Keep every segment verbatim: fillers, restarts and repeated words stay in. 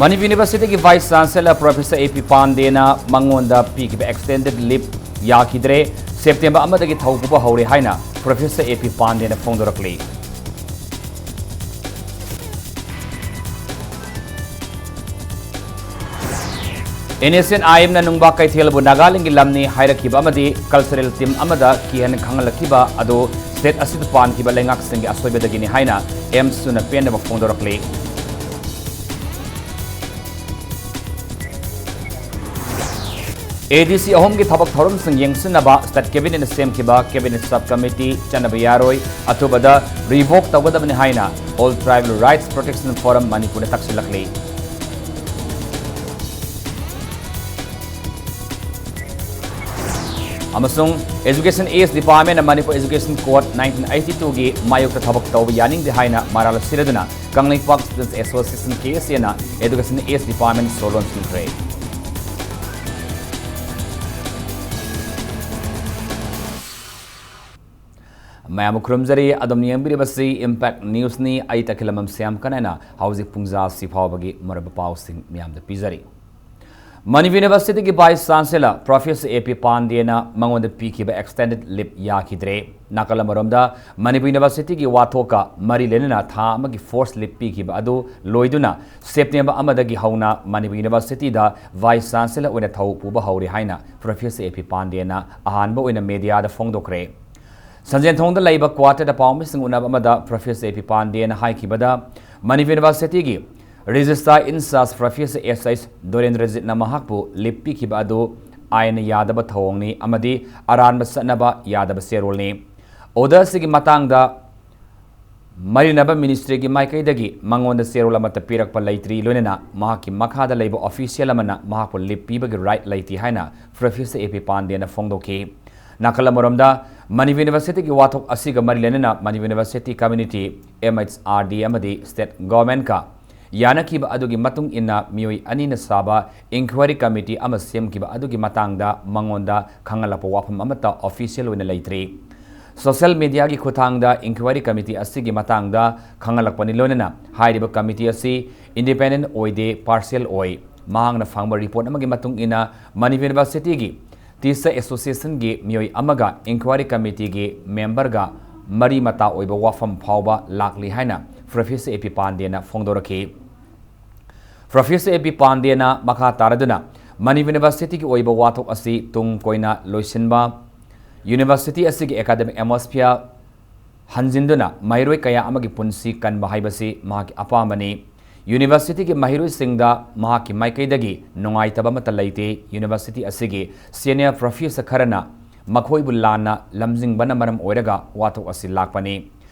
ꯃꯅꯤꯄꯨꯔ ꯌꯨꯅꯤꯚꯔꯁꯤꯇꯤꯒꯤ vice chancellor professor A P ꯄꯥꯟꯗꯦꯅ ꯃꯉꯣꯟꯗ ꯄꯤꯈꯤꯕ ꯑꯦꯛꯁꯇꯦꯟꯗꯦꯗ ꯂꯤꯞ ꯌꯥꯈꯤꯗ꯭ꯔꯦ꯫ ꯁꯦꯞꯇꯦꯝꯕꯔ ꯑꯃꯗꯒꯤ ꯊꯧ ꯄꯨꯕ ꯍꯧꯔꯦ ꯍꯥꯏꯅ ꯄ꯭ꯔꯣꯐꯦꯁꯔ ꯑꯦ ꯄꯤ ꯄꯥꯟꯗꯦꯅ ꯐꯣꯡꯗꯣꯔꯛꯂꯤ꯫ ꯑꯦꯟ ꯑꯦꯁ ꯑꯦꯟ ꯑꯥꯏ ꯑꯦꯝꯅ ꯅꯨꯡꯕꯥ ꯀꯩꯊꯦꯜꯕꯨ ꯅꯥꯒꯥꯂꯦꯟꯒꯤ ꯂꯝꯅꯤ ꯍꯥꯏꯔꯛꯈꯤꯕ ꯑꯃꯗꯤ ꯀꯜꯆꯔꯦꯜ ꯇꯤꯝ ꯑꯃꯗ ꯀꯤꯍꯟ ꯈꯪꯍꯜꯂꯛꯈꯤꯕ ꯑꯗꯨ ꯁ꯭ꯇꯦꯠ ꯑꯁꯤꯗ ꯄꯥꯟꯈꯤꯕ ꯂꯩꯉꯥꯛꯁꯤꯡꯒꯤ ꯑꯁꯣꯏꯕꯗꯒꯤꯅꯤ ꯍꯥꯏꯅ ꯑꯦꯝꯁꯨꯅ ꯄꯦꯟꯗꯕ ꯐꯣꯡꯗꯣꯔꯛꯂꯤ꯫ ꯑꯦ ꯗꯤ ꯁꯤ ꯑꯍꯨꯝꯒꯤ ꯊꯕꯛ ꯊꯧꯔꯝꯁꯤꯡ ꯌꯦꯡꯁꯤꯟꯅꯕ ꯁ꯭ꯇꯦꯠ ꯀꯦꯕꯤꯅꯦꯠꯅ ꯁꯦꯝꯈꯤꯕ ꯀꯦꯕꯤꯅꯦꯠ ꯁꯕ ꯀꯃꯤꯇꯤ ꯆꯠꯅꯕ ꯌꯥꯔꯣꯏ꯫ ꯑꯊꯨꯕꯗ ꯔꯤꯚꯣꯛ ꯇꯧꯒꯗꯕꯅꯤ ꯍꯥꯏꯅ all tribal rights protection forum ꯃꯅꯤꯄꯨꯔꯅ ꯇꯛꯁꯤꯜꯂꯛꯂꯤ꯫ ꯑꯃꯁꯨꯡ Education East Department ꯅ Manipur Education Code nineteen eighty two ꯒꯤ ꯃꯥꯌꯣꯛꯇ ꯊꯕꯛ ꯇꯧꯕ ꯌꯥꯅꯤꯡꯗꯦ ꯍꯥꯏꯅ ꯃꯔꯥꯜ ꯁꯤꯔꯗꯨꯅ ꯀꯪꯂꯩꯄꯥꯛ Students Association, ꯀꯦ ꯑꯦꯁ ꯑꯦꯅ Education East Department ꯁꯣ ꯂꯣꯟꯁꯤꯟꯈ꯭ꯔꯦ꯫ ꯃꯌꯥꯝꯕꯨ ꯈꯨꯔꯨꯝꯖꯔꯤ꯫ ꯑꯗꯨꯝ ꯌꯦꯡꯕꯤꯔꯤꯕꯁꯤ Impact News ꯅꯤ꯫ ꯑꯩ ꯇꯈꯦꯂꯝꯕꯝ ꯁ꯭ꯌꯥꯝ ꯀꯅꯥꯅ ꯍꯧꯖꯤꯛ ꯄꯨꯡ ꯖꯥ ꯁꯤ ꯐꯥꯎꯕꯒꯤ ꯃꯔꯨꯑꯣꯏꯕ ꯄꯥꯎꯁꯤꯡ ꯃꯌꯥꯝꯗ ꯄꯤꯖꯔꯤ꯫ ꯃꯅꯤꯄꯨꯔ ꯌꯨꯅꯤꯚꯔꯁꯤꯇꯤꯒꯤ vice chancellor professor A P ꯄꯥꯟꯗꯦꯅ ꯃꯉꯣꯟꯗ ꯄꯤꯈꯤꯕ ꯑꯦꯛꯁꯇꯦꯟꯗꯦꯗ ꯂꯤꯞ ꯌꯥꯈꯤꯗ꯭ꯔꯦ꯫ ꯅꯥꯀꯜ ꯑꯃꯔꯣꯝꯗ, ꯃꯅꯤꯄꯨꯔ ꯌꯨꯅꯤꯚꯔꯁꯤꯇꯤꯒꯤ ꯋꯥꯊꯣꯛꯀ ꯃꯔꯤ ꯂꯩꯅꯅ ꯊꯥ ꯑꯃꯒꯤ ꯐꯣꯔꯁ ꯂꯤꯞ ꯄꯤꯈꯤꯕ ꯑꯗꯨ ꯂꯣꯏꯗꯨꯅ ꯁꯦꯞꯇꯦꯝꯕꯔ ꯑꯃꯗꯒꯤ ꯍꯧꯅ ꯃꯅꯤꯄꯨꯔ ꯌꯨꯅꯤꯚꯔꯁꯤꯇꯤꯗ ꯚꯥꯏꯁ ꯆꯥꯟꯁꯦꯂꯔ ꯑꯣꯏꯅ ꯊꯧ ꯄꯨꯕ ꯍꯧꯔꯦ ꯍꯥꯏꯅ ꯄ꯭ꯔꯣꯐꯦꯁꯔ ꯑꯦ ꯄꯤ ꯄꯥꯟꯗꯦꯅ ꯑꯍꯥꯟꯕ ꯑꯣꯏꯅ ꯃꯦꯗꯤꯌꯥꯗ ꯐꯣꯡꯗꯣꯛꯈ꯭ꯔꯦ꯫ ꯁꯟꯖꯦꯟꯊꯣꯡꯗ ꯂꯩꯕ ꯀ꯭ꯋꯥꯇꯔꯗ ꯄꯥꯎꯃꯤꯁꯤꯡ ꯎꯅꯕ ꯑꯃꯗ ꯄ꯭ꯔꯣꯐꯦꯁꯔ ꯑꯦ ꯄꯤ ꯄꯥꯟꯗꯦꯅ ꯍꯥꯏꯈꯤꯕꯗ, ꯃꯅꯤꯄꯨꯔ ꯌꯨꯅꯤꯚꯔꯁꯤꯇꯤꯒꯤ ꯔꯦꯖꯤꯁꯇ꯭ꯔꯥꯔ ꯏꯟꯆꯥꯔꯖ ꯄ꯭ꯔꯣꯐꯦꯁꯔ ꯑꯦꯁ ꯑꯩꯆ ꯗꯣꯔꯦꯟꯗ꯭ꯔꯖꯤꯠꯅ ꯃꯍꯥꯛꯄꯨ ꯂꯤꯞ ꯄꯤꯈꯤꯕ ꯑꯗꯨ ꯑꯥꯏꯟꯅ ꯌꯥꯗꯕ ꯊꯧꯑꯣꯡꯅꯤ ꯑꯃꯗꯤ ꯑꯔꯥꯟꯕ ꯆꯠꯅꯕ ꯌꯥꯗꯕ ꯆꯦꯔꯣꯜꯅꯤ꯫ ꯑꯣꯔꯗꯔ ꯑꯁꯤꯒꯤ ꯃꯇꯥꯡꯗ ꯃꯔꯤ ꯂꯩꯅꯕ ꯃꯤꯅꯤꯁꯇ꯭ꯔꯤꯒꯤ ꯃꯥꯏꯀꯩꯗꯒꯤ ꯃꯉꯣꯟꯗ ꯆꯦꯔꯣꯜ ꯑꯃꯠꯇ ꯄꯤꯔꯛꯄ ꯂꯩꯇ꯭ꯔꯤ, ꯂꯣꯏꯅꯅ ꯃꯍꯥꯛꯀꯤ ꯃꯈꯥꯗ ꯂꯩꯕ ꯑꯣꯐꯤꯁꯤꯌꯦꯜ ꯑꯃꯅ ꯃꯍꯥꯛꯄꯨ ꯂꯤꯞ ꯄꯤꯕꯒꯤ ꯔꯥꯏꯠ ꯂꯩꯇꯦ ꯍꯥꯏꯅ ꯄ꯭ꯔꯣꯐꯦꯁꯔ ꯑꯦ ꯄꯤ ꯄꯥꯟꯗꯦꯅ ꯐꯣꯡꯗꯣꯛꯈꯤ꯫ ꯅꯥꯀꯜ ꯑꯃꯔꯣꯝꯗ, ꯃꯅꯤꯄꯨꯔ ꯌꯨꯅꯤꯚꯔꯁꯤꯇꯤꯒꯤ ꯋꯥꯊꯣꯛ ꯑꯁꯤꯒ ꯃꯔꯤ ꯂꯩꯅꯅ Manipur university community, M H R D ꯑꯃꯗꯤ ꯁ꯭ꯇꯦꯠ ꯒꯣꯚꯔꯟꯃꯦꯟꯠꯀ ꯌꯥꯅꯈꯤꯕ ꯑꯗꯨꯒꯤ ꯃꯇꯨꯡ ꯏꯟꯅ ꯃꯤꯑꯣꯏ ꯑꯅꯤꯅ ꯁꯥꯕ ꯏꯟꯀ꯭ꯋꯥꯏꯔꯤ ꯀꯝꯃꯤꯇꯤ ꯑꯃ ꯁꯦꯝꯈꯤꯕ ꯑꯗꯨꯒꯤ ꯃꯇꯥꯡꯗ ꯃꯉꯣꯟꯗ ꯈꯪꯍꯜꯂꯛꯄ ꯋꯥꯐꯝ ꯑꯃꯠꯇ ꯑꯣꯐꯤꯁꯤꯌꯦꯜ ꯑꯣꯏꯅ ꯂꯩꯇ꯭ꯔꯤ꯫ Social mediaꯒꯤ ꯈꯨꯠꯊꯥꯡꯗ inquiry committee ꯑꯁꯤꯒꯤ ꯃꯇꯥꯡꯗ ꯈꯪꯍꯜꯂꯛꯄꯅꯤ꯫ ꯂꯣꯏꯅꯅ ꯍꯥꯏꯔꯤꯕ committee ꯑꯁꯤ independent ꯑꯣꯏꯗꯦ, partial ꯑꯣꯏ꯫ ꯃꯍꯥꯛꯅ ꯐꯪꯕ report ꯑꯃꯒꯤ ꯃꯇꯨꯡ ꯏꯟꯅ Manipur Universityꯒꯤ Teacher Associationꯒꯤ ꯃꯤꯑꯣꯏ ꯑꯃꯒ inquiry committeeꯒꯤ memberꯒ ꯃꯔꯤ ꯃꯇꯥ ꯑꯣꯏꯕ ꯋꯥꯐꯝ ꯐꯥꯎꯕ ꯂꯥꯛꯂꯤ ꯍꯥꯏꯅ Professor A P ꯄꯥꯟꯗꯦꯅ ꯐꯣꯡꯗꯣꯔꯛꯈꯤ꯫ Professor A P ꯄꯥꯟꯗꯦꯅ ꯃꯈꯥ ꯇꯥꯔꯗꯨꯅ Manipur Universityꯒꯤ ꯑꯣꯏꯕ ꯋꯥꯊꯣꯛ ꯑꯁꯤ ꯇꯨꯡ ꯀꯣꯏꯅ ꯂꯣꯏꯁꯤꯟꯕ, university ꯑꯁꯤꯒꯤ academic atmosphere ꯍꯟꯖꯤꯟꯗꯨꯅ ꯃꯍꯩꯔꯣꯏ ꯀꯌꯥ ꯑꯃꯒꯤ ꯄꯨꯟꯁꯤ ꯀꯟꯕ ꯍꯥꯏꯕꯁꯤ ꯃꯍꯥꯛꯀꯤ ꯑꯄꯥꯝꯕꯅꯤ꯫ Universityꯒꯤ ꯃꯍꯩꯔꯣꯏꯁꯤꯡꯗ ꯃꯍꯥꯛꯀꯤ ꯃꯥꯏꯀꯩꯗꯒꯤ ꯅꯨꯡꯉꯥꯏꯇꯕ ꯑꯃꯠꯇ ꯂꯩꯇꯦ꯫ University ꯑꯁꯤꯒꯤ senior professor ꯈꯔꯅ ꯃꯈꯣꯏꯕꯨ ꯂꯥꯟꯅ ꯂꯝꯖꯤꯡꯕꯅ ꯃꯔꯝ ꯑꯣꯏꯔꯒ ꯋꯥꯊꯣꯛ ꯑꯁꯤ ꯂꯥꯛꯄꯅꯤ꯫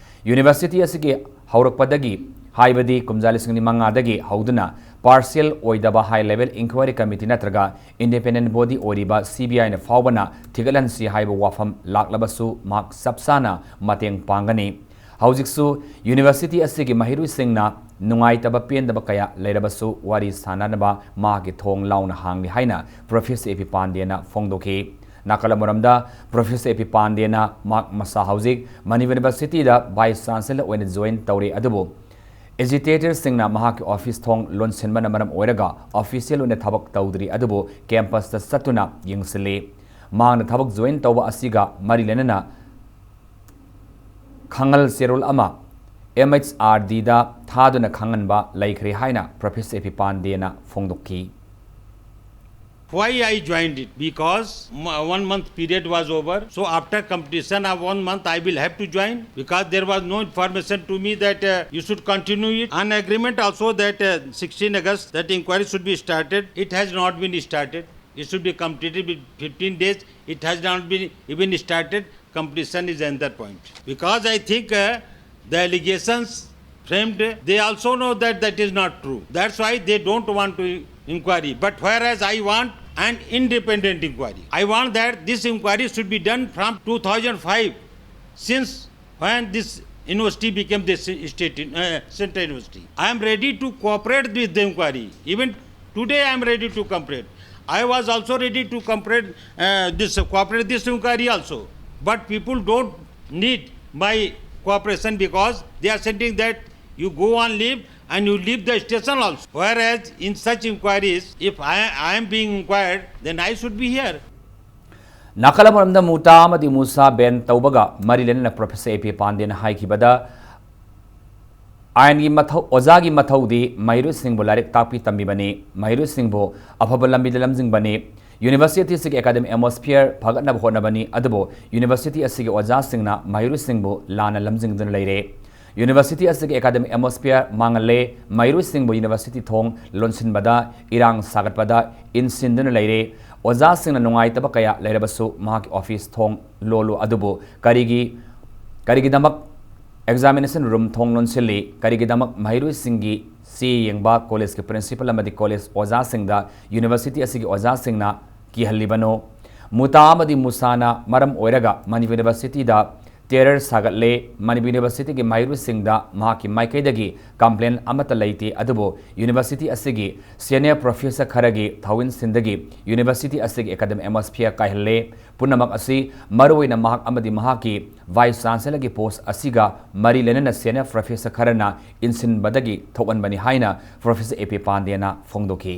University ꯑꯁꯤꯒꯤ ꯍꯧꯔꯛꯄꯗꯒꯤ, ꯍꯥꯏꯕꯗꯤ ꯀꯨꯝꯖꯥ ꯂꯤꯁꯤꯡ ꯑꯅꯤ ꯃꯉꯥꯗꯒꯤ ꯍꯧꯗꯨꯅ partial ꯑꯣꯏꯗꯕ high level inquiry committee ꯅꯠꯇ꯭ꯔꯒ independent body ꯑꯣꯏꯔꯤꯕ C B Iꯅ ꯐꯥꯎꯕꯅ ꯊꯤꯒꯠꯍꯟꯁꯤ ꯍꯥꯏꯕ ꯋꯥꯐꯝ ꯂꯥꯛꯂꯕꯁꯨ ꯃꯍꯥꯛ ꯆꯞ ꯆꯥꯅ ꯃꯇꯦꯡ ꯄꯥꯡꯒꯅꯤ꯫ ꯍꯧꯖꯤꯛꯁꯨ university ꯑꯁꯤꯒꯤ ꯃꯍꯩꯔꯣꯏꯁꯤꯡꯅ ꯅꯨꯡꯉꯥꯏꯇꯕ ꯄꯦꯟꯗꯕ ꯀꯌꯥ ꯂꯩꯔꯕꯁꯨ ꯋꯥꯔꯤ ꯁꯥꯅꯅꯕ ꯃꯍꯥꯛꯀꯤ ꯊꯣꯡ ꯂꯥꯎꯅ ꯍꯥꯡꯂꯤ ꯍꯥꯏꯅ Professor A P ꯄꯥꯟꯗꯦꯅ ꯐꯣꯡꯗꯣꯛꯈꯤ꯫ ꯅꯥꯀꯜ ꯑꯃꯔꯣꯝꯗ Professor A P ꯄꯥꯟꯗꯦꯅ ꯃꯍꯥꯛ ꯃꯁꯥ ꯍꯧꯖꯤꯛ Manipur Universityꯗ Vice Chancellor ꯑꯣꯏꯅ join ꯇꯧꯔꯦ, ꯑꯗꯨꯕꯨ agitatorꯁꯤꯡꯅ ꯃꯍꯥꯛꯀꯤ office ꯊꯣꯡ ꯂꯣꯟꯁꯤꯟꯕꯅ ꯃꯔꯝ ꯑꯣꯏꯔꯒ official ꯑꯣꯏꯅ ꯊꯕꯛ ꯇꯧꯗ꯭ꯔꯤ, ꯑꯗꯨꯕꯨ campusꯇ ꯆꯠꯇꯨꯅ ꯌꯦꯡꯁꯤꯜꯂꯤ꯫ ꯃꯍꯥꯛꯅ ꯊꯕꯛ join ꯇꯧꯕ ꯑꯁꯤꯒ ꯃꯔꯤ ꯂꯩꯅꯅ ꯈꯪꯍꯜ ꯆꯦꯔꯣꯜ ꯑꯃ M H R Dꯗ ꯊꯥꯗꯨꯅ ꯈꯪꯍꯟꯕ ꯂꯩꯈ꯭ꯔꯦ ꯍꯥꯏꯅ Professor A P ꯄꯥꯟꯗꯦꯅ ꯐꯣꯡꯗꯣꯛꯈꯤ꯫ Why I joined it? Because m- one month period was over. So after completion of one month, I will have to join because there was no information to me that uh, you should continue it. An agreement also that uh, sixteen August that inquiry should be started. It has not been started. It should be completed with fifteen days. It has not been even started. Completion is another point. Because I think uh, the allegations framed, they also know that that is not true. That's why they don't want to inquiry. But whereas I want an independent inquiry, I want that this inquiry should be done from two thousand five, since when this university became the state uh, center university. I am ready to cooperate with the inquiry. Even today I am ready to cooperate. I was also ready to cooperate uh, this cooperate this inquiry also. But people don't need my cooperation, because they are sending that you go on leave and you leave the station also. Whereas in such inquiries, if I, I am being inquired, then I should be here. ꯅꯥꯀꯜ ꯑꯃꯔꯣꯝꯗ ꯃꯨꯇꯥ ꯑꯃꯗꯤ ꯃꯨꯁꯥ ꯕꯦꯟ ꯇꯧꯕꯒ ꯃꯔꯤ ꯂꯩꯅꯅ professor A P ꯄꯥꯟꯗꯦꯅ ꯍꯥꯏꯈꯤꯕꯗ, ꯑꯥꯏꯟꯒꯤ ꯃꯊꯧ, ꯑꯣꯖꯥꯒꯤ ꯃꯊꯧꯗꯤ ꯃꯍꯩꯔꯣꯏꯁꯤꯡꯕꯨ ꯂꯥꯏꯔꯤꯛ ꯇꯥꯛꯄꯤ ꯇꯝꯕꯤꯕꯅꯤ, ꯃꯍꯩꯔꯣꯏꯁꯤꯡꯕꯨ ꯑꯐꯕ ꯂꯝꯕꯤꯗ ꯂꯝꯖꯤꯡꯕꯅꯤ, ꯌꯨꯅꯤꯚꯔꯁꯤꯇꯤ ꯑꯁꯤꯒꯤ ꯑꯦꯀꯥꯗꯃꯤꯛ ꯑꯦꯠꯃꯣꯁꯐꯤꯌꯔ ꯐꯒꯠꯅꯕ ꯍꯣꯠꯅꯕꯅꯤ, ꯑꯗꯨꯕꯨ ꯌꯨꯅꯤꯚꯔꯁꯤꯇꯤ ꯑꯁꯤꯒꯤ ꯑꯣꯖꯥꯁꯤꯡꯅ ꯃꯍꯩꯔꯣꯏꯁꯤꯡꯕꯨ ꯂꯥꯟꯅ ꯂꯝꯖꯤꯡꯗꯨꯅ ꯂꯩꯔꯦ꯫ ꯌꯨꯅꯤꯚꯔꯁꯤꯇꯤ ꯑꯁꯤꯒꯤ ꯑꯦꯀꯥꯗꯃꯤꯛ ꯑꯦꯠꯃꯣꯁꯐꯤꯌꯔ ꯃꯥꯡꯍꯜꯂꯦ, ꯃꯍꯩꯔꯣꯏꯁꯤꯡꯕꯨ ꯌꯨꯅꯤꯚꯔꯁꯤꯇꯤ ꯊꯣꯡ ꯂꯣꯟꯁꯤꯟꯕꯗ, ꯏꯔꯥꯡ ꯁꯥꯒꯠꯄꯗ ꯏꯟꯁꯤꯟꯗꯨꯅ ꯂꯩꯔꯦ꯫ ꯑꯣꯖꯥꯁꯤꯡꯅ ꯅꯨꯡꯉꯥꯏꯇꯕ ꯀꯌꯥ ꯂꯩꯔꯕꯁꯨ ꯃꯍꯥꯛꯀꯤ ꯑꯣꯐꯤꯁ ꯊꯣꯡ ꯂꯣꯜꯂꯨ, ꯑꯗꯨꯕꯨ ꯀꯔꯤꯒꯤ, ꯀꯔꯤꯒꯤꯗꯃꯛ ꯑꯦꯛꯖꯥꯃꯤꯅꯦꯁꯟ ꯔꯨꯝ ꯊꯣꯡ ꯂꯣꯟꯁꯤꯜꯂꯤ? ꯀꯔꯤꯒꯤꯗꯃꯛ ꯃꯍꯩꯔꯣꯏꯁꯤꯡꯒꯤ ꯆꯦ ꯌꯦꯡꯕ ꯀꯣꯂꯦꯖꯀꯤ ꯄ꯭ꯔꯤꯟꯁꯤꯄꯜ ꯑꯃꯗꯤ ꯀꯣꯂꯦꯖ ꯑꯣꯖꯥꯁꯤꯡꯗ ꯌꯨꯅꯤꯚꯔꯁꯤꯇꯤ ꯑꯁꯤꯒꯤ ꯑꯣꯖꯥꯁꯤꯡꯅ ꯀꯤꯍꯜꯂꯤꯕꯅꯣ? ꯃꯨꯇꯥ ꯑꯃꯗꯤ ꯃꯨꯁꯥꯅ ꯃꯔꯝ ꯑꯣꯏꯔꯒ ꯃꯅꯤꯄꯨꯔ ꯌꯨꯅꯤꯚꯔꯁꯤꯇꯤꯗ ꯇꯦꯔꯔ ꯁꯥꯒꯠꯂꯦ꯫ ꯃꯅꯤꯄꯨꯔ ꯌꯨꯅꯤꯚꯔꯁꯤꯇꯤꯒꯤ ꯃꯍꯩꯔꯣꯏꯁꯤꯡꯗ ꯃꯍꯥꯛꯀꯤ ꯃꯥꯏꯀꯩꯗꯒꯤ ꯀꯝꯄ꯭ꯂꯦꯟ ꯑꯃꯠꯇ ꯂꯩꯇꯦ, ꯑꯗꯨꯕꯨ ꯌꯨꯅꯤꯚꯔꯁꯤꯇꯤ ꯑꯁꯤꯒꯤ ꯁꯦꯅꯤꯌꯔ ꯄ꯭ꯔꯣꯐꯦꯁꯔ ꯈꯔꯒꯤ ꯊꯧꯑꯣꯏꯟꯁꯤꯟꯗꯒꯤ ꯌꯨꯅꯤꯚꯔꯁꯤꯇꯤ ꯑꯁꯤꯒꯤ ꯑꯦꯀꯥꯗꯃꯤꯛ ꯑꯦꯠꯃꯣꯁꯐꯤꯌꯔ ꯀꯥꯏꯍꯜꯂꯦ꯫ ꯄꯨꯝꯅꯃꯛ ꯑꯁꯤ ꯃꯔꯨꯑꯣꯏꯅ ꯃꯍꯥꯛ ꯑꯃꯗꯤ ꯃꯍꯥꯛꯀꯤ ꯚꯥꯏꯁ ꯆꯥꯟꯁꯦꯂꯔꯒꯤ ꯄꯣꯁ ꯑꯁꯤꯒ ꯃꯔꯤ ꯂꯩꯅꯅ ꯁꯦꯅꯤꯌꯔ ꯄ꯭ꯔꯣꯐꯦꯁꯔ ꯈꯔꯅ ꯏꯟꯁꯤꯟꯕꯗꯒꯤ ꯊꯣꯛꯍꯟꯕꯅꯤ ꯍꯥꯏꯅ ꯄ꯭ꯔꯣꯐꯦꯁꯔ ꯑꯦ ꯄꯤ ꯄꯥꯟꯗꯦꯅ ꯐꯣꯡꯗꯣꯛꯈꯤ꯫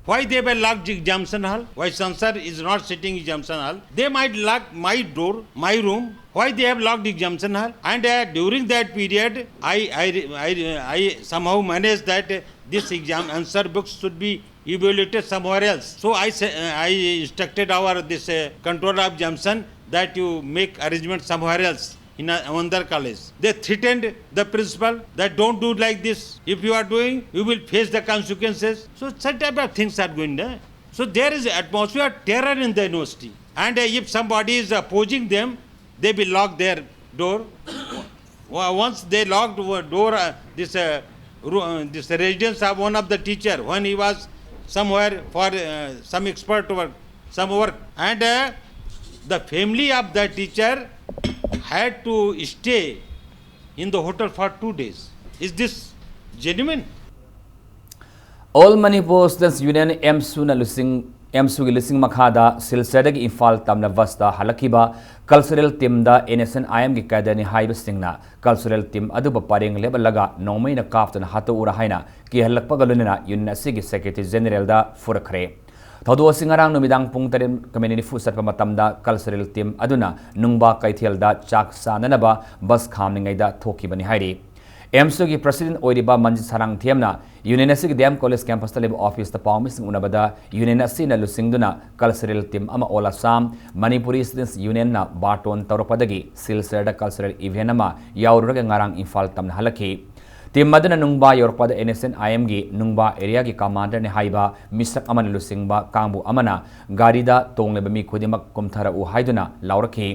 Why they were locked examination hall? Why Chancellor is not sitting examination hall? They might lock my door, my room. Why they have locked examination hall? And uh, during that period, I, I, I, I somehow managed that uh, this exam answer books should be evaluated somewhere else. So I say, uh, I instructed our this uh, controller of examination that you make arrangement somewhere else in a, another college. They threatened the principal that don't do like this. If you are doing, you will face the consequences. So such type of things are going there. So there is atmosphere of terror in the university. And uh, if somebody is opposing them, they will lock their door. Wa- Once they locked the door, uh, this, uh, ru- uh, this residence of one of the teacher when he was somewhere for uh, some expert work, some work, and uh, the family of the teacher had to stay in the hotel for two days. Is this genuine? All Manipur Students Union, ꯑꯦꯝꯁꯨꯅ ꯂꯨꯆꯤꯡ ꯑꯦꯝꯁꯨꯒꯤ ꯂꯨꯆꯤꯡ ꯃꯈꯥꯗ ꯁꯤꯜꯆꯔꯗꯒꯤ ꯏꯝꯐꯥꯜ ꯇꯝꯅ ꯕꯁꯇ ꯍꯜꯂꯛꯈꯤꯕ cultural ꯇꯤꯝꯗ and S N ꯑꯥꯏ ꯑꯦꯝꯒꯤ ꯀꯦꯗꯔꯅꯤ ꯍꯥꯏꯕꯁꯤꯡꯅ cultural team ꯑꯗꯨꯕꯨ ꯄꯔꯦꯡ ꯂꯦꯞꯍꯜꯂꯒ ꯅꯣꯡꯃꯩꯅ ꯀꯥꯞꯇꯨꯅ ꯍꯥꯠꯇꯣꯛꯎꯔꯥ ꯍꯥꯏꯅ ꯀꯤꯍꯜꯂꯛꯄꯒ ꯂꯣꯏꯅꯅ union ꯑꯁꯤꯒꯤ ꯁꯦꯀ꯭ꯔꯦꯇꯔꯤ ꯖꯦꯅꯦꯔꯦꯜꯗ ꯐꯨꯔꯛꯈ꯭ꯔꯦ꯫ ꯊꯧꯗꯣꯛ ꯑꯁꯤ ꯉꯔꯥꯡ ꯅꯨꯃꯤꯗꯥꯡ ꯄꯨꯡ ꯇꯔꯦꯠ ꯃꯤꯅꯤꯠ ꯅꯤꯐꯨ ꯆꯠꯄ ꯃꯇꯝꯗ ꯀꯜꯆꯔꯦꯜ ꯇꯤꯝ ꯑꯗꯨꯅ ꯅꯨꯡꯕꯥ ꯀꯩꯊꯦꯜꯗ ꯆꯥꯛ ꯆꯥꯅꯅꯕ ꯕꯁ ꯈꯥꯝꯂꯤꯉꯩꯗ ꯊꯣꯛꯈꯤꯕꯅꯤ ꯍꯥꯏꯔꯤ꯫ ꯑꯦꯝꯁꯨꯒꯤ ꯄ꯭ꯔꯁꯤꯗꯦꯟ ꯑꯣꯏꯔꯤꯕ ꯃꯟꯖꯤꯠ ꯁꯥꯔꯥꯡꯊꯦꯝꯅ ꯌꯨꯅꯤꯌꯟ ꯑꯁꯤꯒꯤ ꯗꯤ ꯑꯦꯝ ꯀꯣꯂꯦꯖ ꯀꯦꯝꯄꯁꯇ ꯂꯩꯕ ꯑꯣꯐꯤꯁꯇ ꯄꯥꯎꯃꯤꯁꯤꯡ ꯎꯅꯕꯗ ꯌꯨꯅꯤꯌꯟ ꯑꯁꯤꯅ ꯂꯨꯆꯤꯡꯗꯨꯅ ꯀꯜꯆꯔꯦꯜ ꯇꯤꯝ ꯑꯃ ꯑꯣꯜ ꯑꯁꯥꯝ ꯃꯅꯤꯄꯨꯔꯤ ꯁ꯭ꯇꯨꯗꯦꯟꯠꯁ ꯌꯨꯅꯤꯌꯟꯅ ꯕꯥꯔꯇꯣꯟ ꯇꯧꯔꯛꯄꯗꯒꯤ ꯁꯤꯜꯆꯔꯗ ꯀꯜꯆꯔꯦꯜ ꯏꯚꯦꯟꯠ ꯑꯃ ꯌꯥꯎꯔꯨꯔꯒ ꯉꯔꯥꯡ ꯏꯝꯐꯥꯜ ꯇꯝꯅ ꯍꯜꯂꯛꯈꯤ꯫ ꯇꯤꯝ ꯑꯗꯨꯅ ꯅꯨꯡꯕꯥ ꯌꯧꯔꯛꯄꯗ ꯑꯦꯟ ꯑꯦꯁ ꯑꯦꯟ ꯑꯥꯏ ꯑꯦꯝꯒꯤ ꯅꯨꯡꯕꯥ ꯑꯦꯔꯤꯌꯥꯒꯤ ꯀꯃꯥꯟꯗꯔꯅꯤ ꯍꯥꯏꯕ ꯃꯤꯁꯛ ꯑꯃꯅ ꯂꯨꯆꯤꯡꯕ ꯀꯥꯡꯕꯨ ꯑꯃꯅ ꯒꯥꯔꯤꯗ ꯇꯣꯡꯂꯤꯕ ꯃꯤ ꯈꯨꯗꯤꯡꯃꯛ ꯀꯨꯝꯊꯔꯛꯎ ꯍꯥꯏꯗꯨꯅ ꯂꯥꯎꯔꯛꯈꯤ꯫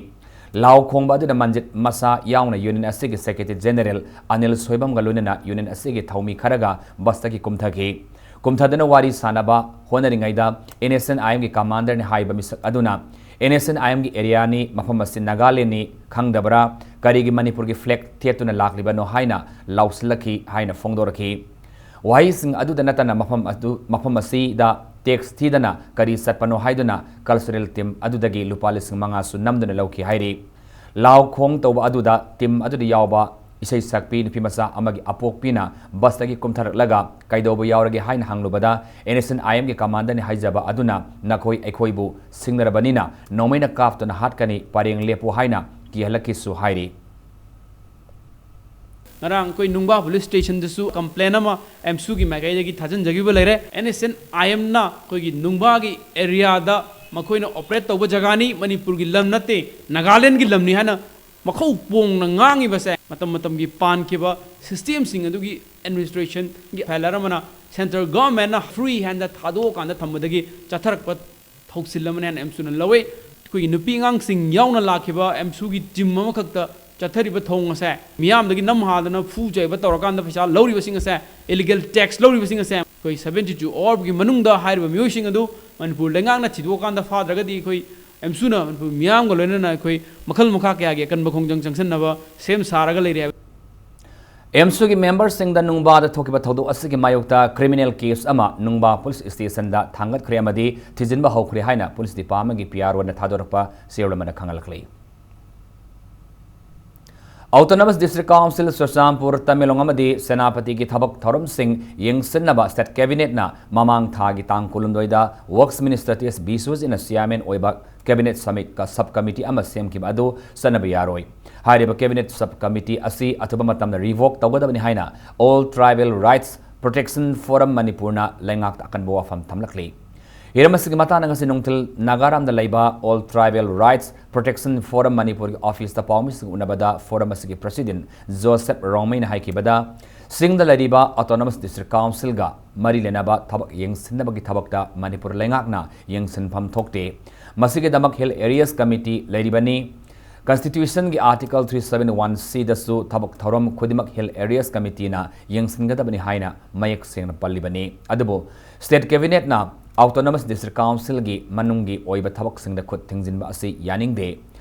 ꯂꯥꯎ ꯈꯣꯡꯕ ꯑꯗꯨꯗ ꯃꯟꯖꯤꯠ ꯃꯁꯥ ꯌꯥꯎꯅ ꯌꯨꯅꯤꯌꯟ ꯑꯁꯤꯒꯤ ꯁꯦꯀ꯭ꯔꯦꯇꯔꯤ ꯖꯦꯅꯦꯔꯦꯜ ꯑꯅꯤꯜ ꯁꯣꯏꯕꯝꯒ ꯂꯣꯏꯅꯅ ꯌꯨꯅꯤꯌꯟ ꯑꯁꯤꯒꯤ ꯊꯧꯃꯤ ꯈꯔꯒ ꯕꯁꯇꯒꯤ ꯀꯨꯝꯊꯈꯤ꯫ ꯀꯨꯝꯊꯗꯨꯅ ꯋꯥꯔꯤ ꯁꯥꯅꯕ ꯍꯣꯠꯅꯔꯤꯉꯩꯗ ꯑꯦꯟ ꯑꯦꯁ ꯑꯦꯟ ꯑꯥꯏ ꯑꯦꯝꯒꯤ ꯀꯃꯥꯟꯗꯔꯅꯤ ꯍꯥꯏꯕ ꯃꯤꯁꯛ ꯑꯗꯨꯅ ꯑꯦꯟ ꯑꯦꯁ ꯑꯦꯟ ꯑꯥꯏ ꯑꯦꯝꯒꯤ ꯑꯦꯔꯤꯌꯥꯅꯤ, ꯃꯐꯝ ꯑꯁꯤ ꯅꯥꯒꯥꯂꯦꯟꯅꯤ, ꯈꯪꯗꯕ꯭ꯔꯥ? ꯀꯔꯤꯒꯤ ꯃꯅꯤꯄꯨꯔꯒꯤ ꯐ꯭ꯂꯦꯒ ꯊꯦꯠꯇꯨꯅ ꯂꯥꯛꯂꯤꯕꯅꯣ ꯍꯥꯏꯅ ꯂꯥꯎꯁꯤꯜꯂꯛꯈꯤ ꯍꯥꯏꯅ ꯐꯣꯡꯗꯣꯔꯛꯈꯤ꯫ ꯋꯥꯍꯩꯁꯤꯡ ꯑꯗꯨꯗ ꯅꯠꯇꯅ ꯃꯐꯝ ꯑꯗꯨ, ꯃꯐꯝ ꯑꯁꯤꯗ ꯇꯦꯛꯁ ꯊꯤꯗꯅ ꯀꯔꯤ ꯆꯠꯄꯅꯣ ꯍꯥꯏꯗꯨꯅ ꯀꯜꯆꯔꯦꯜ ꯇꯤꯝ ꯑꯗꯨꯗꯒꯤ ꯂꯨꯄꯥ ꯂꯤꯁꯤꯡ ꯃꯉꯥꯁꯨ ꯅꯝꯗꯨꯅ ꯂꯧꯈꯤ ꯍꯥꯏꯔꯤ꯫ ꯂꯥꯎ ꯈꯣꯡ ꯇꯧꯕ ꯑꯗꯨꯗ ꯇꯤꯝ ꯑꯗꯨꯗ ꯌꯥꯎꯕ ꯏꯁꯩ ꯁꯛꯄꯤ ꯅꯨꯄꯤꯃꯆꯥ ꯑꯃꯒꯤ ꯑꯄꯣꯛꯄꯤꯅ ꯕꯁꯇꯒꯤ ꯀꯨꯝꯊꯔꯛꯂꯒ ꯀꯩꯗꯧꯕ ꯌꯥꯎꯔꯒꯦ ꯍꯥꯏꯅ ꯍꯪꯂꯨꯕꯗ, ꯑꯦꯟ ꯑꯦꯁ ꯑꯦꯟ ꯑꯥꯏ ꯑꯦꯝꯒꯤ ꯀꯃꯥꯟꯗꯔꯅꯤ ꯍꯥꯏꯖꯕ ꯑꯗꯨꯅ ꯅꯈꯣꯏ ꯑꯩꯈꯣꯏꯕꯨ ꯁꯤꯡꯅꯔꯕꯅꯤꯅ ꯅꯣꯡꯃꯩꯅ ꯀꯥꯞꯇꯨꯅ ꯍꯥꯠꯀꯅꯤ, ꯄꯔꯦꯡ ꯂꯦꯞꯄꯨ ꯍꯥꯏꯅ ꯀꯤꯍꯜꯂꯛꯈꯤꯁꯨ ꯍꯥꯏꯔꯤ꯫ ꯉꯔꯥꯡ ꯑꯩꯈꯣꯏ ꯅꯨꯡꯕꯥ ꯄꯨꯂꯤꯁ ꯁ꯭ꯇꯦꯁꯟꯗꯁꯨ ꯀꯝꯄ꯭ꯂꯦꯟ ꯑꯃ ꯑꯦꯝꯁꯨꯒꯤ ꯃꯥꯏꯀꯩꯗꯒꯤ ꯊꯥꯖꯤꯟꯖꯈꯤꯕ ꯂꯩꯔꯦ꯫ ꯑꯦꯟ ꯑꯦꯁ ꯑꯦꯟ ꯑꯥꯏ ꯑꯦꯝꯅ ꯑꯩꯈꯣꯏꯒꯤ ꯅꯨꯡꯕꯥꯒꯤ ꯑꯦꯔꯤꯌꯥꯗ ꯃꯈꯣꯏꯅ ꯑꯣꯄꯔꯦꯠ ꯇꯧꯕ ꯖꯒꯥꯅꯤ, ꯃꯅꯤꯄꯨꯔꯒꯤ ꯂꯝ ꯅꯠꯇꯦ, ꯅꯥꯒꯥꯂꯦꯟꯒꯤ ꯂꯝꯅꯤ ꯍꯥꯏꯅ ꯃꯈꯧ ꯄꯣꯡꯅ ꯉꯥꯡꯉꯤꯕꯁꯦ ꯃꯇꯝ ꯃꯇꯝꯒꯤ ꯄꯥꯟꯈꯤꯕ ꯁꯤꯁꯇꯦꯝꯁꯤꯡ ꯑꯗꯨꯒꯤ ꯑꯦꯗꯃꯤꯅꯤꯁꯇ꯭ꯔꯦꯁꯟꯒꯤ ꯐꯦꯂꯔ ꯑꯃꯅ ꯁꯦꯟꯇ꯭ꯔꯦꯜ ꯒꯚꯔꯟꯃꯦꯟꯠꯅ ꯐ꯭ꯔꯤ ꯍꯦꯟꯗ ꯊꯥꯗꯣꯛꯑꯀꯥꯟꯗ ꯊꯝꯕꯗꯒꯤ ꯆꯠꯊꯔꯛꯄ ꯊꯧꯁꯤꯜ ꯑꯃꯅꯦꯅ ꯑꯦꯝꯁꯨꯅ ꯂꯧꯋꯤ꯫ ꯑꯩꯈꯣꯏꯒꯤ ꯅꯨꯄꯤ ꯑꯉꯥꯡꯁꯤꯡ ꯌꯥꯎꯅ ꯂꯥꯛꯈꯤꯕ ꯑꯦꯝꯁꯨꯒꯤ ꯇꯤꯝ ꯑꯃꯈꯛꯇ ꯆꯠꯊꯔꯤꯕ ꯊꯧꯑꯣꯡ ꯑꯁꯦ, ꯃꯤꯌꯥꯝꯗꯒꯤ ꯅꯝ ꯍꯥꯗꯅ ꯐꯨ ꯆꯩꯕ ꯇꯧꯔꯀꯥꯟꯗ ꯄꯩꯁꯥ ꯂꯧꯔꯤꯕꯁꯤꯡ ꯑꯁꯦ, ꯏꯂꯤꯒꯦꯜ ꯇꯦꯛꯁ ꯂꯧꯔꯤꯕꯁꯤꯡ ꯑꯁꯦ, ꯑꯩꯈꯣꯏ ꯁꯕꯦꯟꯇꯤ ꯇꯨ ꯑꯋꯥꯔꯒꯤ ꯃꯅꯨꯡꯗ ꯍꯥꯏꯔꯤꯕ ꯃꯤꯑꯣꯏꯁꯤꯡ ꯑꯗꯨ ꯃꯅꯤꯄꯨꯔ ꯂꯩꯉꯥꯛꯅ ꯊꯤꯗꯣꯛꯑꯀꯥꯟꯗ ꯐꯥꯗ꯭ꯔꯒꯗꯤ ꯑꯩꯈꯣꯏ ꯑꯦꯝꯁꯨꯅ ꯃꯅꯤꯄꯨꯔ ꯃꯤꯌꯥꯝꯒ ꯂꯣꯏꯅꯅ ꯑꯩꯈꯣꯏ ꯃꯈꯜ ꯃꯈꯥ ꯀꯌꯥꯒꯤ ꯑꯀꯟꯕ ꯈꯣꯡꯖꯪ ꯆꯪꯁꯤꯟꯅꯕ ꯁꯦꯝ ꯁꯥꯔꯒ ꯂꯩꯔꯦ ꯍꯥꯏꯕ꯫ ꯑꯦꯝꯁꯨꯒꯤ ꯃꯦꯝꯕꯔꯁꯤꯡꯗ ꯅꯨꯡꯕꯥꯗ ꯊꯣꯛꯈꯤꯕ ꯊꯧꯗꯣꯛ ꯑꯁꯤꯒꯤ ꯃꯥꯌꯣꯛꯇ ꯀ꯭ꯔꯤꯃꯤꯅꯦꯜ ꯀꯦꯁ ꯑꯃ ꯅꯨꯡꯕꯥ ꯄꯨꯂꯤꯁ ꯁ꯭ꯇꯦꯁꯟꯗ ꯊꯥꯡꯒꯠꯈ꯭ꯔꯦ ꯑꯃꯗꯤ ꯊꯤꯖꯤꯟꯕ ꯍꯧꯈ꯭ꯔꯦ ꯍꯥꯏꯅ ꯄꯨꯂꯤꯁ ꯗꯤꯄꯥꯔꯠꯃꯦꯟꯒꯤ ꯄꯤ ꯑꯥꯔ ꯑꯣꯅ ꯊꯥꯗꯣꯔꯛꯄ ꯆꯦꯔꯣꯜ ꯑꯃꯅ ꯈꯪꯍꯜꯂꯛꯂꯤ꯫ Autonomous district council Churachandpur, Tamenglong ꯑꯃꯗꯤ ꯁꯦꯅꯥꯄꯇꯤꯒꯤ ꯊꯕꯛ ꯊꯧꯔꯝꯁꯤꯡ ꯌꯦꯡꯁꯤꯟꯅꯕ ꯁ꯭ꯇꯦꯠ ꯀꯦꯕꯤꯅꯦꯠꯅ ꯃꯃꯥꯡ ꯊꯥꯒꯤ ꯇꯥꯡ ꯀꯨꯟꯍꯨꯝꯗꯣꯏꯗ ꯋꯔꯛꯁ ꯃꯤꯅꯤꯁꯇꯔ ꯇꯤ ꯑꯦꯁ ꯕꯤꯁ꯭ꯋꯖꯤꯠꯅ ꯆꯤꯌꯥꯔꯃꯦꯟ ꯑꯣꯏꯕ ꯀꯦꯕꯤꯅꯦꯠ ꯁꯕ ꯀꯃꯤꯇꯤ ꯑꯃ ꯁꯦꯝꯈꯤꯕ ꯑꯗꯨ ꯆꯠꯅꯕ ꯌꯥꯔꯣꯏ꯫ ꯍꯥꯏꯔꯤꯕ ꯀꯦꯕꯤꯅꯦꯠ ꯁꯕ ꯀꯃꯤꯇꯤ ꯑꯁꯤ ꯑꯊꯨꯕ ꯃꯇꯝꯗ ꯔꯤꯚꯣꯛ ꯇꯧꯒꯗꯕꯅꯤ ꯍꯥꯏꯅ all tribal rights protection forum ꯃꯅꯤꯄꯨꯔꯅ ꯂꯩꯉꯥꯛꯇ ꯑꯀꯟꯕ ꯋꯥꯐꯝ ꯊꯝꯂꯛꯂꯤ꯫ ꯍꯤꯔꯝ ꯑꯁꯤꯒꯤ ꯃꯇꯥꯡꯗ ꯉꯁꯤ ꯅꯨꯡꯊꯤꯜ ꯅꯥꯒꯥꯔꯥꯝꯗ ꯂꯩꯕ all tribal rights protection forum ꯃꯅꯤꯄꯨꯔꯒꯤ ꯑꯣꯐꯤꯁꯇ ꯄꯥꯎꯃꯤꯁꯤꯡ ꯎꯅꯕꯗ ꯐꯣꯔꯝ ꯑꯁꯤꯒꯤ ꯄ꯭ꯔꯁꯤꯗꯦꯟꯠ ꯖꯣꯁꯦꯐ ꯔꯣꯡꯃꯩꯅ ꯍꯥꯏꯈꯤꯕꯗ, ꯆꯤꯡꯗ ꯂꯩꯔꯤꯕ ꯑꯣꯇꯣꯅꯣꯃꯁ ꯗꯤꯁꯇ꯭ꯔꯤꯛ ꯀꯥꯎꯟꯁꯤꯜꯒ ꯃꯔꯤ ꯂꯩꯅꯕ ꯊꯕꯛ ꯌꯦꯡꯁꯤꯟꯅꯕꯒꯤ ꯊꯕꯛꯇ ꯃꯅꯤꯄꯨꯔ ꯂꯩꯉꯥꯛꯅ ꯌꯦꯡꯁꯤꯟꯐꯝ ꯊꯣꯛꯇꯦ꯫ ꯃꯁꯤꯒꯤꯗꯃꯛ ꯍꯤꯜ ꯑꯦꯔꯤꯌꯥꯁ ꯀꯃꯤꯇꯤ ꯂꯩꯔꯤꯕꯅꯤ꯫ ꯀꯟꯁꯇꯤꯇ꯭ꯌꯨꯁꯟꯒꯤ ꯑꯥꯔꯇꯤꯀꯜ ꯊ꯭ꯔꯤ ꯁꯚꯦꯟ ꯋꯥꯟ ꯁꯤꯗꯁꯨ ꯊꯕꯛ ꯊꯧꯔꯝ ꯈꯨꯗꯤꯡꯃꯛ ꯍꯤꯜ ꯑꯦꯔꯤꯌꯥꯁ ꯀꯃꯤꯇꯤꯅ ꯌꯦꯡꯁꯤꯟꯒꯗꯕꯅꯤ ꯍꯥꯏꯅ ꯃꯌꯦꯛ ꯁꯦꯡꯅ ꯄꯜꯂꯤꯕꯅꯤ꯫ ꯑꯗꯨꯕꯨ ꯁ꯭ꯇꯦꯠ ꯀꯦꯕꯤꯅꯦꯠꯅ ꯑꯣꯇꯣꯅꯣꯃꯁ ꯗꯤꯁꯇ꯭ꯔꯤꯛ ꯀꯥꯎꯟꯁꯤꯜꯒꯤ ꯃꯅꯨꯡꯒꯤ ꯑꯣꯏꯕ ꯊꯕꯛꯁꯤꯡꯗ ꯈꯨꯠ ꯊꯤꯡꯖꯤꯟꯕ ꯑꯁꯤ ꯌꯥꯅꯤꯡꯗꯦ꯫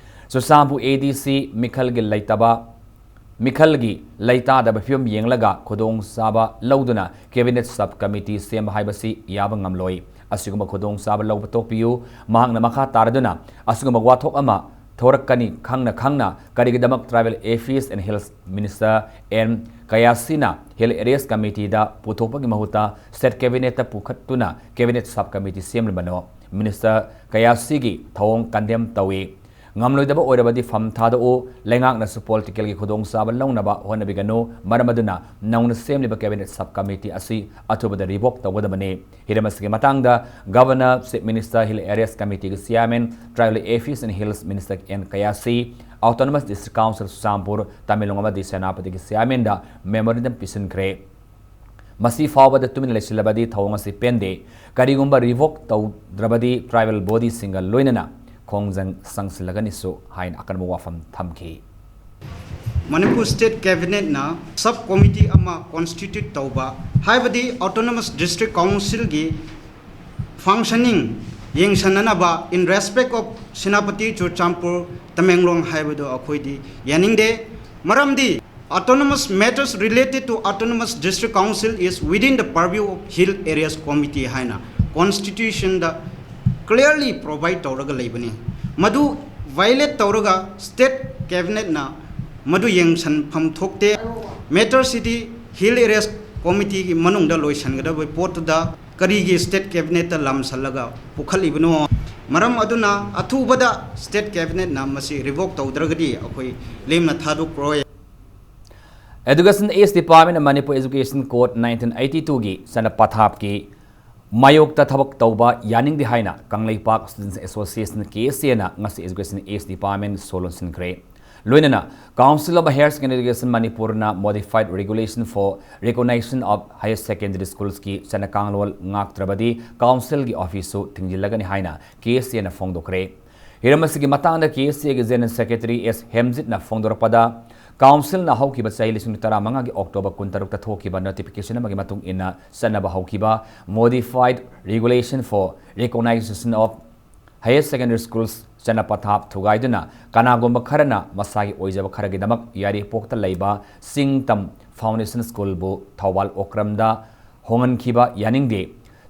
ꯆꯨꯔꯆꯥꯟꯄꯨꯔ ꯑꯦ ꯗꯤ ꯁꯤ ꯃꯤꯈꯜꯒꯤ ꯂꯩꯇꯕ, ꯃꯤꯈꯜꯒꯤ ꯂꯩꯇꯥꯗꯕ ꯐꯤꯕꯝ ꯌꯦꯡꯂꯒ ꯈꯨꯗꯣꯡꯆꯥꯕ ꯂꯧꯗꯨꯅ ꯀꯦꯕꯤꯅꯦꯠ ꯁꯕ ꯀꯃꯤꯇꯤ ꯁꯦꯝꯕ ꯍꯥꯏꯕꯁꯤ ꯌꯥꯕ ꯉꯝꯂꯣꯏ꯫ ꯑꯁꯤꯒꯨꯝꯕ ꯈꯨꯗꯣꯡꯆꯥꯕ ꯂꯧꯕ ꯇꯣꯛꯄꯤꯌꯨ꯫ ꯃꯍꯥꯛꯅ ꯃꯈꯥ ꯇꯥꯔꯗꯨꯅ ꯑꯁꯤꯒꯨꯝꯕ ꯋꯥꯊꯣꯛ ꯑꯃ ꯊꯣꯔꯛꯀꯅꯤ ꯈꯪꯅ ꯈꯪꯅ ꯀꯔꯤꯒꯤꯗꯃꯛ tribal affairs and hills minister N ꯀꯌꯥꯁꯤꯅ ꯍꯤꯜ ꯑꯦꯔꯤꯌꯥꯁ ꯀꯃꯤꯇꯤꯗ ꯄꯨꯊꯣꯛꯄꯒꯤ ꯃꯍꯨꯠꯇ ꯁ꯭ꯇꯦꯠ ꯀꯦꯕꯤꯅꯦꯠꯇ ꯄꯨꯈꯠꯇꯨꯅ ꯀꯦꯕꯤꯅꯦꯠ ꯁꯕ ꯀꯃꯤꯇꯤ ꯁꯦꯝꯂꯤꯕꯅꯣ? ꯃꯤꯅꯤꯁꯇꯔ ꯀꯌꯥꯁꯤꯒꯤ ꯊꯧꯑꯣꯡ ꯀꯟꯗꯦꯝ ꯇꯧꯏ꯫ ꯉꯝꯂꯣꯏꯗꯕ ꯑꯣꯏꯔꯕꯗꯤ ꯐꯝ ꯊꯥꯗꯣꯛꯎ꯫ ꯂꯩꯉꯥꯛꯅꯁꯨ ꯄꯣꯂꯤꯇꯤꯀꯦꯜꯒꯤ ꯈꯨꯗꯣꯡꯆꯥꯕ ꯂꯧꯅꯕ ꯍꯣꯠꯅꯕꯤꯒꯅꯨ꯫ ꯃꯔꯝ ꯑꯗꯨꯅ ꯅꯧꯅ ꯁꯦꯝꯂꯤꯕ ꯀꯦꯕꯤꯅꯦꯠ ꯁꯕ ꯀꯃꯤꯇꯤ ꯑꯁꯤ ꯑꯊꯨꯕꯗ ꯔꯤꯚꯣꯛ ꯇꯧꯒꯗꯕꯅꯤ꯫ ꯍꯤꯔꯝ ꯑꯁꯤꯒꯤ ꯃꯇꯥꯡꯗ governor, chief minister, hill areas ꯀꯃꯤꯇꯤꯒꯤ chairman, tribal affairs and hills minister N Kayisii, autonomous district council Churachandpur, Tamenglong ꯑꯃꯗꯤ ꯁꯦꯅꯥꯄꯇꯤꯒꯤ ꯆꯤꯌꯥꯔꯃꯦꯟꯗ ꯃꯦꯃꯣꯔꯦꯟꯗꯝ ꯄꯤꯁꯤꯟꯈ꯭ꯔꯦ꯫ ꯃꯁꯤ ꯐꯥꯎꯕꯗ ꯇꯨꯃꯤꯟꯅ ꯂꯩꯁꯤꯜꯂꯕꯗꯤ ꯊꯧꯑꯣꯡ ꯑꯁꯤ ꯄꯦꯟꯗꯦ꯫ ꯀꯔꯤꯒꯨꯝꯕ ꯔꯤꯚꯣꯛ ꯇꯧꯗ꯭ꯔꯕꯗꯤ ꯇ꯭ꯔꯥꯏꯕꯦꯜ ꯕꯣꯗꯤꯁꯤꯡꯒ ꯂꯣꯏꯅꯅ ꯈꯣꯡꯖꯪ ꯆꯪꯁꯤꯜꯂꯒꯅꯤꯁꯨ ꯍꯥꯏꯅ ꯑꯀꯟꯕ ꯋꯥꯐꯝ ꯊꯝꯈꯤ꯫ ꯃꯅꯤꯄꯨꯔ ꯁ꯭ꯇꯦꯠ ꯀꯦꯕꯤꯅꯦꯠꯅ ꯁꯕ ꯀꯣꯃꯤꯇꯤ ꯑꯃ ꯀꯣꯟꯁꯇꯤꯇ꯭ꯌꯨꯠ ꯇꯧꯕ, ꯍꯥꯏꯕꯗꯤ ꯑꯣꯇꯣꯅꯣꯃꯁ ꯗꯤꯁꯇ꯭ꯔꯤꯛ ꯀꯥꯎꯟꯁꯤꯜꯒꯤ ꯐꯪꯁꯅꯤꯡ ꯌꯦꯡꯁꯤꯟꯅꯅꯕ in respect of Senapati, Churachandpur, Tamenglong ꯍꯥꯏꯕꯗꯨ ꯑꯩꯈꯣꯏꯗꯤ ꯌꯥꯅꯤꯡꯗꯦ꯫ ꯃꯔꯝꯗꯤ Autonomous matters related to autonomous district council is within the purview of Hill Areas Committee ꯍꯥꯏꯅ constitutionꯗ clearly provide ꯇꯧꯔꯒ ꯂꯩꯕꯅꯤ꯫ ꯃꯗꯨ violate ꯇꯧꯔꯒ state cabinetꯅ ꯃꯗꯨ ꯌꯦꯡꯁꯟꯐꯝ ꯊꯣꯛꯇꯦ꯫ Matterꯁꯤꯗꯤ Hill Areas Committeeꯒꯤ ꯃꯅꯨꯡꯗ ꯂꯣꯏꯁꯟꯒꯗꯕ ꯄꯣꯠꯇꯨꯗ ꯀꯔꯤꯒꯤ state cabinetꯇ ꯂꯥꯝꯁꯜꯂꯒ ꯄꯨꯈꯠꯂꯤꯕꯅꯣ? ꯃꯔꯝ ꯑꯗꯨꯅ ꯑꯊꯨꯕꯗ state cabinetꯅ ꯃꯁꯤ revoke ꯇꯧꯗ꯭ꯔꯒꯗꯤ ꯑꯩꯈꯣꯏ ꯂꯦꯝꯅ ꯊꯥꯗꯣꯛꯂꯣꯏ꯫ Education East Department Manipur Education Code nineteen eighty twoꯒꯤ ꯆꯠꯅ ꯄꯊꯥꯞꯀꯤ ꯃꯥꯌꯣꯛꯇ ꯊꯕꯛ ꯇꯧꯕ ꯌꯥꯅꯤꯡꯗꯦ ꯍꯥꯏꯅ Kangleipak Students Association, K S Aꯅ ꯉꯁꯤ Education East Department ꯁꯣ ꯂꯣꯟꯁꯤꯟꯈ꯭ꯔꯦ꯫ ꯂꯣꯏꯅꯅ Council of Higher Secondary Education ꯃꯅꯤꯄꯨꯔꯅ Modified Regulation for Recognition of Higher Secondary Schools ꯀꯤ ꯆꯠꯅ ꯀꯥꯡꯂꯣꯟ ꯉꯥꯛꯇ꯭ꯔꯕꯗꯤ councilꯒꯤ officeꯁꯨ ꯊꯤꯡꯖꯤꯜꯂꯒꯅꯤ ꯍꯥꯏꯅ K S Aꯅ ꯐꯣꯡꯗꯣꯛꯈ꯭ꯔꯦ꯫ ꯍꯤꯔꯝ ꯑꯁꯤꯒꯤ ꯃꯇꯥꯡꯗ K S Aꯒꯤ General Secretary S ꯍꯦꯝꯖꯤꯠꯅ ꯐꯣꯡꯗꯣꯔꯛꯄꯗ, councilꯅ ꯍꯧꯈꯤꯕ ꯆꯍꯤ ꯂꯤꯁꯤꯡ ꯇꯔꯥꯃꯉꯥꯒꯤ October ꯀꯨꯟꯇꯔꯨꯛꯇ ꯊꯣꯛꯈꯤꯕ notification ꯑꯃꯒꯤ ꯃꯇꯨꯡ ꯏꯟꯅ ꯆꯠꯅꯕ ꯍꯧꯈꯤꯕ Modified Regulation for Recognition of Higher Secondary Schools ꯆꯠꯅ ꯄꯊꯥꯞ ꯊꯨꯒꯥꯏꯗꯨꯅ ꯀꯅꯥꯒꯨꯝꯕ ꯈꯔꯅ ꯃꯁꯥꯒꯤ ꯑꯣꯏꯖꯕ ꯈꯔꯒꯤꯗꯃꯛ ꯌꯥꯏꯔꯤꯄꯣꯛꯇ ꯂꯩꯕ ꯆꯤꯡꯇꯝ Foundation Schoolꯕꯨ ꯊꯧꯕꯥꯜ ꯑꯣꯀ꯭ꯔꯝꯗ ꯍꯣꯡꯍꯟꯈꯤꯕ ꯌꯥꯅꯤꯡꯗꯦ꯫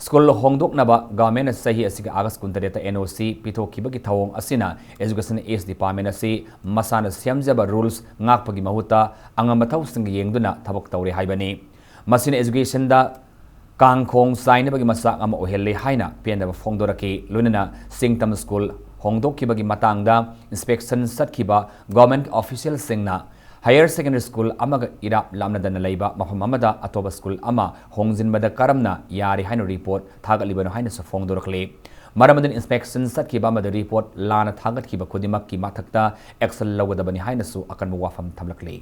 School ꯍꯣꯡꯗꯣꯛꯅꯕ governmentꯅ ꯆꯍꯤ ꯑꯁꯤꯒꯤ August ꯀꯨꯟꯇꯔꯦꯠꯇ N O C ꯄꯤꯊꯣꯛꯈꯤꯕꯒꯤ ꯊꯧꯑꯣꯡ ꯑꯁꯤꯅ Education East Department ꯑꯁꯤ ꯃꯁꯥꯅ ꯁꯦꯝꯖꯕ rules ꯉꯥꯛꯄꯒꯤ ꯃꯍꯨꯠꯇ ꯑꯉꯝꯕ ꯊꯧꯁꯤꯡ ꯌꯦꯡꯗꯨꯅ ꯊꯕꯛ ꯇꯧꯔꯦ ꯍꯥꯏꯕꯅꯤ꯫ ꯃꯁꯤꯅ educationꯗ ꯀꯥꯡꯈꯣꯡ ꯆꯥꯏꯅꯕꯒꯤ ꯃꯆꯥꯛ ꯑꯃ ꯑꯣꯏꯍꯜꯂꯦ ꯍꯥꯏꯅ ꯄꯦꯟꯗꯕ ꯐꯣꯡꯗꯣꯔꯛꯈꯤ꯫ ꯂꯣꯏꯅꯅ ꯆꯤꯡꯇꯝ school ꯍꯣꯡꯗꯣꯛꯈꯤꯕꯒꯤ ꯃꯇꯥꯡꯗ inspection ꯆꯠꯈꯤꯕ government officialꯁꯤꯡꯅ higher secondary school ꯑꯃꯒ ꯏꯔꯥꯞ ꯂꯥꯞꯅꯗꯅ ꯂꯩꯕ ꯃꯐꯝ ꯑꯃꯗ ꯑꯇꯣꯞꯄ school ꯑꯃ ꯍꯣꯡꯖꯤꯟꯕꯗ ꯀꯔꯝꯅ ꯌꯥꯔꯤ ꯍꯥꯏꯅ report ꯊꯥꯒꯠꯂꯤꯕꯅꯣ ꯍꯥꯏꯅꯁꯨ ꯐꯣꯡꯗꯣꯔꯛꯂꯤ꯫ ꯃꯔꯝ ꯑꯗꯨꯅ inspection ꯆꯠꯈꯤꯕ ꯑꯃꯗ report ꯂꯥꯟꯅ ꯊꯥꯒꯠꯈꯤꯕ ꯈꯨꯗꯤꯡꯃꯛꯀꯤ ꯃꯊꯛꯇ action ꯂꯧꯒꯗꯕꯅꯤ ꯍꯥꯏꯅꯁꯨ ꯑꯀꯟꯕ ꯋꯥꯐꯝ ꯊꯝꯂꯛꯂꯤ꯫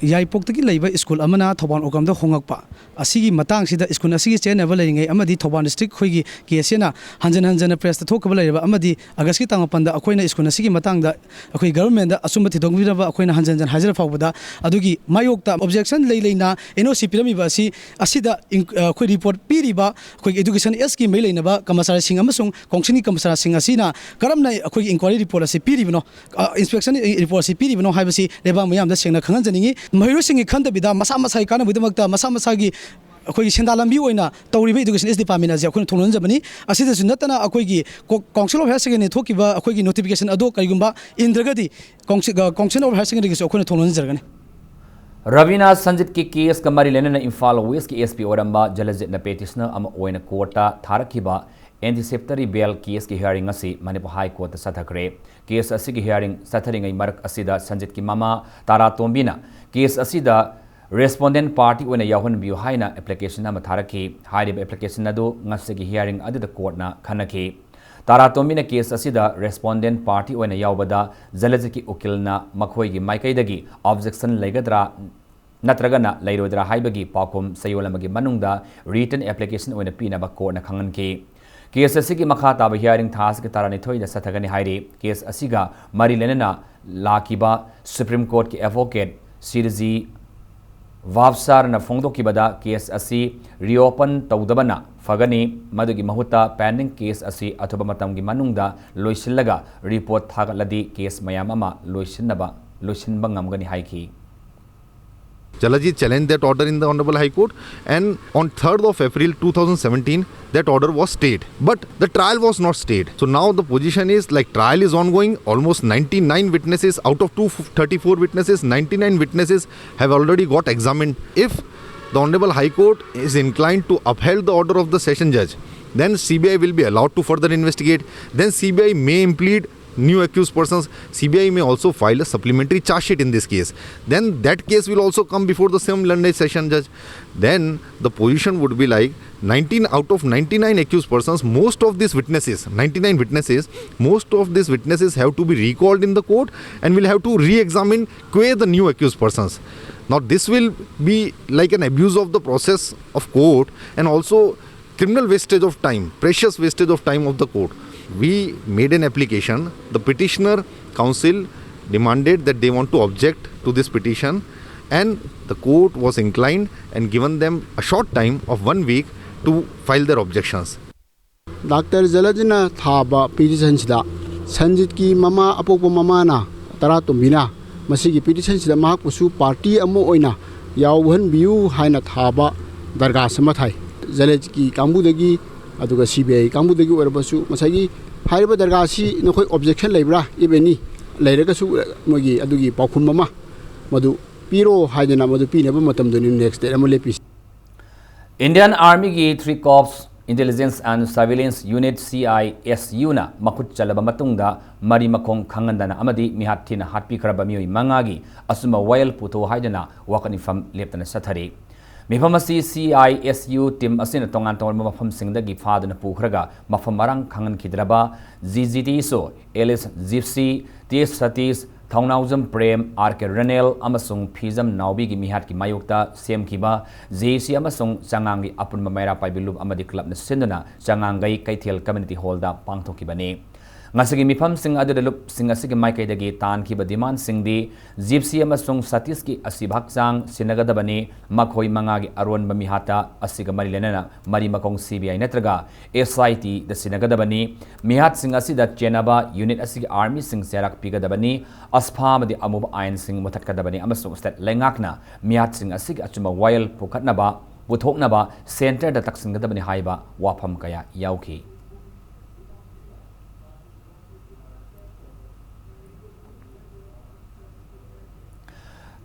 ꯌꯥꯏꯄꯣꯛꯇꯒꯤ ꯂꯩꯕ ꯁ꯭ꯀꯨꯜ ꯑꯃꯅ ꯊꯧꯕꯥꯜ ꯑꯣꯀ꯭ꯔꯝꯗ ꯍꯣꯡꯉꯛꯄ ꯑꯁꯤꯒꯤ ꯃꯇꯥꯡꯁꯤꯗ, ꯁ꯭ꯀꯨꯜ ꯑꯁꯤꯒꯤ ꯆꯦꯟꯅꯕ ꯂꯩꯔꯤꯉꯩ ꯑꯃꯗꯤ ꯊꯧꯕꯥꯜ ꯗꯤꯁꯇ꯭ꯔꯤꯛ ꯑꯩꯈꯣꯏꯒꯤ ꯀꯦ ꯑꯦꯁ ꯑꯦꯅ ꯍꯟꯖꯟ ꯍꯟꯖꯟꯅ ꯄ꯭ꯔꯦꯁꯇ ꯊꯣꯛꯈꯤꯕ ꯂꯩꯔꯤꯕ ꯑꯃꯗꯤ ꯑꯥꯒꯁꯀꯤ ꯇꯥꯡ ꯃꯥꯄꯟꯗ ꯑꯩꯈꯣꯏꯅ ꯁ꯭ꯀꯨꯜ ꯑꯁꯤꯒꯤ ꯃꯇꯥꯡꯗ ꯑꯩꯈꯣꯏ ꯒꯚꯔꯟꯃꯦꯟꯗ ꯑꯆꯨꯝꯕ ꯊꯤꯗꯣꯛꯄꯤꯅꯕ ꯑꯩꯈꯣꯏꯅ ꯍꯟꯖꯟ ꯍꯟꯖꯟ ꯍꯥꯏꯖꯔ ꯐꯥꯎꯕꯗ, ꯑꯗꯨꯒꯤ ꯃꯥꯌꯣꯛꯇ ꯑꯣꯕꯖꯦꯛꯁꯟ ꯂꯩ ꯂꯩꯅ ꯑꯦꯟ ꯑꯣ ꯁꯤ ꯄꯤꯔꯝꯃꯤꯕ ꯑꯁꯤ, ꯑꯁꯤꯗ ꯏꯟ-, ꯑꯩꯈꯣꯏ ꯔꯤꯄꯣꯔꯠ ꯄꯤꯔꯤꯕ ꯑꯩꯈꯣꯏꯒꯤ ꯏꯗꯨꯀꯦꯁꯟ ꯑꯦꯁꯀꯤ ꯃꯔꯤ ꯂꯩꯅꯕ ꯀꯔꯃꯆꯥꯔꯤꯁꯤꯡ ꯑꯃꯁꯨꯡ ꯀꯥꯎꯟꯁꯤꯜꯒꯤ ꯀꯔꯃꯆꯥꯔꯤꯁꯤꯡ ꯑꯁꯤꯅ ꯀꯔꯝꯅ ꯑꯩꯈꯣꯏꯒꯤ ꯏꯟꯀ꯭ꯋꯥꯏꯔꯤ ꯔꯤꯄꯣꯔꯠ ꯑꯁꯤ ꯄꯤꯔꯤꯕꯅꯣ, ꯑ, ꯏꯟꯁꯄꯦꯛꯁꯟ ꯔꯤꯄꯣꯔꯠ ꯑꯁꯤ ꯄꯤꯔꯤꯕꯅꯣ ꯍꯥꯏꯕꯁꯤ ꯂꯩꯕꯥꯛ ꯃꯤꯌꯥꯝꯗ ꯁꯦꯡꯅ ꯈꯪꯍꯟꯖꯅꯤꯡꯉꯤ꯫ ꯃꯍꯩꯔꯣꯏꯁꯤꯡꯒꯤ ꯈꯟꯗꯕꯤꯗ ꯃꯁꯥ ꯃꯁꯥꯒꯤ ꯀꯥꯟꯅꯕꯒꯤꯗꯃꯛꯇ ꯃꯁꯥ ꯃꯁꯥꯒꯤ ꯑꯩꯈꯣꯏꯒꯤ ꯁꯦꯟꯗꯥꯟ ꯂꯝꯕꯤ ꯑꯣꯏꯅ ꯇꯧꯔꯤꯕ ꯏꯗꯨꯀꯦꯁꯟ ꯑꯦꯁ ꯗꯤꯄꯥꯔꯠꯃꯦꯟ ꯑꯁꯤ ꯑꯩꯈꯣꯏꯅ ꯊꯣꯡꯂꯣꯟꯖꯕꯅꯤ꯫ ꯑꯁꯤꯗꯁꯨ ꯅꯠꯇꯅ ꯑꯩꯈꯣꯏꯒꯤ ꯀꯣ-, ꯀꯥꯎꯟꯁꯤꯜ ꯑꯣꯐ ꯍꯥꯌꯔ ꯁꯦꯀꯦꯟꯗꯔꯤ ꯊꯣꯛꯈꯤꯕ ꯑꯩꯈꯣꯏꯒꯤ ꯅꯣꯇꯤꯐꯤꯀꯦꯁꯟ ꯑꯗꯣ ꯀꯔꯤꯒꯨꯝꯕ ꯏꯟꯗ꯭ꯔꯒꯗꯤ ꯀꯥꯎꯟꯁꯤꯜ, ꯑ, ꯀꯥꯎꯟꯁꯤꯜ ꯑꯣꯐ ꯍꯥꯌꯔ ꯁꯦꯀꯦꯟꯗꯔꯤꯒꯤꯁꯨ ꯑꯩꯈꯣꯏꯅ ꯊꯣꯡꯂꯣꯟꯖꯔꯒꯅꯤ꯫ ꯔꯕꯤꯅꯥ ꯁꯟꯖꯤꯠꯀꯤ ꯀꯦꯁꯀ ꯃꯔꯤ ꯂꯩꯅꯅ ꯏꯝꯐꯥꯜ ꯋꯦꯁꯀꯤ ꯑꯦꯁ ꯄꯤ ꯑꯣꯏꯔꯝꯕ ꯖꯂꯖꯤꯠꯅ ꯄꯦꯇꯤꯁꯅꯔ ꯑꯃ ꯑꯣꯏꯅ ꯀꯣꯔꯠꯇ ꯊꯥꯔꯛꯈꯤꯕ ꯑꯦꯟꯇꯤꯁꯤꯄꯦꯇꯔꯤ ꯕꯦꯜ ꯀꯦꯁꯀꯤ ꯍꯤꯌꯥꯔꯤꯡ ꯑꯁꯤ ꯃꯅꯤꯄꯨꯔ ꯍꯥꯏ ꯀꯣꯔꯠꯇ ꯆꯠꯊꯈ꯭ꯔꯦ꯫ ꯀꯦꯁ ꯑꯁꯤꯒꯤ ꯍꯤꯌꯥꯔꯤꯡ ꯆꯠꯊꯔꯤꯉꯩ ꯃꯔꯛ ꯑꯁꯤꯗ ꯁꯟꯖꯤꯠꯀꯤ ꯃꯃꯥ ꯇꯥꯔꯥ ꯇꯣꯝꯕꯤꯅ ꯀꯦꯁ ꯑꯁꯤꯗ ꯔꯦꯁꯄꯣꯟꯗꯦꯟ ꯄꯥꯔꯇꯤ ꯑꯣꯏꯅ ꯌꯥꯎꯍꯟꯕꯤꯌꯨ ꯍꯥꯏꯅ ꯑꯦꯄ꯭ꯂꯤꯀꯦꯁꯟ ꯑꯃ ꯊꯥꯔꯛꯈꯤ꯫ ꯍꯥꯏꯔꯤꯕ ꯑꯦꯄ꯭ꯂꯤꯀꯦꯁꯟ ꯑꯗꯨ ꯉꯁꯤꯒꯤ ꯍꯤꯌꯥꯔꯤꯡ ꯑꯗꯨꯗ ꯀꯣꯔꯠꯅ ꯈꯟꯅꯈꯤ꯫ ꯇꯥꯔꯥ ꯇꯣꯝꯕꯤꯅ ꯀꯦꯁ ꯑꯁꯤꯗ ꯔꯦꯁꯄꯣꯟꯗꯦꯟ ꯄꯥꯔꯇꯤ ꯑꯣꯏꯅ ꯌꯥꯎꯕꯗ ꯖꯂꯖꯤꯠꯀꯤ ꯎꯀꯤꯜꯅ ꯃꯈꯣꯏꯒꯤ ꯃꯥꯏꯀꯩꯗꯒꯤ ꯑꯣꯕꯖꯦꯛꯁꯟ ꯂꯩꯒꯗ꯭ꯔꯥ ꯅꯠꯇ꯭ꯔꯒꯅ ꯂꯩꯔꯣꯏꯗ꯭ꯔꯥ ꯍꯥꯏꯕꯒꯤ ꯄꯥꯎꯈꯨꯝ ꯆꯌꯣꯜ ꯑꯃꯒꯤ ꯃꯅꯨꯡꯗ ꯔꯤꯇꯟ ꯑꯦꯄ꯭ꯂꯤꯀꯦꯁꯟ ꯑꯣꯏꯅ ꯄꯤꯅꯕ ꯀꯣꯔꯠꯅ ꯈꯪꯍꯟꯈꯤ꯫ ꯀꯦꯁ ꯑꯁꯤꯒꯤ ꯃꯈꯥ ꯇꯥꯕ ꯍꯤꯌꯥꯔꯤꯡ ꯊꯥ ꯑꯁꯤꯒꯤ ꯇꯔꯥꯅꯤꯊꯣꯏꯗ ꯆꯠꯊꯒꯅꯤ ꯍꯥꯏꯔꯤ꯫ ꯀꯦꯁ ꯑꯁꯤꯒ ꯃꯔꯤ ꯂꯩꯅꯅ ꯂꯥꯛꯈꯤꯕ ꯁꯨꯄ꯭ꯔꯤꯝ ꯀꯣꯔꯠꯀꯤ ꯑꯦꯗꯚꯣꯀꯦꯠ ꯁꯤꯔꯖꯤ ꯚꯥꯞꯁꯥꯔꯅ ꯐꯣꯡꯗꯣꯛꯈꯤꯕꯗ, ꯀꯦꯁ ꯑꯁꯤ ꯔꯤꯑꯣꯄꯟ ꯇꯧꯗꯕꯅ ꯐꯒꯅꯤ, ꯃꯗꯨꯒꯤ ꯃꯍꯨꯠꯇ ꯄꯦꯟꯗꯤꯡ ꯀꯦꯁ ꯑꯁꯤ ꯑꯊꯨꯕ ꯃꯇꯝꯒꯤ ꯃꯅꯨꯡꯗ ꯂꯣꯏꯁꯤꯜꯂꯒ ꯔꯤꯄꯣꯔꯠ ꯊꯥꯒꯠꯂꯗꯤ ꯀꯦꯁ ꯃꯌꯥꯝ ꯑꯃ ꯂꯣꯏꯁꯤꯟꯅꯕ, ꯂꯣꯏꯁꯤꯟꯕ ꯉꯝꯒꯅꯤ ꯍꯥꯏꯈꯤ꯫ Jalajit challenged that order in the Honorable High Court, and on third of April two thousand seventeen, that order was stayed. But the trial was not stayed. So now the position is, like, trial is ongoing. Almost ninety-nine witnesses out of two thirty-four witnesses, ninety-nine witnesses have already got examined. If the Honorable High Court is inclined to uphold the order of the session judge, then C B I will be allowed to further investigate. Then C B I may implead new accused persons. C B I may also file a supplementary charge sheet in this case. Then that case will also come before the same learned session judge. Then the position would be like, nineteen out of ninety-nine accused persons, most of these witnesses, ninety-nine witnesses, most of these witnesses have to be recalled in the court and will have to re-examine qua the new accused persons. Now, this will be like an abuse of the process of court and also criminal wastage of time, precious wastage of time of the court. We made an application. The petitioner counsel demanded that they want to object to this petition, and the court was inclined and given them a short time of one week to file their objections. Doctor ꯖꯂꯖꯅ ꯊꯥꯕ ꯄꯤꯇꯤꯁꯟꯁꯤꯗ ꯁꯟꯖꯤꯠꯀꯤ ꯃꯃꯥ, ꯑꯄꯣꯛꯄ ꯃꯃꯥꯅ, ꯇꯔꯥꯇꯣꯝꯕꯤꯅ, ꯃꯁꯤꯒꯤ ꯄꯤꯇꯤꯁꯟꯁꯤꯗ ꯃꯍꯥꯛꯄꯨꯁꯨ party ꯑꯃ ꯑꯣꯏꯅ ꯌꯥꯎꯍꯟꯕꯤꯌꯨ ꯍꯥꯏꯅ ꯊꯥꯕ ꯗꯔꯈꯥꯁ ꯑꯃ ꯊꯥꯏ꯫ ꯖꯂꯖꯀꯤ ꯀꯥꯡꯕꯨꯗꯒꯤ, ꯑꯗꯨꯒ ꯁꯤ ꯕꯤ ꯑꯥꯏ ꯀꯥꯡꯕꯨꯗꯒꯤ ꯑꯣꯏꯔꯕꯁꯨ, ꯉꯁꯥꯏꯒꯤ ꯍꯥꯏꯔꯤꯕ ꯗꯔꯈꯥꯁꯁꯤ ꯅꯈꯣꯏ ꯑꯣꯕꯖꯦꯛꯁꯟ ꯂꯩꯕ꯭ꯔꯥ? If any ꯂꯩꯔꯒꯁꯨ, ꯃꯣꯏꯒꯤ ꯑꯗꯨꯒꯤ ꯄꯥꯎꯈꯨꯝ ꯑꯃ ꯃꯗꯨ ꯄꯤꯔꯣ ꯍꯥꯏꯗꯅ ꯃꯗꯨ ꯄꯤꯅꯕ ꯃꯇꯝꯗꯨꯅꯤ ꯅꯦꯛꯁ ꯗꯦꯠ ꯑꯃ ꯂꯦꯞꯄꯤꯁꯤ꯫ Indian Armyꯒꯤ Three Corps Intelligence and Surveillance Unit, C I S Uꯅ ꯃꯈꯨꯠ ꯆꯜꯂꯕ ꯃꯇꯨꯡꯗ ꯃꯔꯤ ꯃꯈꯣꯡ ꯈꯪꯍꯟꯗꯅ ꯑꯃꯗꯤ ꯃꯤꯍꯥꯠ ꯊꯤꯅ ꯍꯥꯠꯄꯤꯈ꯭ꯔꯕ ꯃꯤꯑꯣꯏ ꯃꯉꯥꯒꯤ ꯑꯆꯨꯝꯕ ꯋꯥꯌꯦꯜ ꯄꯨꯊꯣꯛꯎ ꯍꯥꯏꯗꯨꯅ ꯋꯥꯀꯠ ꯃꯤꯐꯝ ꯂꯦꯞꯇꯅ ꯆꯠꯊꯔꯤ꯫ ꯃꯤꯐꯝ ꯑꯁꯤ C I S U team ꯑꯁꯤꯅ ꯇꯣꯉꯥꯟ ꯇꯣꯉꯥꯟꯕ ꯃꯐꯝꯁꯤꯡꯗꯒꯤ ꯐꯥꯗꯨꯅ ꯄꯨꯈ꯭ꯔꯒ ꯃꯐꯝ ꯃꯔꯥꯡ ꯈꯪꯍꯟꯈꯤꯗ꯭ꯔꯕ G G T ꯁꯨ ꯑꯦꯂꯤꯁ ꯖꯤꯞꯁꯤ, ꯇꯤ ꯑꯦꯁ ꯁꯇꯤꯁ, ꯊꯧꯅꯥꯎꯖꯝ ꯄ꯭ꯔꯦꯝ, ꯑꯥꯔ ꯀꯦ ꯔꯅꯦꯜ ꯑꯃꯁꯨꯡ ꯐꯤꯖꯝ ꯅꯥꯎꯕꯤꯒꯤ ꯃꯤꯍꯥꯠꯀꯤ ꯃꯥꯌꯣꯛꯇ ꯁꯦꯝꯈꯤꯕ J C ꯑꯃꯁꯨꯡ ꯆꯉꯥꯡꯒꯤ ꯑꯄꯨꯟꯕ ꯃꯩꯔꯥ ꯄꯥꯏꯕꯤ ꯂꯨꯞ ꯑꯃꯗꯤ ꯀ꯭ꯂꯕꯅ ꯁꯤꯟꯗꯨꯅ ꯆꯉꯥꯡꯒꯩ ꯀꯩꯊꯦꯜ ꯀꯝꯃ꯭ꯌꯨꯅꯤꯇꯤ ꯍꯣꯜꯗ ꯄꯥꯡꯊꯣꯛꯈꯤꯕꯅꯤ꯫ ꯉꯁꯤꯒꯤ ꯃꯤꯐꯝꯁꯤꯡ ꯑꯗꯨꯗ ꯂꯨꯞꯁꯤꯡ ꯑꯁꯤꯒꯤ ꯃꯥꯏꯀꯩꯗꯒꯤ ꯇꯥꯟꯈꯤꯕ ꯗꯤꯃꯥꯟꯁꯤꯡꯗꯤ ꯖꯤꯞꯁꯤ ꯑꯃꯁꯨꯡ ꯁꯇꯤꯁꯀꯤ ꯑꯁꯤꯕ ꯍꯛꯆꯥꯡ ꯁꯤꯟꯅꯒꯗꯕꯅꯤ, ꯃꯈꯣꯏ ꯃꯉꯥꯒꯤ ꯑꯔꯣꯟꯕ ꯃꯤꯍꯥꯠꯇ ꯑꯁꯤꯒ ꯃꯔꯤ ꯂꯩꯅꯅ ꯃꯔꯤ ꯃꯈꯣꯡ C B I ꯅꯠꯇ꯭ꯔꯒ S I T ꯗ ꯁꯤꯟꯅꯒꯗꯕꯅꯤ, ꯃꯤꯍꯥꯠꯁꯤꯡ ꯑꯁꯤꯗ ꯆꯦꯟꯅꯕ ꯌꯨꯅꯤꯠ ꯑꯁꯤꯒꯤ ꯑꯥꯔꯃꯤꯁꯤꯡ ꯆꯩꯔꯥꯛ ꯄꯤꯒꯗꯕꯅꯤ, ꯑꯁꯐꯥ ꯑꯃꯗꯤ ꯑꯃꯨꯕ ꯑꯥꯏꯟꯁꯤꯡ ꯃꯨꯊꯠꯀꯗꯕꯅꯤ ꯑꯃꯁꯨꯡ ꯁ꯭ꯇꯦꯠ ꯂꯩꯉꯥꯛꯅ ꯃꯤꯍꯥꯠꯁꯤꯡ ꯑꯁꯤꯒꯤ ꯑꯆꯨꯝꯕ ꯋꯥꯌꯦꯜ ꯄꯨꯈꯠꯅꯕ, ꯄꯨꯊꯣꯛꯅꯕ ꯁꯦꯟꯇꯔꯗ ꯇꯛꯁꯤꯟꯒꯗꯕꯅꯤ ꯍꯥꯏꯕ ꯋꯥꯐꯝ ꯀꯌꯥ ꯌꯥꯎꯈꯤ꯫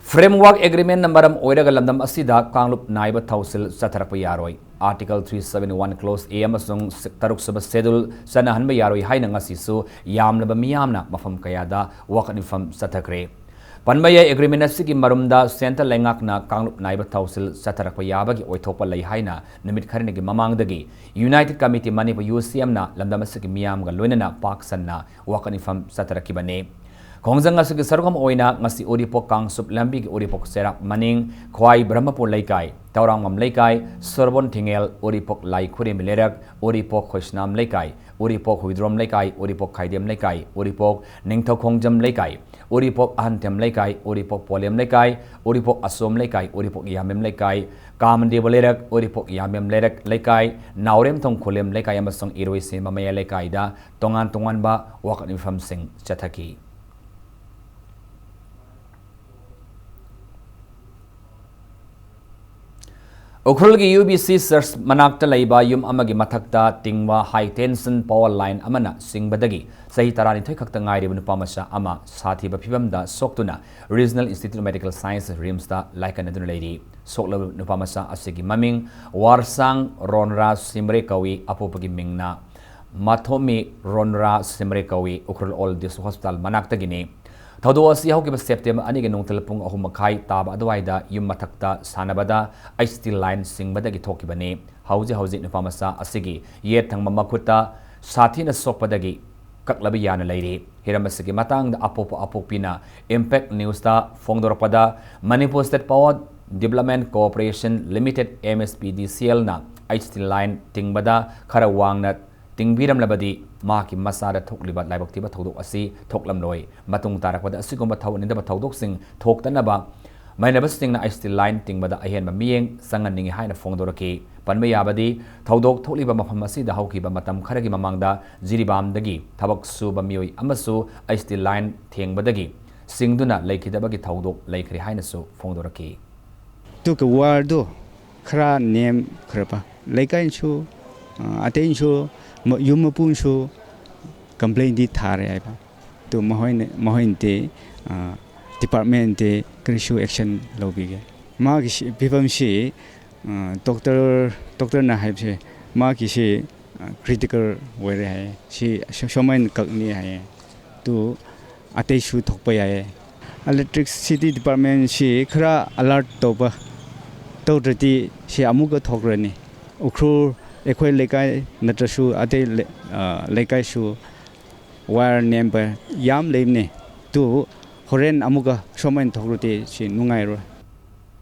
Framework Agreement ꯅ ꯃꯔꯝ ꯑꯣꯏꯔꯒ ꯂꯝꯗꯝ ꯑꯁꯤꯗ ꯀꯥꯡꯂꯨꯞ ꯅꯥꯏꯕ ꯊꯧꯁꯤꯜ ꯆꯠꯊꯔꯛꯄ ꯌꯥꯔꯣꯏ꯫ Article three seventy-one Clause A ꯑꯃꯁꯨꯡ ꯇꯔꯨꯛ ꯁꯨꯕ Schedule ꯆꯠꯅꯍꯟꯕ ꯌꯥꯔꯣꯏ ꯍꯥꯏꯅ ꯉꯁꯤꯁꯨ ꯌꯥꯝꯂꯕ ꯃꯤꯌꯥꯝꯅ ꯃꯐꯝ ꯀꯌꯥꯗ ꯋꯥꯀꯠ ꯃꯤꯐꯝ ꯆꯠꯊꯈ꯭ꯔꯦ꯫ ꯄꯟꯕ ꯌꯥꯏ, agreement ꯑꯁꯤꯒꯤ ꯃꯔꯨꯝꯗ ꯁꯦꯟꯇꯔ ꯂꯩꯉꯥꯛꯅ ꯀꯥꯡꯂꯨꯞ ꯅꯥꯏꯕ ꯊꯧꯁꯤꯜ ꯆꯠꯊꯔꯛꯄ ꯌꯥꯕꯒꯤ ꯑꯣꯏꯊꯣꯛꯄ ꯂꯩ ꯍꯥꯏꯅ ꯅꯨꯃꯤꯠ ꯈꯔꯅꯤꯒꯤ ꯃꯃꯥꯡꯗꯒꯤ United Committee Manipur, U C M ꯅ ꯂꯝꯗꯝ ꯑꯁꯤꯒꯤ ꯃꯤꯌꯥꯝꯒ ꯂꯣꯏꯅꯅ ꯄꯥꯛ ꯁꯟꯅ ꯋꯥꯀꯠ ꯃꯤꯐꯝ ꯆꯠꯊꯔꯛꯈꯤꯕꯅꯤ꯫ ꯈꯣꯡꯖꯪ ꯑꯁꯤꯒꯤ ꯁꯔꯨꯛ ꯑꯃ ꯑꯣꯏꯅ ꯉꯁꯤ ꯎꯔꯤꯄꯣꯛ ꯀꯥꯡꯆꯨꯞ ꯂꯝꯕꯤꯒꯤ ꯎꯔꯤꯄꯣꯛ ꯆꯩꯔꯥꯛ ꯃꯅꯤꯡ, ꯈ꯭ꯋꯥꯏ ꯕ꯭ꯔꯍꯃꯄꯨꯔ ꯂꯩꯀꯥꯏ, ꯇꯧꯔꯥꯡꯕꯝ ꯂꯩꯀꯥꯏ, ꯁꯣꯔꯕꯣꯟ ꯊꯤꯡꯉꯦꯜ, ꯎꯔꯤꯄꯣꯛ ꯂꯥꯏꯈꯨꯔꯦꯝꯕꯤ ꯂꯩꯔꯛ, ꯎꯔꯤꯄꯣꯛ ꯈꯣꯏꯁꯅꯥꯝ ꯂꯩꯀꯥꯏ, ꯎꯔꯤꯄꯣꯛ ꯍꯨꯏꯗ꯭ꯔꯣꯝ ꯂꯩꯀꯥꯏ, ꯎꯔꯤꯄꯣꯛ ꯈꯥꯏꯗꯦꯝ ꯂꯩꯀꯥꯏ, ꯎꯔꯤꯄꯣꯛ ꯅꯤꯡꯊꯧꯈꯣꯡꯖꯝ ꯂꯩꯀꯥꯏ, ꯎꯔꯤꯄꯣꯛ ꯑꯍꯟꯊꯦꯝ ꯂꯩꯀꯥꯏ, ꯎꯔꯤꯄꯣꯛ ꯄꯣꯂꯦꯝ ꯂꯩꯀꯥꯏ, ꯎꯔꯤꯄꯣꯛ ꯑꯁꯣꯝ ꯂꯩꯀꯥꯏ, ꯎꯔꯤꯄꯣꯛ ꯌꯥꯝꯕꯦꯝ ꯂꯩꯀꯥꯏ, ꯀꯥꯃꯟꯗꯦꯕ ꯂꯩꯔꯛ, ꯎꯔꯤꯄꯣꯛ ꯌꯥꯝꯕꯦꯝ ꯂꯩꯔꯛ ꯂꯩꯀꯥꯏ, ꯅꯥꯎꯔꯦꯝꯊꯣꯡ ꯈꯨꯂꯦꯝ ꯂꯩꯀꯥꯏ ꯑꯃꯁꯨꯡ ꯏꯔꯣꯏꯁꯦꯝꯕ ꯃꯌꯥꯏ ꯂꯩꯀꯥꯏꯗ ꯇꯣꯉꯥꯟ ꯇꯣꯉꯥꯟꯕ ꯋꯥꯀꯠ ꯃꯤꯐꯝꯁꯤꯡ ꯆꯠꯊꯈꯤ꯫ ꯎꯈ꯭ꯔꯨꯜꯒꯤ ꯌꯨ ꯕꯤ ꯁꯤ ꯆꯔꯆ ꯃꯅꯥꯛꯇ ꯂꯩꯕ ꯌꯨꯝ ꯑꯃꯒꯤ ꯃꯊꯛꯇ ꯇꯤꯡꯕ high tension power line ꯑꯃꯅ ꯆꯤꯡꯕꯗꯒꯤ ꯆꯍꯤ ꯇꯔꯥꯅꯤꯊꯣꯏ ꯈꯛꯇ ꯉꯥꯏꯔꯤꯕ ꯅꯨꯄꯥ ꯃꯆꯥ ꯑꯃ ꯁꯥꯊꯤꯕ ꯐꯤꯚꯝꯗ ꯁꯣꯛꯇꯨꯅ Regional Institute of Medical Science, ꯔꯤꯝꯁꯇ ꯂꯥꯏꯀꯠꯅꯗꯨꯅ ꯂꯩꯔꯤ꯫ ꯁꯣꯛꯂꯕ ꯅꯨꯄꯥ ꯃꯆꯥ ꯑꯁꯤꯒꯤ ꯃꯃꯤꯡ ꯋꯥꯔꯁꯥꯡ ꯔꯣꯟꯔꯥ ꯁꯤꯝꯔꯦ ꯀꯧꯏ, ꯑꯄꯣꯛꯄꯒꯤ ꯃꯤꯡꯅ ꯃꯥꯊꯣꯃꯤ ꯔꯣꯟꯔꯥ ꯁꯤꯝꯔꯦ ꯀꯧꯏ, ꯎꯈ꯭ꯔꯨꯜ ꯑꯣꯜ ꯗꯤꯁꯇ꯭ꯔꯤꯛ ꯍꯣꯁꯄꯤꯇꯥꯜ ꯃꯅꯥꯛꯇꯒꯤꯅꯤ꯫ ꯊꯧꯗꯣꯛ ꯑꯁꯤ ꯍꯧꯈꯤꯕ ꯁꯦꯞꯇꯦꯝꯕꯔ ꯑꯅꯤꯒꯤ ꯅꯨꯡꯊꯤꯜ ꯄꯨꯡ ꯑꯍꯨꯝ ꯃꯈꯥꯏ ꯇꯥꯕ ꯑꯗꯨꯋꯥꯏꯗ ꯌꯨꯝ ꯃꯊꯛꯇ ꯁꯥꯟꯅꯕꯗ H T line ꯆꯤꯡꯕꯗꯒꯤ ꯊꯣꯛꯈꯤꯕꯅꯤ꯫ ꯍꯧꯖꯤꯛ ꯍꯧꯖꯤꯛ ꯅꯨꯄꯥ ꯃꯆꯥ ꯑꯁꯤꯒꯤ ꯌꯦꯠ ꯊꯪꯕ ꯃꯈꯨꯠꯇ ꯁꯥꯊꯤꯅ ꯁꯣꯛꯄꯗꯒꯤ ꯀꯛꯂꯕ ꯌꯥꯅ ꯂꯩꯔꯤ꯫ ꯍꯤꯔꯝ ꯑꯁꯤꯒꯤ ꯃꯇꯥꯡꯗ ꯑꯄꯣꯛꯄ ꯑꯄꯣꯛꯄꯤꯅ Impact Newsꯇ ꯐꯣꯡꯗꯣꯔꯛꯄꯗ, Manipur State Power Development Corporation Limited, M S P D C Lꯅ H T line ꯇꯤꯡꯕꯗ ꯈꯔ ꯋꯥꯡꯅ ꯇꯤꯡꯕꯤꯔꯝꯂꯕꯗꯤ ꯃꯍꯥꯛꯀꯤ ꯃꯆꯥꯗ ꯊꯣꯛꯂꯤꯕ ꯂꯥꯏꯕꯛ ꯊꯤꯕ ꯊꯧꯗꯣꯛ ꯑꯁꯤ ꯊꯣꯛꯂꯝꯂꯣꯏ꯫ ꯃꯇꯨꯡ ꯇꯥꯔꯛꯄꯗ ꯑꯁꯤꯒꯨꯝꯕ ꯊꯧꯅꯤꯡꯗꯕ ꯊꯧꯗꯣꯛꯁꯤꯡ ꯊꯣꯛꯇꯅꯕ ꯃꯩꯅꯕꯁꯤꯡꯅ H T line ꯇꯤꯡꯕꯗ ꯑꯍꯦꯟꯕ ꯃꯤꯠꯌꯦꯡ ꯆꯪꯍꯟꯅꯤꯡꯏ ꯍꯥꯏꯅ ꯐꯣꯡꯗꯣꯔꯛꯈꯤ꯫ ꯄꯟꯕ ꯌꯥꯕꯗꯤ, ꯊꯧꯗꯣꯛ ꯊꯣꯛꯂꯤꯕ ꯃꯐꯝ ꯑꯁꯤꯗ ꯍꯧꯈꯤꯕ ꯃꯇꯝ ꯈꯔꯒꯤ ꯃꯃꯥꯡꯗ ꯖꯤꯔꯤꯕꯥꯝꯗꯒꯤ ꯊꯕꯛ ꯁꯨꯕ ꯃꯤꯑꯣꯏ ꯑꯃꯁꯨ H T line ꯊꯦꯡꯕꯗꯒꯤ ꯁꯤꯡꯗꯨꯅ ꯂꯩꯈꯤꯗꯕꯒꯤ ꯊꯧꯗꯣꯛ ꯂꯩꯈ꯭ꯔꯦ ꯍꯥꯏꯅꯁꯨ ꯐꯣꯡꯗꯣꯔꯛꯈꯤ꯫ ꯑꯗꯨꯒ ꯋꯥꯔꯗꯨ ꯈꯔ ꯅꯦꯝꯈ꯭ꯔꯕ, ꯂꯩꯀꯥꯏꯅꯁꯨ, ꯑ, ꯑꯇꯩꯅꯁꯨ, ꯃ-, ꯌꯨꯝ ꯃꯄꯨꯅꯁꯨ complaintꯗꯤ ꯊꯥꯔꯦ ꯍꯥꯏꯕ꯫ ꯑꯗꯨ ꯃꯈꯣꯏꯅ, ꯃꯈꯣꯏꯅꯗꯤ, ꯑ, departmentꯗꯤ ꯀꯔꯤꯁꯨ action ꯂꯧꯕꯤꯒꯦ? ꯃꯥꯒꯤ ꯁꯤ, ꯐꯤꯕꯝꯁꯤ, ꯑ, doctor, doctorꯅ ꯍꯥꯏꯕꯁꯦ, ꯃꯥꯒꯤꯁꯤ, ꯑ, critical ꯑꯣꯏꯔꯦ ꯍꯥꯏꯌꯦ꯫ ꯁꯤ ꯁꯨ-, ꯁꯨꯃꯥꯏꯅ ꯀꯛꯅꯤ ꯍꯥꯏꯌꯦ꯫ ꯑꯗꯨ ꯑꯇꯩꯁꯨ ꯊꯣꯛꯄ ꯌꯥꯏꯌꯦ꯫ Electricity departmentꯁꯤ ꯈꯔ alert ꯇꯧꯕ, ꯇꯧꯗ꯭ꯔꯗꯤ ꯁꯤ ꯑꯃꯨꯛꯀ ꯊꯣꯛꯈ꯭ꯔꯅꯤ꯫ ꯎꯈ꯭ꯔꯨꯜ ꯑꯩꯈꯣꯏ ꯂꯩꯀꯥꯏ ꯅꯠꯇ꯭ꯔꯁꯨ ꯑꯇꯩ ꯂꯩ-, ꯑ, ꯂꯩꯀꯥꯏꯁꯨ wire ꯅꯦꯝꯕ ꯌꯥꯝ ꯂꯩꯕꯅꯦ꯫ ꯇꯨ ꯍꯣꯔꯦꯟ ꯑꯃꯨꯛꯀ ꯁꯨꯃꯥꯏꯅ ꯊꯣꯛꯂꯗꯤ ꯁꯤ ꯅꯨꯡꯉꯥꯏꯔꯣꯏ꯫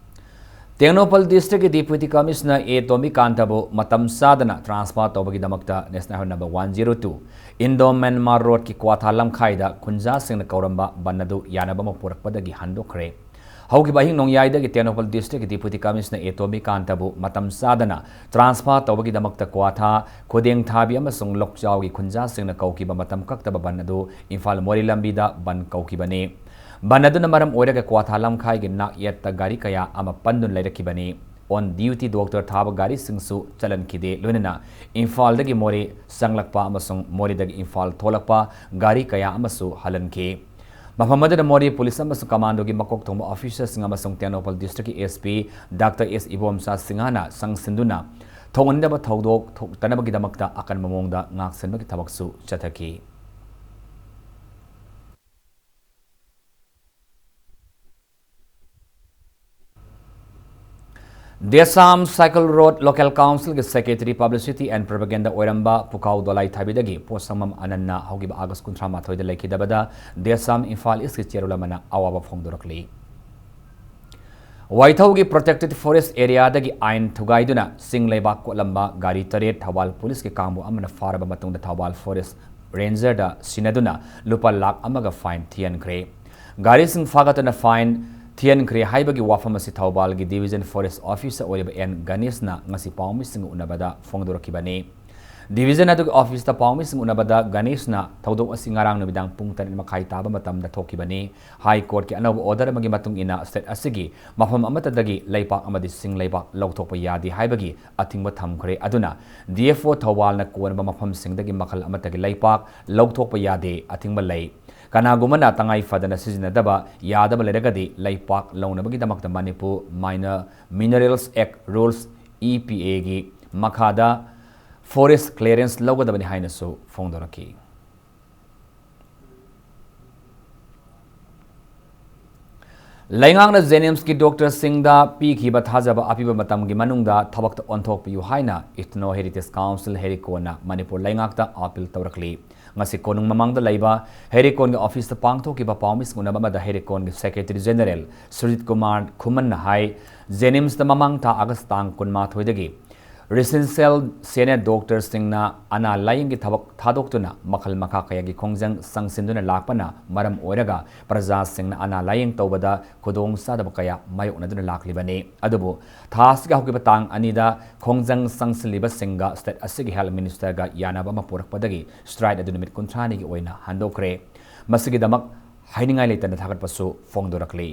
ꯇꯦꯡꯅꯧꯄꯜ ꯗꯤꯁꯇ꯭ꯔꯤꯛꯀꯤ ꯗꯤꯄ꯭ꯌꯨꯇꯤ ꯀꯃꯤꯁꯅꯔ ꯑꯦ ꯇꯣꯃꯤꯀꯥꯟꯇꯕꯨ ꯃꯇꯝ ꯆꯥꯗꯅ ꯇ꯭ꯔꯥꯟꯁꯐꯔ ꯇꯧꯕꯒꯤꯗꯃꯛꯇ national highway number one zero two, Indo Myanmar ꯔꯣꯗꯀꯤ ꯀ꯭ꯋꯥꯊꯥ ꯂꯝꯈꯥꯏꯗ ꯈꯨꯟꯖꯥꯁꯤꯡꯅ ꯀꯧꯔꯝꯕ ꯕꯟ ꯑꯗꯨ ꯌꯥꯅꯕ ꯑꯃ ꯄꯨꯔꯛꯄꯗꯒꯤ ꯍꯟꯗꯣꯛꯈ꯭ꯔꯦ꯫ ꯍꯧꯈꯤꯕ ꯑꯍꯤꯡ ꯅꯣꯡꯌꯥꯏꯗꯒꯤ ꯇꯦꯡꯅꯧꯄꯜ ꯗꯤꯁꯇ꯭ꯔꯤꯛꯀꯤ ꯗꯤꯄ꯭ꯌꯨꯇꯤ ꯀꯃꯤꯁꯅꯔ ꯑꯦ ꯇꯣꯃꯤꯀꯥꯟꯇꯕꯨ ꯃꯇꯝ ꯆꯥꯗꯅ ꯇ꯭ꯔꯥꯟꯁꯐꯔ ꯇꯧꯕꯒꯤꯗꯃꯛꯇ ꯀ꯭ꯋꯥꯊꯥ, ꯈꯨꯗꯦꯡꯊꯥꯕꯤ ꯑꯃꯁꯨꯡ ꯂꯣꯛꯆꯥꯎꯒꯤ ꯈꯨꯟꯖꯥꯁꯤꯡꯅ ꯀꯧꯈꯤꯕ ꯃꯇꯝ ꯀꯛꯇꯕ ꯕꯟ ꯑꯗꯨ ꯏꯝꯐꯥꯜ ꯃꯣꯔꯦ ꯂꯝꯕꯤꯗ ꯕꯟ ꯀꯧꯈꯤꯕꯅꯤ꯫ ꯕꯟ ꯑꯗꯨꯅ ꯃꯔꯝ ꯑꯣꯏꯔꯒ ꯀ꯭ꯋꯥꯊꯥ ꯂꯝꯈꯥꯏꯒꯤ ꯅꯥꯛꯌꯦꯠꯇ ꯒꯥꯔꯤ ꯀꯌꯥ ꯑꯃ ꯄꯟꯗꯨꯅ ꯂꯩꯔꯛꯈꯤꯕꯅꯤ꯫ On duty doctor ꯊꯥꯕ ꯒꯥꯔꯤꯁꯤꯡꯁꯨ ꯆꯠꯍꯟꯈꯤꯗꯦ, ꯂꯣꯏꯅꯅ ꯏꯝꯐꯥꯜꯗꯒꯤ ꯃꯣꯔꯦ ꯆꯪꯂꯛꯄ ꯑꯃꯁꯨꯡ ꯃꯣꯔꯦꯗꯒꯤ ꯏꯝꯐꯥꯜ ꯊꯣꯛꯂꯛꯄ ꯒꯥꯔꯤ ꯀꯌꯥ ꯑꯃꯁꯨ ꯍꯜꯍꯟꯈꯤ꯫ ꯃꯐꯝ ꯑꯗꯨꯗ ꯃꯣꯔꯦ ꯄꯨꯂꯤꯁ ꯑꯃꯁꯨꯡ ꯀꯃꯥꯟꯗꯣꯒꯤ ꯃꯀꯣꯛ ꯊꯣꯡꯕ ꯑꯣꯐꯤꯁꯔꯁꯤꯡ ꯑꯃꯁꯨꯡ ꯇꯦꯡꯅꯧꯄꯜ ꯗꯤꯁꯇ꯭ꯔꯤꯛꯀꯤ ꯑꯦꯁ ꯄꯤ ꯗꯥꯛꯇꯔ ꯑꯦꯁ ꯏꯕꯣꯝꯆꯥ ꯁꯤꯡꯍꯅ ꯆꯪꯁꯤꯟꯗꯨꯅ ꯊꯣꯛꯍꯟꯗꯕ ꯊꯧꯗꯣꯛ ꯊꯣꯛꯇꯅꯕꯒꯤꯗꯃꯛꯇ ꯑꯀꯟꯕ ꯃꯑꯣꯡꯗ ꯉꯥꯛꯁꯦꯟꯕꯒꯤ ꯊꯕꯛꯁꯨ ꯆꯠꯊꯈꯤ꯫ ꯗꯦꯁꯥꯝ ꯁꯥꯏꯀꯜ ꯔꯣꯗ ꯂꯣꯀꯦꯜ ꯀꯥꯎꯟꯁꯤꯜꯒꯤ ꯁꯦꯀ꯭ꯔꯦꯇꯔꯤ ꯄꯕ꯭ꯂꯤꯁꯤꯇꯤ ꯑꯦꯟ ꯄ꯭ꯔꯣꯄꯒꯦꯟꯗꯥ ꯑꯣꯏꯔꯝꯕ ꯄꯨꯈꯥꯎ ꯗꯣꯂꯥꯏ ꯊꯥꯕꯤꯗꯒꯤ ꯄꯣꯠꯁꯪꯕꯝ ꯑꯅꯟꯅ ꯍꯧꯈꯤꯕ ꯑꯥꯒꯁ ꯀꯨꯟꯊ꯭ꯔꯥ ꯃꯥꯊꯣꯏꯗ ꯂꯩꯈꯤꯗꯕꯗ ꯗꯦꯁꯥꯝ ꯏꯝꯐꯥꯜ ꯏꯁꯀꯤ ꯆꯦꯔꯣꯜ ꯑꯃꯅ ꯑꯋꯥꯕ ꯐꯣꯡꯗꯣꯔꯛꯂꯤ꯫ ꯋꯥꯏꯊꯧꯒꯤ ꯄ꯭ꯔꯣꯇꯦꯛꯇꯦꯗ ꯐꯣꯔꯦꯁ ꯑꯦꯔꯤꯌꯥꯗꯒꯤ ꯑꯥꯏꯟ ꯊꯨꯒꯥꯏꯗꯨꯅ ꯆꯤꯡ ꯂꯩꯕꯥꯛ ꯀꯣꯠꯂꯝꯕ ꯒꯥꯔꯤ ꯇꯔꯦꯠ ꯊꯧꯕꯥꯜ ꯄꯨꯂꯤꯁꯀꯤ ꯀꯥꯡꯕꯨ ꯑꯃꯅ ꯐꯥꯔꯕ ꯃꯇꯨꯡꯗ ꯊꯧꯕꯥꯜ ꯐꯣꯔꯦꯁ ꯔꯦꯟꯖꯔꯗ ꯁꯤꯟꯅꯗꯨꯅ ꯂꯨꯄꯥ ꯂꯥꯈ ꯑꯃꯒ ꯐꯥꯏꯟ ꯊꯤꯍꯟꯈ꯭ꯔꯦ꯫ ꯒꯥꯔꯤꯁꯤꯡ ꯐꯥꯒꯠꯇꯨꯅ ꯐꯥꯏꯟ ꯊꯤꯍꯟꯈ꯭ꯔꯦ ꯍꯥꯏꯕꯒꯤ ꯋꯥꯐꯝ ꯑꯁꯤ ꯊꯧꯕꯥꯜꯒꯤ ꯗꯤꯕꯤꯖꯟ ꯐꯣꯔꯦꯁ ꯑꯣꯐꯤꯁꯔ ꯑꯣꯏꯔꯤꯕ ꯑꯦꯟ ꯒꯅꯦꯁꯅ ꯉꯁꯤ ꯄꯥꯎꯃꯤꯁꯤꯡꯒ ꯎꯅꯕꯗ ꯐꯣꯡꯗꯣꯔꯛꯈꯤꯕꯅꯤ꯫ ꯗꯤꯕꯤꯖꯟ ꯑꯗꯨꯒꯤ ꯑꯣꯐꯤꯁꯇ ꯄꯥꯎꯃꯤꯁꯤꯡ ꯎꯅꯕꯗ ꯒꯅꯦꯁꯅ ꯊꯧꯗꯣꯛ ꯑꯁꯤ ꯉꯔꯥꯡ ꯅꯨꯃꯤꯗꯥꯡ ꯄꯨꯡ ꯇꯔꯦꯠ ꯃꯈꯥꯏ ꯇꯥꯕ ꯃꯇꯝꯗ ꯊꯣꯛꯈꯤꯕꯅꯤ꯫ ꯍꯥꯏ ꯀꯣꯔꯠꯀꯤ ꯑꯅꯧꯕ ꯑꯣꯔꯗꯔ ꯑꯃꯒꯤ ꯃꯇꯨꯡ ꯏꯟꯅ ꯁ꯭ꯇꯦꯠ ꯑꯁꯤꯒꯤ ꯃꯐꯝ ꯑꯃꯠꯇꯗꯒꯤ ꯂꯩꯄꯥꯛ ꯑꯃꯗꯤ ꯆꯤꯡ ꯂꯩꯕꯥꯛ ꯂꯧꯊꯣꯛꯄ ꯌꯥꯗꯦ ꯍꯥꯏꯕꯒꯤ ꯑꯊꯤꯡꯕ ꯊꯝꯈ꯭ꯔꯦ꯫ ꯑꯗꯨꯅ ꯗꯤ ꯑꯦꯐ ꯑꯣ ꯊꯧꯕꯥꯜꯅ ꯀꯣꯟꯕ ꯃꯐꯝꯁꯤꯡꯗꯒꯤ ꯃꯈꯜ ꯑꯃꯠꯇꯒꯤ ꯂꯩꯄꯥꯛ ꯂꯧꯊꯣꯛꯄ ꯌꯥꯗꯦ, ꯑꯊꯤꯡꯕ ꯂꯩ꯫ ꯀꯅꯥꯒꯨꯝꯕꯅ ꯇꯉꯥꯏ ꯐꯗꯅ ꯁꯤꯖꯤꯟꯅꯗꯕ ꯌꯥꯗꯕ ꯂꯩꯔꯒꯗꯤ ꯂꯩꯄꯥꯛ ꯂꯧꯅꯕꯒꯤꯗꯃꯛꯇ ꯃꯅꯤꯄꯨꯔ ꯃꯥꯏꯅꯔ ꯃꯤꯅꯔꯦꯜꯁ ꯑꯦꯛ ꯔꯨꯜꯁ, ꯏ ꯄꯤ ꯑꯦꯒꯤ ꯃꯈꯥꯗ ꯐꯣꯔꯦꯁ ꯀ꯭ꯂꯤꯌꯔꯦꯟꯁ ꯂꯧꯒꯗꯕꯅꯤ ꯍꯥꯏꯅꯁꯨ ꯐꯣꯡꯗꯣꯔꯛꯈꯤ꯫ ꯂꯩꯉꯥꯛꯅ ꯖꯦꯅꯤꯝꯁꯀꯤ ꯗꯣꯛꯇꯔꯁꯤꯡꯗ ꯄꯤꯈꯤꯕ ꯊꯥꯖꯕ ꯑꯄꯤꯕ ꯃꯇꯝꯒꯤ ꯃꯅꯨꯡꯗ ꯊꯕꯛꯇ ꯑꯣꯟꯊꯣꯛꯄꯤꯌꯨ ꯍꯥꯏꯅ ꯏꯊꯅꯣ ꯍꯦꯔꯤꯇꯦꯖ ꯀꯥꯎꯟꯁꯤꯜ, ꯍꯦꯔꯤꯀꯣꯅ ꯃꯅꯤꯄꯨꯔ ꯂꯩꯉꯥꯛꯇ ꯑꯥꯄꯤꯜ ꯇꯧꯔꯛꯂꯤ꯫ ꯉꯁꯤ ꯀꯣꯅꯨꯡ ꯃꯃꯥꯡꯗ ꯂꯩꯕ ꯍꯦꯔꯤꯀꯣꯟꯒꯤ ꯑꯣꯐꯤꯁꯇ ꯄꯥꯡꯊꯣꯛꯈꯤꯕ ꯄꯥꯎꯃꯤꯁꯤꯡ ꯎꯅꯕ ꯑꯃꯗ ꯍꯦꯔꯤꯀꯣꯟꯒꯤ ꯁꯦꯀ꯭ꯔꯦꯇꯔꯤ ꯖꯦꯅꯔꯦꯜ ꯁꯨꯔꯖꯤꯠ ꯀꯨꯃꯥꯔ ꯈꯨꯃꯟꯅ ꯍꯥꯏ, ꯖꯦꯅꯤꯝꯁꯇ ꯃꯃꯥꯡ ꯊꯥ ꯑꯥꯒꯁ ꯇꯥꯡ ꯀꯨꯟꯃꯥꯊꯣꯏꯗꯒꯤ ꯔꯦꯁꯤꯗꯦꯟꯁꯤꯌꯦꯜ ꯁꯦꯅꯤꯌꯔ ꯗꯣꯛꯇꯔꯁꯤꯡꯅ ꯑꯅꯥ ꯂꯥꯌꯦꯡꯒꯤ ꯊꯕꯛ ꯊꯥꯗꯣꯛꯇꯨꯅ ꯃꯈꯜ ꯃꯈꯥ ꯀꯌꯥꯒꯤ ꯈꯣꯡꯖꯪ ꯆꯪꯁꯤꯟꯗꯨꯅ ꯂꯥꯛꯄꯅ ꯃꯔꯝ ꯑꯣꯏꯔꯒ ꯄ꯭ꯔꯖꯥꯁꯤꯡꯅ ꯑꯅꯥ ꯂꯥꯌꯦꯡ ꯇꯧꯕꯗ ꯈꯨꯗꯣꯡꯆꯥꯗꯕ ꯀꯌꯥ ꯃꯥꯌꯣꯛꯅꯗꯨꯅ ꯂꯥꯛꯂꯤꯕꯅꯤ꯫ ꯑꯗꯨꯕꯨ ꯊꯥ ꯑꯁꯤꯒꯤ ꯍꯧꯈꯤꯕ ꯇꯥꯡ ꯑꯅꯤꯗ ꯈꯣꯡꯖꯪ ꯆꯪꯁꯤꯜꯂꯤꯕꯁꯤꯡꯒ ꯁ꯭ꯇꯦꯠ ꯑꯁꯤꯒꯤ ꯍꯦꯜꯊ ꯃꯤꯅꯤꯁꯇꯔꯒ ꯌꯥꯅꯕ ꯑꯃ ꯄꯨꯔꯛꯄꯗꯒꯤ ꯁ꯭ꯇ꯭ꯔꯥꯏꯛ ꯑꯗꯨ ꯅꯨꯃꯤꯠ ꯀꯨꯟꯊ꯭ꯔꯥꯅꯤꯒꯤ ꯑꯣꯏꯅ ꯍꯟꯗꯣꯛꯈ꯭ꯔꯦ꯫ ꯃꯁꯤꯒꯤꯗꯃꯛ ꯍꯥꯏꯅꯤꯡꯉꯥꯏ ꯂꯩꯇꯅ ꯊꯥꯒꯠꯄꯁꯨ ꯐꯣꯡꯗꯣꯔꯛꯂꯤ꯫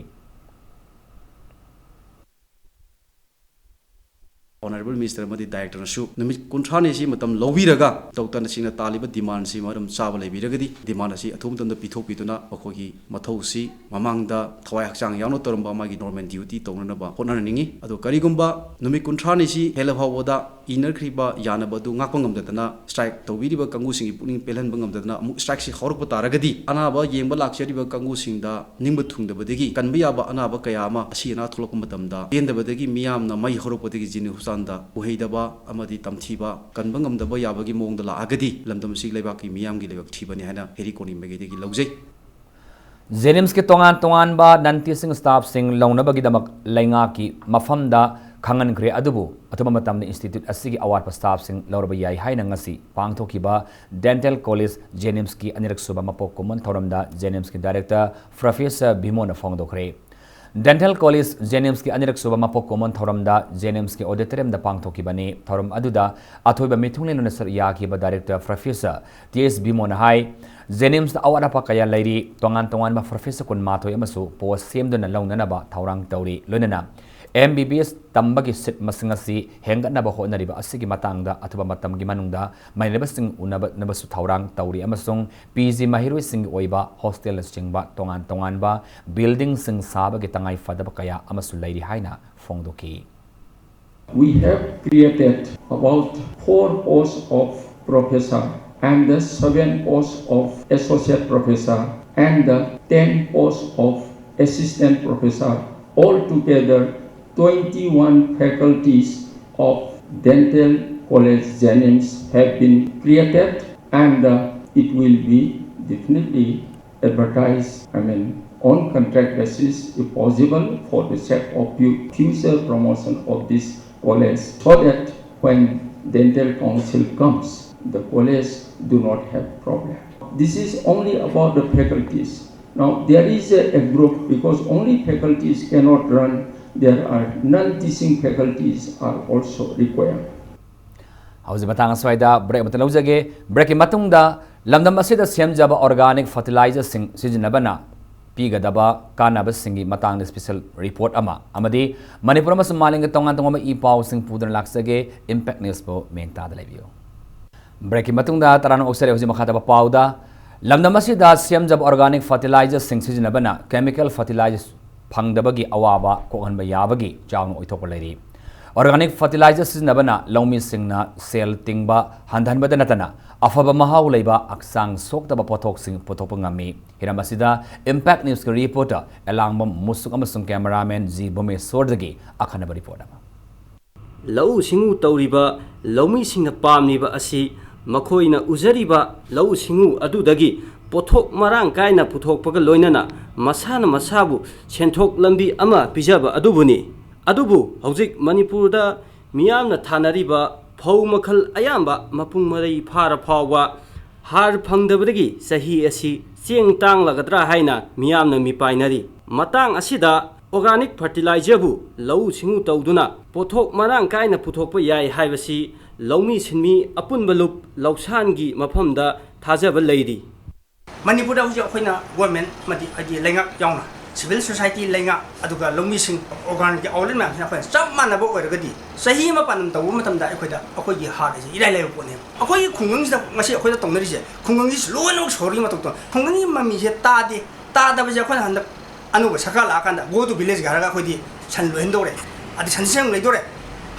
ꯑꯣꯅꯔꯦꯕꯜ ꯃꯤꯅꯤꯁꯇꯔ ꯑꯃꯗꯤ ꯗꯥꯏꯔꯦꯛꯇꯔꯅꯁꯨ ꯅꯨꯃꯤꯠ ꯀꯨꯟꯊ꯭ꯔꯥꯅꯤꯁꯤ ꯃꯇꯝ ꯂꯧꯕꯤꯔꯒ ꯗꯣꯛꯇꯔꯅꯁꯤꯡꯅ ꯇꯥꯜꯂꯤꯕ ꯗꯤꯃꯥꯟꯁꯤ ꯃꯔꯝ ꯆꯥꯕ ꯂꯩꯕꯤꯔꯒꯗꯤ ꯗꯤꯃꯥꯟ ꯑꯁꯤ ꯑꯊꯨꯕ ꯃꯇꯝꯗ ꯄꯤꯊꯣꯛꯄꯤꯗꯨꯅ ꯃꯈꯣꯏꯒꯤ ꯃꯊꯧꯁꯤ ꯃꯃꯥꯡꯗ ꯊꯋꯥꯏ ꯍꯛꯆꯥꯡ ꯌꯥꯎꯅ ꯇꯧꯔꯝꯕ ꯃꯥꯒꯤ ꯅꯣꯔꯃꯦꯜ ꯗ꯭ꯌꯨꯇꯤ ꯇꯧꯅꯅꯕ ꯍꯣꯠꯅꯍꯟꯅꯤꯡꯏ꯫ ꯑꯗꯣ ꯀꯔꯤꯒꯨꯝꯕ ꯅꯨꯃꯤꯠ ꯀꯨꯟꯊ꯭ꯔꯥꯅꯤꯁꯤ ꯍꯦꯜꯂꯐꯥꯎꯕꯗ ꯏꯅꯈ꯭ꯔꯤꯕ ꯌꯥꯅꯕ ꯑꯗꯨ ꯉꯥꯛꯄ ꯉꯝꯗꯗꯅ, ꯁ꯭ꯇ꯭ꯔꯥꯏꯛ ꯇꯧꯕꯤꯔꯤꯕ ꯀꯥꯡꯕꯨꯁꯤꯡꯒꯤ ꯄꯨꯛꯅꯤꯡ ꯄꯦꯜꯍꯟꯕ ꯉꯝꯗꯗꯅ ꯑꯃꯨꯛ ꯁ꯭ꯇ꯭ꯔꯥꯏꯛꯁꯤ ꯍꯧꯔꯛꯄ ꯇꯥꯔꯒꯗꯤ, ꯑꯅꯥꯕ ꯌꯦꯡꯕ ꯂꯥꯛꯆꯔꯤꯕ ꯀꯥꯡꯕꯨꯁꯤꯡꯗ ꯅꯤꯡꯕ ꯊꯨꯡꯗꯕꯗꯒꯤ ꯀꯟꯕ ꯌꯥꯕ ꯑꯅꯥꯕ ꯀꯌꯥ ꯑꯃ ꯑꯁꯤ ꯑꯅꯥ ꯊꯣꯛꯂꯛꯄ ꯃꯇꯝꯗ ꯄꯦꯟꯗꯕꯗꯒꯤ ꯃꯤꯌꯥꯝꯅ ꯃꯩ ꯍꯧꯔꯛꯄꯗꯒꯤ ꯖꯤꯅꯤꯝꯁ ꯍꯣꯁꯄꯤꯇꯥꯜꯗ ꯎꯍꯩꯗꯕ ꯑꯃꯗꯤ ꯇꯝꯊꯤꯕ ꯀꯟꯕ ꯉꯝꯗꯕ ꯌꯥꯕꯒꯤ ꯃꯑꯣꯡꯗ ꯂꯥꯛꯑꯒꯗꯤ ꯂꯝꯗꯝ ꯑꯁꯤ ꯂꯩꯕꯥꯛꯀꯤ ꯃꯤꯌꯥꯝꯒꯤ ꯂꯥꯏꯕꯛ ꯊꯤꯕꯅꯤ ꯍꯥꯏꯅ ꯍꯦꯔꯤ ꯀꯣꯅꯤ ꯃꯥꯏꯀꯩꯗꯒꯤ ꯂꯧꯖꯩ꯫ ꯖꯦꯅꯤꯝꯁꯀꯤ ꯇꯣꯉꯥꯟ ꯇꯣꯉꯥꯟꯕ ꯅꯟ ꯇꯤꯆꯤꯡ ꯁ꯭ꯇꯥꯐꯁꯤꯡ ꯂꯧꯅꯕꯒꯤꯗꯃꯛ ꯂꯩꯉꯥꯛꯀꯤ ꯃꯐꯝꯗ ꯈꯪꯍꯟꯈ꯭ꯔꯦ, ꯑꯗꯨꯕꯨ ꯑꯊꯨꯕ ꯃꯇꯝꯗ ꯏꯟꯁꯇꯤꯇ꯭ꯌꯨꯠ ꯑꯁꯤꯒꯤ ꯑꯋꯥꯠꯄ ꯁ꯭ꯇꯥꯐꯁꯤꯡ ꯂꯧꯔꯕ ꯌꯥꯏ ꯍꯥꯏꯅ ꯉꯁꯤ ꯄꯥꯡꯊꯣꯛꯈꯤꯕ ꯗꯦꯟꯇꯦꯜ ꯀꯣꯂꯦꯖ ꯖꯦꯅꯤꯝꯁꯀꯤ ꯑꯅꯤꯔꯛ ꯁꯨꯕ ꯃꯄꯣꯛ ꯀꯨꯝꯑꯣꯟ ꯊꯧꯔꯝꯗ ꯖꯦꯅꯤꯝꯁꯀꯤ ꯗꯥꯏꯔꯦꯛꯇꯔ ꯄ꯭ꯔꯣꯐꯦꯁꯔ ꯚꯤꯃꯣꯅ ꯐꯣꯡꯗꯣꯛꯈ꯭ꯔꯦ꯫ ꯗꯦꯟꯇꯦꯜ ꯀꯣꯂꯦꯖ ꯖꯦꯅꯤꯝꯁꯀꯤ ꯑꯅꯤꯔꯛ ꯁꯨꯕ ꯃꯄꯣꯛ ꯀꯨꯝꯑꯣꯟ ꯊꯧꯔꯝꯗ ꯖꯦꯅꯤꯝꯁꯀꯤ ꯑꯣꯗꯤꯇꯣꯔꯤꯌꯝꯗ ꯄꯥꯡꯊꯣꯛꯈꯤꯕꯅꯤ꯫ ꯊꯧꯔꯝ ꯑꯗꯨꯗ ꯑꯊꯣꯏꯕ ꯃꯤꯊꯨꯡꯂꯦꯟ ꯑꯣꯏꯅ ꯁꯔꯨꯛ ꯌꯥꯈꯤꯕ ꯗꯥꯏꯔꯦꯛꯇꯔ ꯄ꯭ꯔꯣꯐꯦꯁꯔ ꯇꯤ ꯑꯦꯁ ꯚꯤꯃꯣꯅ ꯍꯥꯏ, ꯖꯦꯅꯤꯝꯁꯇ ꯑꯋꯥꯠ ꯑꯄꯥ ꯀꯌꯥ ꯂꯩꯔꯤ꯫ ꯇꯣꯉꯥꯟ ꯇꯣꯉꯥꯟꯕ ꯄ꯭ꯔꯣꯐꯦꯁꯔ ꯀꯨꯟꯃꯥꯊꯣꯏ ꯑꯃꯁꯨ ꯄꯣꯁ ꯁꯦꯝꯗꯨꯅ ꯂꯧꯅꯅꯕ ꯊꯧꯔꯥꯡ ꯇꯧꯔꯤ꯫ ꯂꯣꯏꯅꯅ ꯑꯦꯝ ꯕꯤ ꯕꯤ ꯑꯦꯁ ꯇꯝꯕꯒꯤ ꯁꯤꯠ ꯃꯁꯤꯡ ꯑꯁꯤ ꯍꯦꯟꯒꯠꯅꯕ ꯍꯣꯠꯅꯔꯤꯕ ꯑꯁꯤꯒꯤ ꯃꯇꯥꯡꯗ ꯑꯊꯨꯕ ꯃꯇꯝꯒꯤ ꯃꯅꯨꯡꯗ ꯃꯥꯏꯅꯕꯁꯤꯡ ꯎꯅꯕꯅꯕꯁꯨ ꯊꯧꯔꯥꯡ ꯇꯧꯔꯤ ꯑꯃꯁꯨꯡ ꯄꯤ ꯖꯤ ꯃꯍꯩꯔꯣꯏꯁꯤꯡꯒꯤ ꯑꯣꯏꯕ ꯍꯣꯁꯇꯦꯜꯅꯆꯤꯡꯕ ꯇꯣꯉꯥꯟ ꯇꯣꯉꯥꯟꯕ ꯕꯤꯜꯗꯤꯡꯁꯤꯡ ꯁꯥꯕꯒꯤ ꯇꯉꯥꯏ ꯐꯗꯕ ꯀꯌꯥ ꯑꯃꯁꯨ ꯂꯩꯔꯤ ꯍꯥꯏꯅ ꯐꯣꯡꯗꯣꯛꯈꯤ꯫ We have created about four posts of professor and the seven posts of associate professor and the ten posts of assistant professor. Altogether, twenty-one faculties of Dental College Jennings have been created and the It will be definitely advertised, I mean, on contract basis, if possible, for the sake of fu- future promotion of this college, so that when dental council comes, the college do not have problem. This is only about the faculties. Now, there is a, a group, because only faculties cannot run, there are non-teaching faculties are also required. ꯍꯧꯖꯤꯛ ꯃꯇꯥꯡ ꯑꯁ꯭ꯋꯥꯏꯗ break ꯑꯃꯇ ꯂꯧꯖꯒꯦ꯫ ꯕ꯭ꯔꯦꯛꯀꯤ ꯃꯇꯨꯡꯗ ꯂꯝꯗꯝ ꯑꯁꯤꯗ ꯁꯦꯝꯖꯕ organic ꯐꯔꯇꯤꯂꯥꯏꯖꯔꯁꯤꯡ ꯁꯤꯖꯤꯟꯅꯕꯅ ꯄꯤꯒꯗꯕ ꯀꯥꯟꯅꯕꯁꯤꯡꯒꯤ ꯃꯇꯥꯡꯗ ꯏꯁꯄꯤꯁꯦꯜ ꯔꯤꯄꯣꯔꯠ ꯑꯃ ꯑꯃꯗꯤ ꯃꯅꯤꯄꯨꯔ ꯑꯃꯁꯨꯡ ꯃꯥꯂꯦꯝꯒꯤ ꯇꯣꯉꯥꯟ ꯇꯣꯉꯥꯟꯕ ꯏ ꯄꯥꯎꯁꯤꯡ ꯄꯨꯗꯨꯅ ꯂꯥꯛꯆꯒꯦ꯫ ꯏꯝꯄꯦꯛ ꯅ꯭ꯌꯨꯁꯄꯨ ꯃꯦꯟ ꯇꯥꯗ ꯂꯩꯕꯤꯌꯨ꯫ ꯕ꯭ꯔꯦꯛꯀꯤ ꯃꯇꯨꯡꯗ ꯇꯔꯥꯝꯅ ꯑꯣꯛꯆꯔꯤ꯫ ꯍꯧꯖꯤꯛ ꯃꯈꯥ ꯇꯥꯕ ꯄꯥꯎꯗ, ꯂꯝꯗꯝ ꯑꯁꯤꯗ ꯁꯦꯝꯖꯕ ꯑꯣꯔꯒꯥꯅꯤꯛ ꯐꯔꯇꯤꯂꯥꯏꯖꯔꯁꯤꯡ ꯁꯤꯖꯤꯟꯅꯕꯅ ꯀꯦꯃꯤꯀꯦꯜ ꯐꯔꯇꯤꯂꯥꯏꯖꯔ ꯐꯪꯗꯕꯒꯤ ꯑꯋꯥꯕ ꯀꯣꯛꯍꯟꯕ ꯌꯥꯕꯒꯤ ꯆꯥꯎꯅ ꯑꯣꯏꯊꯣꯛꯄ ꯂꯩꯔꯤ꯫ ꯑꯣꯔꯒꯥꯅꯤꯛ ꯐꯔꯇꯤꯂꯥꯏꯖꯔ ꯁꯤꯖꯤꯟꯅꯕꯅ ꯂꯧꯃꯤꯁꯤꯡꯅ ꯁꯦꯜ ꯇꯤꯡꯕ ꯍꯟꯊꯍꯟꯕꯗ ꯅꯠꯇꯅ ꯑꯐꯕ ꯃꯍꯥꯎ ꯂꯩꯕ, ꯍꯛꯆꯥꯡ ꯁꯣꯛꯇꯕ ꯄꯣꯠꯊꯣꯛꯁꯤꯡ ꯄꯨꯊꯣꯛꯄ ꯉꯝꯃꯤ꯫ ꯍꯤꯔꯝ ꯑꯁꯤꯗ ꯏꯝꯄꯦꯛ ꯅ꯭ꯌꯨꯁꯀꯤ ꯔꯤꯄꯣꯔꯇꯔ ꯑꯦꯂꯥꯡꯕꯝ ꯃꯨꯁꯨꯛ ꯑꯃꯁꯨꯡ ꯀꯦꯃꯦꯔꯥꯃꯦꯟ ꯖꯤ ꯚꯨꯃꯦꯁꯣꯔꯗꯒꯤ ꯑꯈꯟꯅꯕ ꯔꯤꯄꯣꯔꯠ ꯑꯃ꯫ ꯂꯧꯎ ꯁꯤꯡꯎ ꯇꯧꯔꯤꯕ ꯂꯧꯃꯤꯁꯤꯡꯅ ꯄꯥꯝꯂꯤꯕ ꯑꯁꯤ ꯃꯈꯣꯏꯅ ꯎꯖꯔꯤꯕ ꯂꯧꯎ ꯁꯤꯡꯎ ꯑꯗꯨꯗꯒꯤ ꯄꯣꯠꯊꯣꯛ ꯃꯔꯥꯡ ꯀꯥꯏꯅ ꯄꯨꯊꯣꯛꯄꯒ ꯂꯣꯏꯅꯅ ꯃꯁꯥꯅ ꯃꯁꯥꯕꯨ ꯁꯦꯟꯊꯣꯛ ꯂꯝꯕꯤ ꯑꯃ ꯄꯤꯖꯕ ꯑꯗꯨꯕꯨꯅꯤ꯫ ꯑꯗꯨꯕꯨ ꯍꯧꯖꯤꯛ ꯃꯅꯤꯄꯨꯔꯗ ꯃꯤꯌꯥꯝꯅ ꯊꯥꯅꯔꯤꯕ ꯐꯧ ꯃꯈꯜ ꯑꯌꯥꯝꯕ ꯃꯄꯨꯡ ꯃꯔꯩ ꯐꯥꯔ ꯐꯥꯎꯕ ꯍꯥꯔ ꯐꯪꯗꯕꯗꯒꯤ ꯆꯍꯤ ꯑꯁꯤ ꯆꯦꯡ ꯇꯥꯡꯂꯒꯗ꯭ꯔꯥ ꯍꯥꯏꯅ ꯃꯤꯌꯥꯝꯅ ꯃꯤꯄꯥꯏꯅꯔꯤ꯫ ꯃꯇꯥꯡ ꯑꯁꯤꯗ ꯑꯣꯔꯒꯥꯅꯤꯛ ꯐꯔꯇꯤꯂꯥꯏꯖꯔꯕꯨ ꯂꯧꯎ ꯁꯤꯡꯎ ꯇꯧꯗꯨꯅ ꯄꯣꯠꯊꯣꯛ ꯃꯔꯥꯡ ꯀꯥꯏꯅ ꯄꯨꯊꯣꯛꯄ ꯌꯥꯏ ꯍꯥꯏꯕꯁꯤ ꯂꯧꯃꯤ ꯁꯤꯟꯃꯤ ꯑꯄꯨꯟꯕ ꯂꯨꯞ ꯂꯧꯁꯥꯟꯒꯤ ꯃꯐꯝꯗ ꯊꯥꯖꯕ ꯂꯩꯔꯤ꯫ ꯃꯅꯤꯄꯨꯔꯗ ꯍꯧꯖꯤꯛ ꯑꯩꯈꯣꯏꯅ ꯒꯣꯔꯃꯦꯟ ꯑꯃꯗꯤ ꯍꯥꯏꯗꯤ ꯂꯩꯉꯥꯛ ꯌꯥꯎꯅ ꯁꯤꯚꯤꯜ ꯁꯣꯁꯥꯏꯇꯤ ꯂꯩꯉꯥꯛ ꯑꯗꯨꯒ ꯂꯧꯃꯤꯁꯤꯡ ꯑꯣꯔꯒꯥꯅꯤꯛꯀꯤ ꯑꯥꯎꯠꯂꯦꯠ ꯃꯌꯥꯝꯁꯤꯅ ꯑꯩꯈꯣꯏꯅ ꯆꯞ ꯃꯥꯟꯅꯕ ꯑꯣꯏꯔꯒꯗꯤ ꯆꯍꯤ ꯑꯃ ꯄꯥꯟꯗꯝ ꯇꯧꯕ ꯃꯇꯝꯗ ꯑꯩꯈꯣꯏꯗ ꯑꯩꯈꯣꯏꯒꯤ ꯍꯥꯔ ꯑꯁꯤ ꯏꯔꯥꯏ ꯂꯥꯏꯕ ꯄꯣꯠꯅꯦꯕ꯫ ꯑꯩꯈꯣꯏꯒꯤ ꯈꯨꯡꯒꯪꯁꯤꯗ ꯉꯁꯤ ꯑꯩꯈꯣꯏꯗ ꯇꯧꯅꯔꯤꯁꯦ ꯈꯨꯡꯒꯪꯒꯤ ꯂꯣꯏꯅꯃꯛ ꯁꯣꯍꯣꯔꯒꯤ ꯃꯇꯧ ꯇꯧ ꯈꯨꯡꯒꯪꯒꯤ ꯃꯃꯤꯁꯦ ꯇꯥꯗꯦ꯫ ꯇꯥꯗꯕꯁꯦ ꯑꯩꯈꯣꯏꯅ ꯍꯟꯗꯛ ꯑꯅꯧꯕ ꯁꯔꯀꯥꯔ ꯂꯥꯛꯑꯀꯥꯟꯗ go to village ꯀ ꯍꯥꯏꯔꯒ ꯑꯩꯈꯣꯏꯗꯤ ꯁꯟ ꯂꯣꯏꯍꯟꯗꯧꯔꯦ, ꯑꯗꯩ ꯁꯟ ꯁꯦꯝ ꯂꯩꯗꯧꯔꯦ,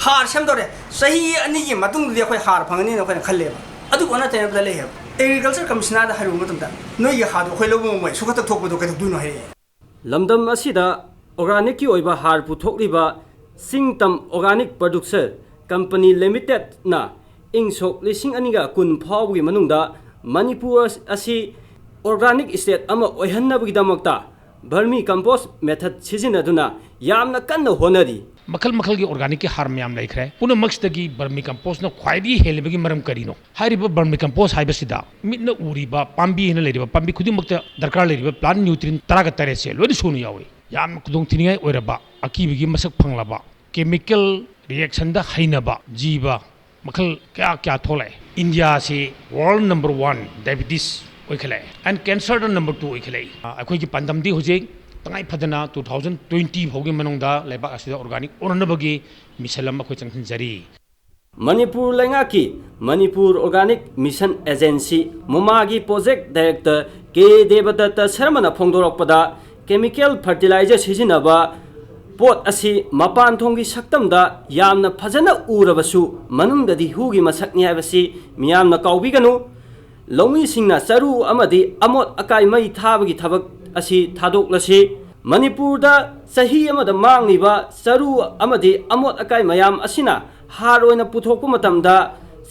ꯍꯥꯔ ꯁꯦꯝꯗꯧꯔꯦ꯫ ꯆꯍꯤ ꯑꯅꯤꯒꯤ ꯃꯇꯨꯡꯗꯗꯤ ꯑꯩꯈꯣꯏ ꯍꯥꯔ ꯐꯪꯒꯅꯤꯅ ꯑꯩꯈꯣꯏꯅ ꯈꯜꯂꯦꯕ꯫ ꯑꯗꯨꯒ ꯑꯣꯟꯅ ꯇꯩꯅꯕꯗ ꯂꯩ ꯍꯥꯏꯕ꯫ ꯑꯦꯒ꯭ꯔꯤꯀꯜꯆꯔ ꯀꯃꯤꯁꯅꯔꯗ ꯍꯥꯏꯔꯨꯕ ꯃꯇꯝꯗ ꯅꯣꯏꯒꯤ ꯍꯥꯔꯗꯣ ꯑꯩꯈꯣꯏ ꯂꯧꯕ ꯉꯝꯃꯣꯏ, ꯁꯨꯡꯀꯛꯇ ꯊꯣꯛꯄꯗꯣ ꯀꯩꯗꯧꯗꯣꯏꯅꯣ ꯍꯥꯏꯔꯛꯑꯦ꯫ ꯂꯝꯗꯝ ꯑꯁꯤꯗ ꯑꯣꯔꯒꯥꯅꯤꯛꯀꯤ ꯑꯣꯏꯕ ꯍꯥꯔ ꯄꯨꯊꯣꯛꯂꯤꯕ ꯆꯤꯡꯇꯝ ꯑꯣꯔꯒꯥꯅꯤꯛ ꯄ꯭ꯔꯗ꯭ꯌꯨꯁꯔ ꯀꯝꯄꯅꯤ ꯂꯤꯃꯤꯇꯦꯗꯅ ꯏꯪ ꯁꯣꯛ ꯂꯤꯁꯤꯡ ꯑꯅꯤꯒ ꯀꯨꯟ ꯐꯥꯎꯕꯒꯤ ꯃꯅꯨꯡꯗ ꯃꯅꯤꯄꯨꯔ ꯑꯁꯤ organic state ꯑꯃ ꯑꯣꯏꯍꯟꯅꯕꯒꯤꯗꯃꯛꯇ vermicompost method ꯁꯤꯖꯤꯟꯅꯗꯨꯅ ꯌꯥꯝꯅ ꯀꯟꯅ ꯍꯣꯠꯅꯔꯤ꯫ ꯃꯈꯜ ꯃꯈꯜꯒꯤ organicꯀꯤ ꯍꯥꯔ ꯃꯌꯥꯝ ꯂꯩꯈ꯭ꯔꯦ꯫ ꯄꯨꯝꯅꯃꯛꯁꯤꯗꯒꯤ vermicompostꯅ ꯈ꯭ꯋꯥꯏꯗꯒꯤ ꯍꯦꯜꯂꯤꯕꯒꯤ ꯃꯔꯝ ꯀꯔꯤꯅꯣ? ꯍꯥꯏꯔꯤꯕ vermicompost ꯍꯥꯏꯕꯁꯤꯗ ꯃꯤꯠꯅ ꯎꯔꯤꯕ ꯄꯥꯝꯕꯤ ꯍꯥꯏꯅ ꯂꯩꯔꯤꯕ ꯄꯥꯝꯕꯤ ꯈꯨꯗꯤꯡꯃꯛꯇ ꯗꯔꯀꯥꯔ ꯂꯩꯔꯤꯕ plant nutrient ꯇꯔꯥꯒ ꯇꯔꯦꯠꯁꯦ ꯂꯣꯏꯅ ꯁꯨꯅ ꯌꯥꯎꯏ꯫ ꯌꯥꯝꯅ ꯈꯨꯗꯣꯡꯊꯤꯅꯤꯡꯉꯥꯏ ꯑꯣꯏꯔꯕ ꯑꯀꯤꯕꯒꯤ ꯃꯁꯛ ꯐꯪꯂꯕ chemical reactionꯗ ꯍꯩꯅꯕ ꯖꯤꯕ ꯃꯈꯜ ꯀꯌꯥ ꯀꯌꯥ ꯊꯣꯛꯂꯛꯑꯦ꯫ ꯏꯟꯗꯤꯌꯥꯁꯤ world number one diabetes ꯑꯣꯏꯈꯠꯂꯛꯑꯦ and cancerꯗ number two ꯑꯣꯏꯈꯠꯂꯛꯏ꯫ ꯑ, ꯑꯩꯈꯣꯏꯒꯤ ꯄꯥꯟꯗꯝꯗꯤ ꯍꯧꯖꯤꯛ ꯇꯉꯥꯏ ꯐꯗꯅ two thousand twenty ꯐꯥꯎꯒꯤ ꯃꯅꯨꯡꯗ ꯂꯩꯕꯥꯛ ꯑꯁꯤꯗ organic ꯑꯣꯟꯅꯅꯕꯒꯤ mission ꯑꯃ ꯑꯩꯈꯣꯏ ꯆꯪꯁꯤꯟꯖꯔꯤ꯫ ꯃꯅꯤꯄꯨꯔ ꯂꯩꯉꯥꯛꯀꯤ Manipur Organic Mission Agency, ꯃꯨꯃꯥꯒꯤ project director ꯀꯦ ꯗꯦꯕꯗꯠꯇ ꯁꯔꯃꯅ ꯐꯣꯡꯗꯣꯔꯛꯄꯗ, chemical fertilizer ꯁꯤꯖꯤꯟꯅꯕ ꯄꯣꯠ ꯑꯁꯤ ꯃꯄꯥꯟ ꯊꯣꯡꯒꯤ ꯁꯛꯇꯝꯗ ꯌꯥꯝꯅ ꯐꯖꯅ ꯎꯔꯕꯁꯨ, ꯃꯅꯨꯡꯗꯗꯤ ꯍꯨꯒꯤ ꯃꯁꯛꯅꯤ ꯍꯥꯏꯕꯁꯤ ꯃꯤꯌꯥꯝꯅ ꯀꯥꯎꯕꯤꯒꯅꯨ꯫ ꯂꯧꯃꯤꯁꯤꯡꯅ ꯆꯔꯨ ꯑꯃꯗꯤ ꯑꯃꯣꯠ ꯑꯀꯥꯏ ꯃꯩ ꯊꯥꯕꯒꯤ ꯊꯕꯛ ꯑꯁꯤ ꯊꯥꯗꯣꯛꯂꯁꯤ꯫ ꯃꯅꯤꯄꯨꯔꯗ ꯆꯍꯤ ꯑꯃꯗ ꯃꯥꯡꯂꯤꯕ ꯆꯔꯨ ꯑꯃꯗꯤ ꯑꯃꯣꯠ ꯑꯀꯥꯏ ꯃꯌꯥꯝ ꯑꯁꯤꯅ ꯍꯥꯔ ꯑꯣꯏꯅ ꯄꯨꯊꯣꯛꯄ ꯃꯇꯝꯗ,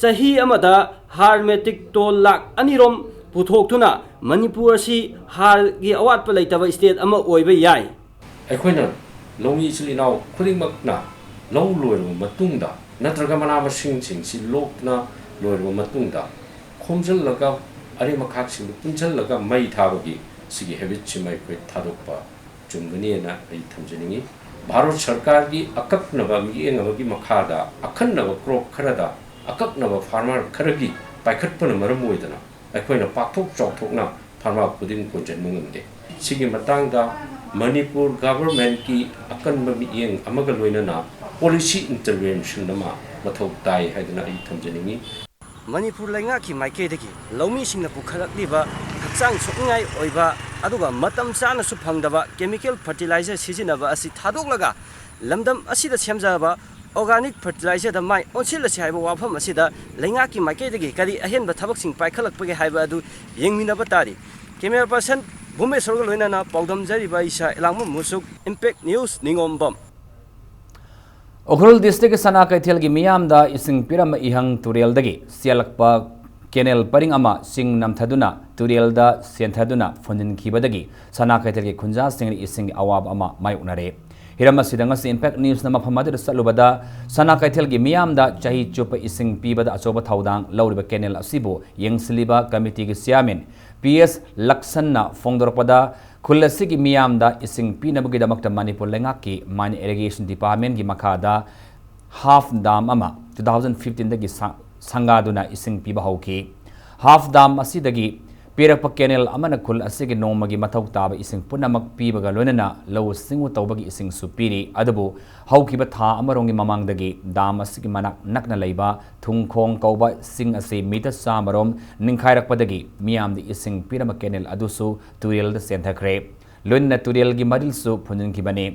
ꯆꯍꯤ ꯑꯃꯗ ꯍꯥꯔ metric ton ꯂꯥꯈ ꯑꯅꯤꯔꯣꯝ ꯄꯨꯊꯣꯛꯇꯨꯅ ꯃꯅꯤꯄꯨꯔ ꯑꯁꯤ ꯍꯥꯔꯒꯤ ꯑꯋꯥꯠꯄ ꯂꯩꯇꯕ state ꯑꯃ ꯑꯣꯏꯕ ꯌꯥꯏ꯫ ꯑꯩꯈꯣꯏꯅ ꯂꯧꯃꯤ ꯏꯆꯤꯜ ꯏꯅꯥꯎ ꯈꯨꯗꯤꯡꯃꯛꯅ ꯂꯧ ꯂꯣꯏꯔꯕ ꯃꯇꯨꯡꯗ ꯅꯠꯇ꯭ꯔꯒ ꯃꯅꯥ ꯃꯁꯤꯡꯁꯤꯡꯁꯤ ꯂꯣꯛꯅ ꯂꯣꯏꯔꯕ ꯃꯇꯨꯡꯗ ꯈꯣꯝꯖꯤꯜꯂꯒ ꯑꯔꯦꯝ ꯑꯈꯥꯛꯁꯤꯡꯗꯨ ꯄꯨꯟꯁꯤꯜꯂꯒ ꯃꯩ ꯊꯥꯕꯒꯤ ꯁꯤꯒꯤ habitꯁꯤꯃ ꯑꯩꯈꯣꯏ ꯊꯥꯗꯣꯛꯄ ꯆꯨꯝꯒꯅꯤꯅ ꯑꯩ ꯊꯝꯖꯅꯤꯡꯏ꯫ ꯚꯥꯔꯠ ꯁꯔꯀꯥꯔꯒꯤ ꯑꯀꯛꯅꯕ ꯃꯤꯠꯌꯦꯡ ꯑꯃꯒꯤ ꯃꯈꯥꯗ ꯑꯈꯟꯅꯕ crop ꯈꯔꯗ ꯑꯀꯛꯅꯕ farmer ꯈꯔꯒꯤ ꯄꯥꯏꯈꯠꯄꯅ ꯃꯔꯝ ꯑꯣꯏꯗꯅ ꯑꯩꯈꯣꯏꯅ ꯄꯥꯛꯊꯣꯛ ꯆꯥꯎꯊꯣꯛꯅ farmer ꯈꯨꯗꯤꯡ ꯀꯣꯟꯁꯤꯟꯕ ꯉꯝꯗꯦ꯫ ꯁꯤꯒꯤ ꯃꯇꯥꯡꯗ ꯃꯅꯤꯄꯨꯔ governmentꯀꯤ ꯑꯀꯟꯕ ꯃꯤꯠꯌꯦꯡ ꯑꯃꯒ ꯂꯣꯏꯅꯅ policy intervention ꯑꯃ ꯃꯊꯧ ꯇꯥꯏ ꯍꯥꯏꯗꯅ ꯑꯩ ꯊꯝꯖꯅꯤꯡꯏ꯫ ꯃꯅꯤꯄꯨꯔ ꯂꯩꯉꯥꯛꯀꯤ ꯃꯥꯏꯀꯩꯗꯒꯤ ꯂꯧꯃꯤꯁꯤꯡꯅ ꯄꯨꯈꯠꯂꯛꯂꯤꯕ ꯍꯛꯆꯥꯡ ꯁꯣꯛꯅꯤꯡꯉꯥꯏ ꯑꯣꯏꯕ ꯑꯗꯨꯒ ꯃꯇꯝ ꯆꯥꯅꯁꯨ ꯐꯪꯗꯕ chemical fertilizer ꯁꯤꯖꯤꯟꯅꯕ ꯑꯁꯤ ꯊꯥꯗꯣꯛꯂꯒ, ꯂꯝꯗꯝ ꯑꯁꯤꯗ ꯁꯦꯝꯖꯕ organic fertilizerꯗ ꯃꯥꯏ ꯑꯣꯟꯁꯤꯜꯂꯁꯤ ꯍꯥꯏꯕ ꯋꯥꯐꯝ ꯑꯁꯤꯗ ꯂꯩꯉꯥꯛꯀꯤ ꯃꯥꯏꯀꯩꯗꯒꯤ ꯀꯔꯤ ꯑꯍꯦꯟꯕ ꯊꯕꯛꯁꯤꯡ ꯄꯥꯏꯈꯠꯂꯛꯄꯒꯦ ꯍꯥꯏꯕ ꯑꯗꯨ ꯌꯦꯡꯃꯤꯟꯅꯕ ꯇꯥꯔꯤ꯫ Camera person ꯚꯨꯃꯦꯁꯣꯔꯒ ꯂꯣꯏꯅꯅ ꯄꯥꯎꯗꯝꯖꯔꯤꯕ ꯑꯩ ꯏꯁꯥ ꯏꯂꯥꯡꯕꯝ ꯃꯨꯁꯨꯛ, Impact News, ꯅꯤꯉꯣꯝꯕꯝ꯫ ꯎꯈ꯭ꯔꯨꯜ districtꯀꯤ ꯁꯅꯥ ꯀꯩꯊꯦꯜꯒꯤ ꯃꯤꯌꯥꯝꯗ ꯏꯁꯤꯡ ꯄꯤꯔꯝꯕ ꯏꯍꯪ ꯇꯨꯔꯦꯜꯗꯒꯤ ꯆꯦꯜꯂꯛꯄ ꯀꯦꯅꯦꯜ ꯄꯔꯤꯡ ꯑꯃ ꯆꯤꯡ ꯅꯝꯊꯗꯨꯅ ꯇꯨꯔꯦꯜꯗ ꯆꯦꯟꯊꯗꯨꯅ ꯐꯨꯟꯖꯤꯟꯈꯤꯕꯗꯒꯤ ꯁꯅꯥ ꯀꯩꯊꯦꯜꯒꯤ ꯈꯨꯟꯖꯥꯁꯤꯡꯅ ꯏꯁꯤꯡꯒꯤ ꯑꯋꯥꯕ ꯑꯃ ꯃꯥꯌꯣꯛꯅꯔꯦ꯫ ꯍꯤꯔꯝ ꯑꯁꯤꯗ ꯉꯁꯤ Impact Newsꯅ ꯃꯐꯝ ꯑꯗꯨꯗ ꯆꯠꯂꯨꯕꯗ ꯁꯅꯥ ꯀꯩꯊꯦꯜꯒꯤ ꯃꯤꯌꯥꯝꯗ ꯆꯍꯤ ꯆꯨꯞꯄ ꯏꯁꯤꯡ ꯄꯤꯕꯗ ꯑꯆꯧꯕ ꯊꯧꯗꯥꯡ ꯂꯧꯔꯤꯕ ꯀꯦꯅꯦꯜ ꯑꯁꯤꯕꯨ ꯌꯦꯡꯁꯤꯜꯂꯤꯕ ꯀꯃꯤꯇꯤꯒꯤ ꯆꯤꯌꯥꯔꯃꯦꯟ ꯄꯤ ꯑꯦꯁ ꯂꯛꯁꯟꯅ ꯐꯣꯡꯗꯣꯔꯛꯄꯗ, ꯈꯨꯜ ꯑꯁꯤꯒꯤ ꯃꯤꯌꯥꯝꯗ ꯏꯁꯤꯡ ꯄꯤꯅꯕꯒꯤꯗꯃꯛꯇ ꯃꯅꯤꯄꯨꯔ ꯂꯩꯉꯥꯛꯀꯤ Mine Irrigation Departmentꯀꯤ ꯃꯈꯥꯗ ꯍꯥꯐ ꯗꯥꯝ ꯑꯃ two thousand fifteenꯗꯒꯤ ꯁꯥ-, ꯁꯪꯒꯥꯗꯨꯅ ꯏꯁꯤꯡ ꯄꯤꯕ ꯍꯧꯈꯤ꯫ ꯍꯥꯐ ꯗꯥꯝ ꯑꯁꯤꯗꯒꯤ ꯄꯤꯔꯛꯄ ꯀꯦꯅꯦꯜ ꯑꯃꯅ ꯈꯨꯜ ꯑꯁꯤꯒꯤ ꯅꯣꯡꯃꯒꯤ ꯃꯊꯧ ꯇꯥꯕ ꯏꯁꯤꯡ ꯄꯨꯝꯅꯃꯛ ꯄꯤꯕꯒ ꯂꯣꯏꯅꯅ ꯂꯧꯎ ꯁꯤꯡꯎ ꯇꯧꯕꯒꯤ ꯏꯁꯤꯡꯁꯨ ꯄꯤꯔꯤ꯫ ꯑꯗꯨꯕꯨ ꯍꯧꯈꯤꯕ ꯊꯥ ꯑꯃꯔꯣꯝꯒꯤ ꯃꯃꯥꯡꯗꯒꯤ ꯗꯥꯝ ꯑꯁꯤꯒꯤ ꯃꯅꯥꯛ ꯅꯛꯅ ꯂꯩꯕ ꯊꯨꯡꯈꯣꯡ ꯀꯧꯕ ꯁꯤꯡ ꯑꯁꯤ ꯃꯤꯇꯔ ꯆꯥꯝꯃꯔꯣꯝ ꯅꯤꯡꯈꯥꯏꯔꯛꯄꯗꯒꯤ ꯃꯤꯌꯥꯝꯗ ꯏꯁꯤꯡ ꯄꯤꯔꯝꯕ ꯀꯦꯅꯦꯜ ꯑꯗꯨꯁꯨ ꯇꯨꯔꯦꯜꯗ ꯆꯦꯟꯊꯈ꯭ꯔꯦ꯫ ꯂꯣꯏꯅꯅ ꯇꯨꯔꯦꯜꯒꯤ ꯃꯔꯤꯜꯁꯨ ꯐꯨꯟꯖꯤꯟꯈꯤꯕꯅꯤ꯫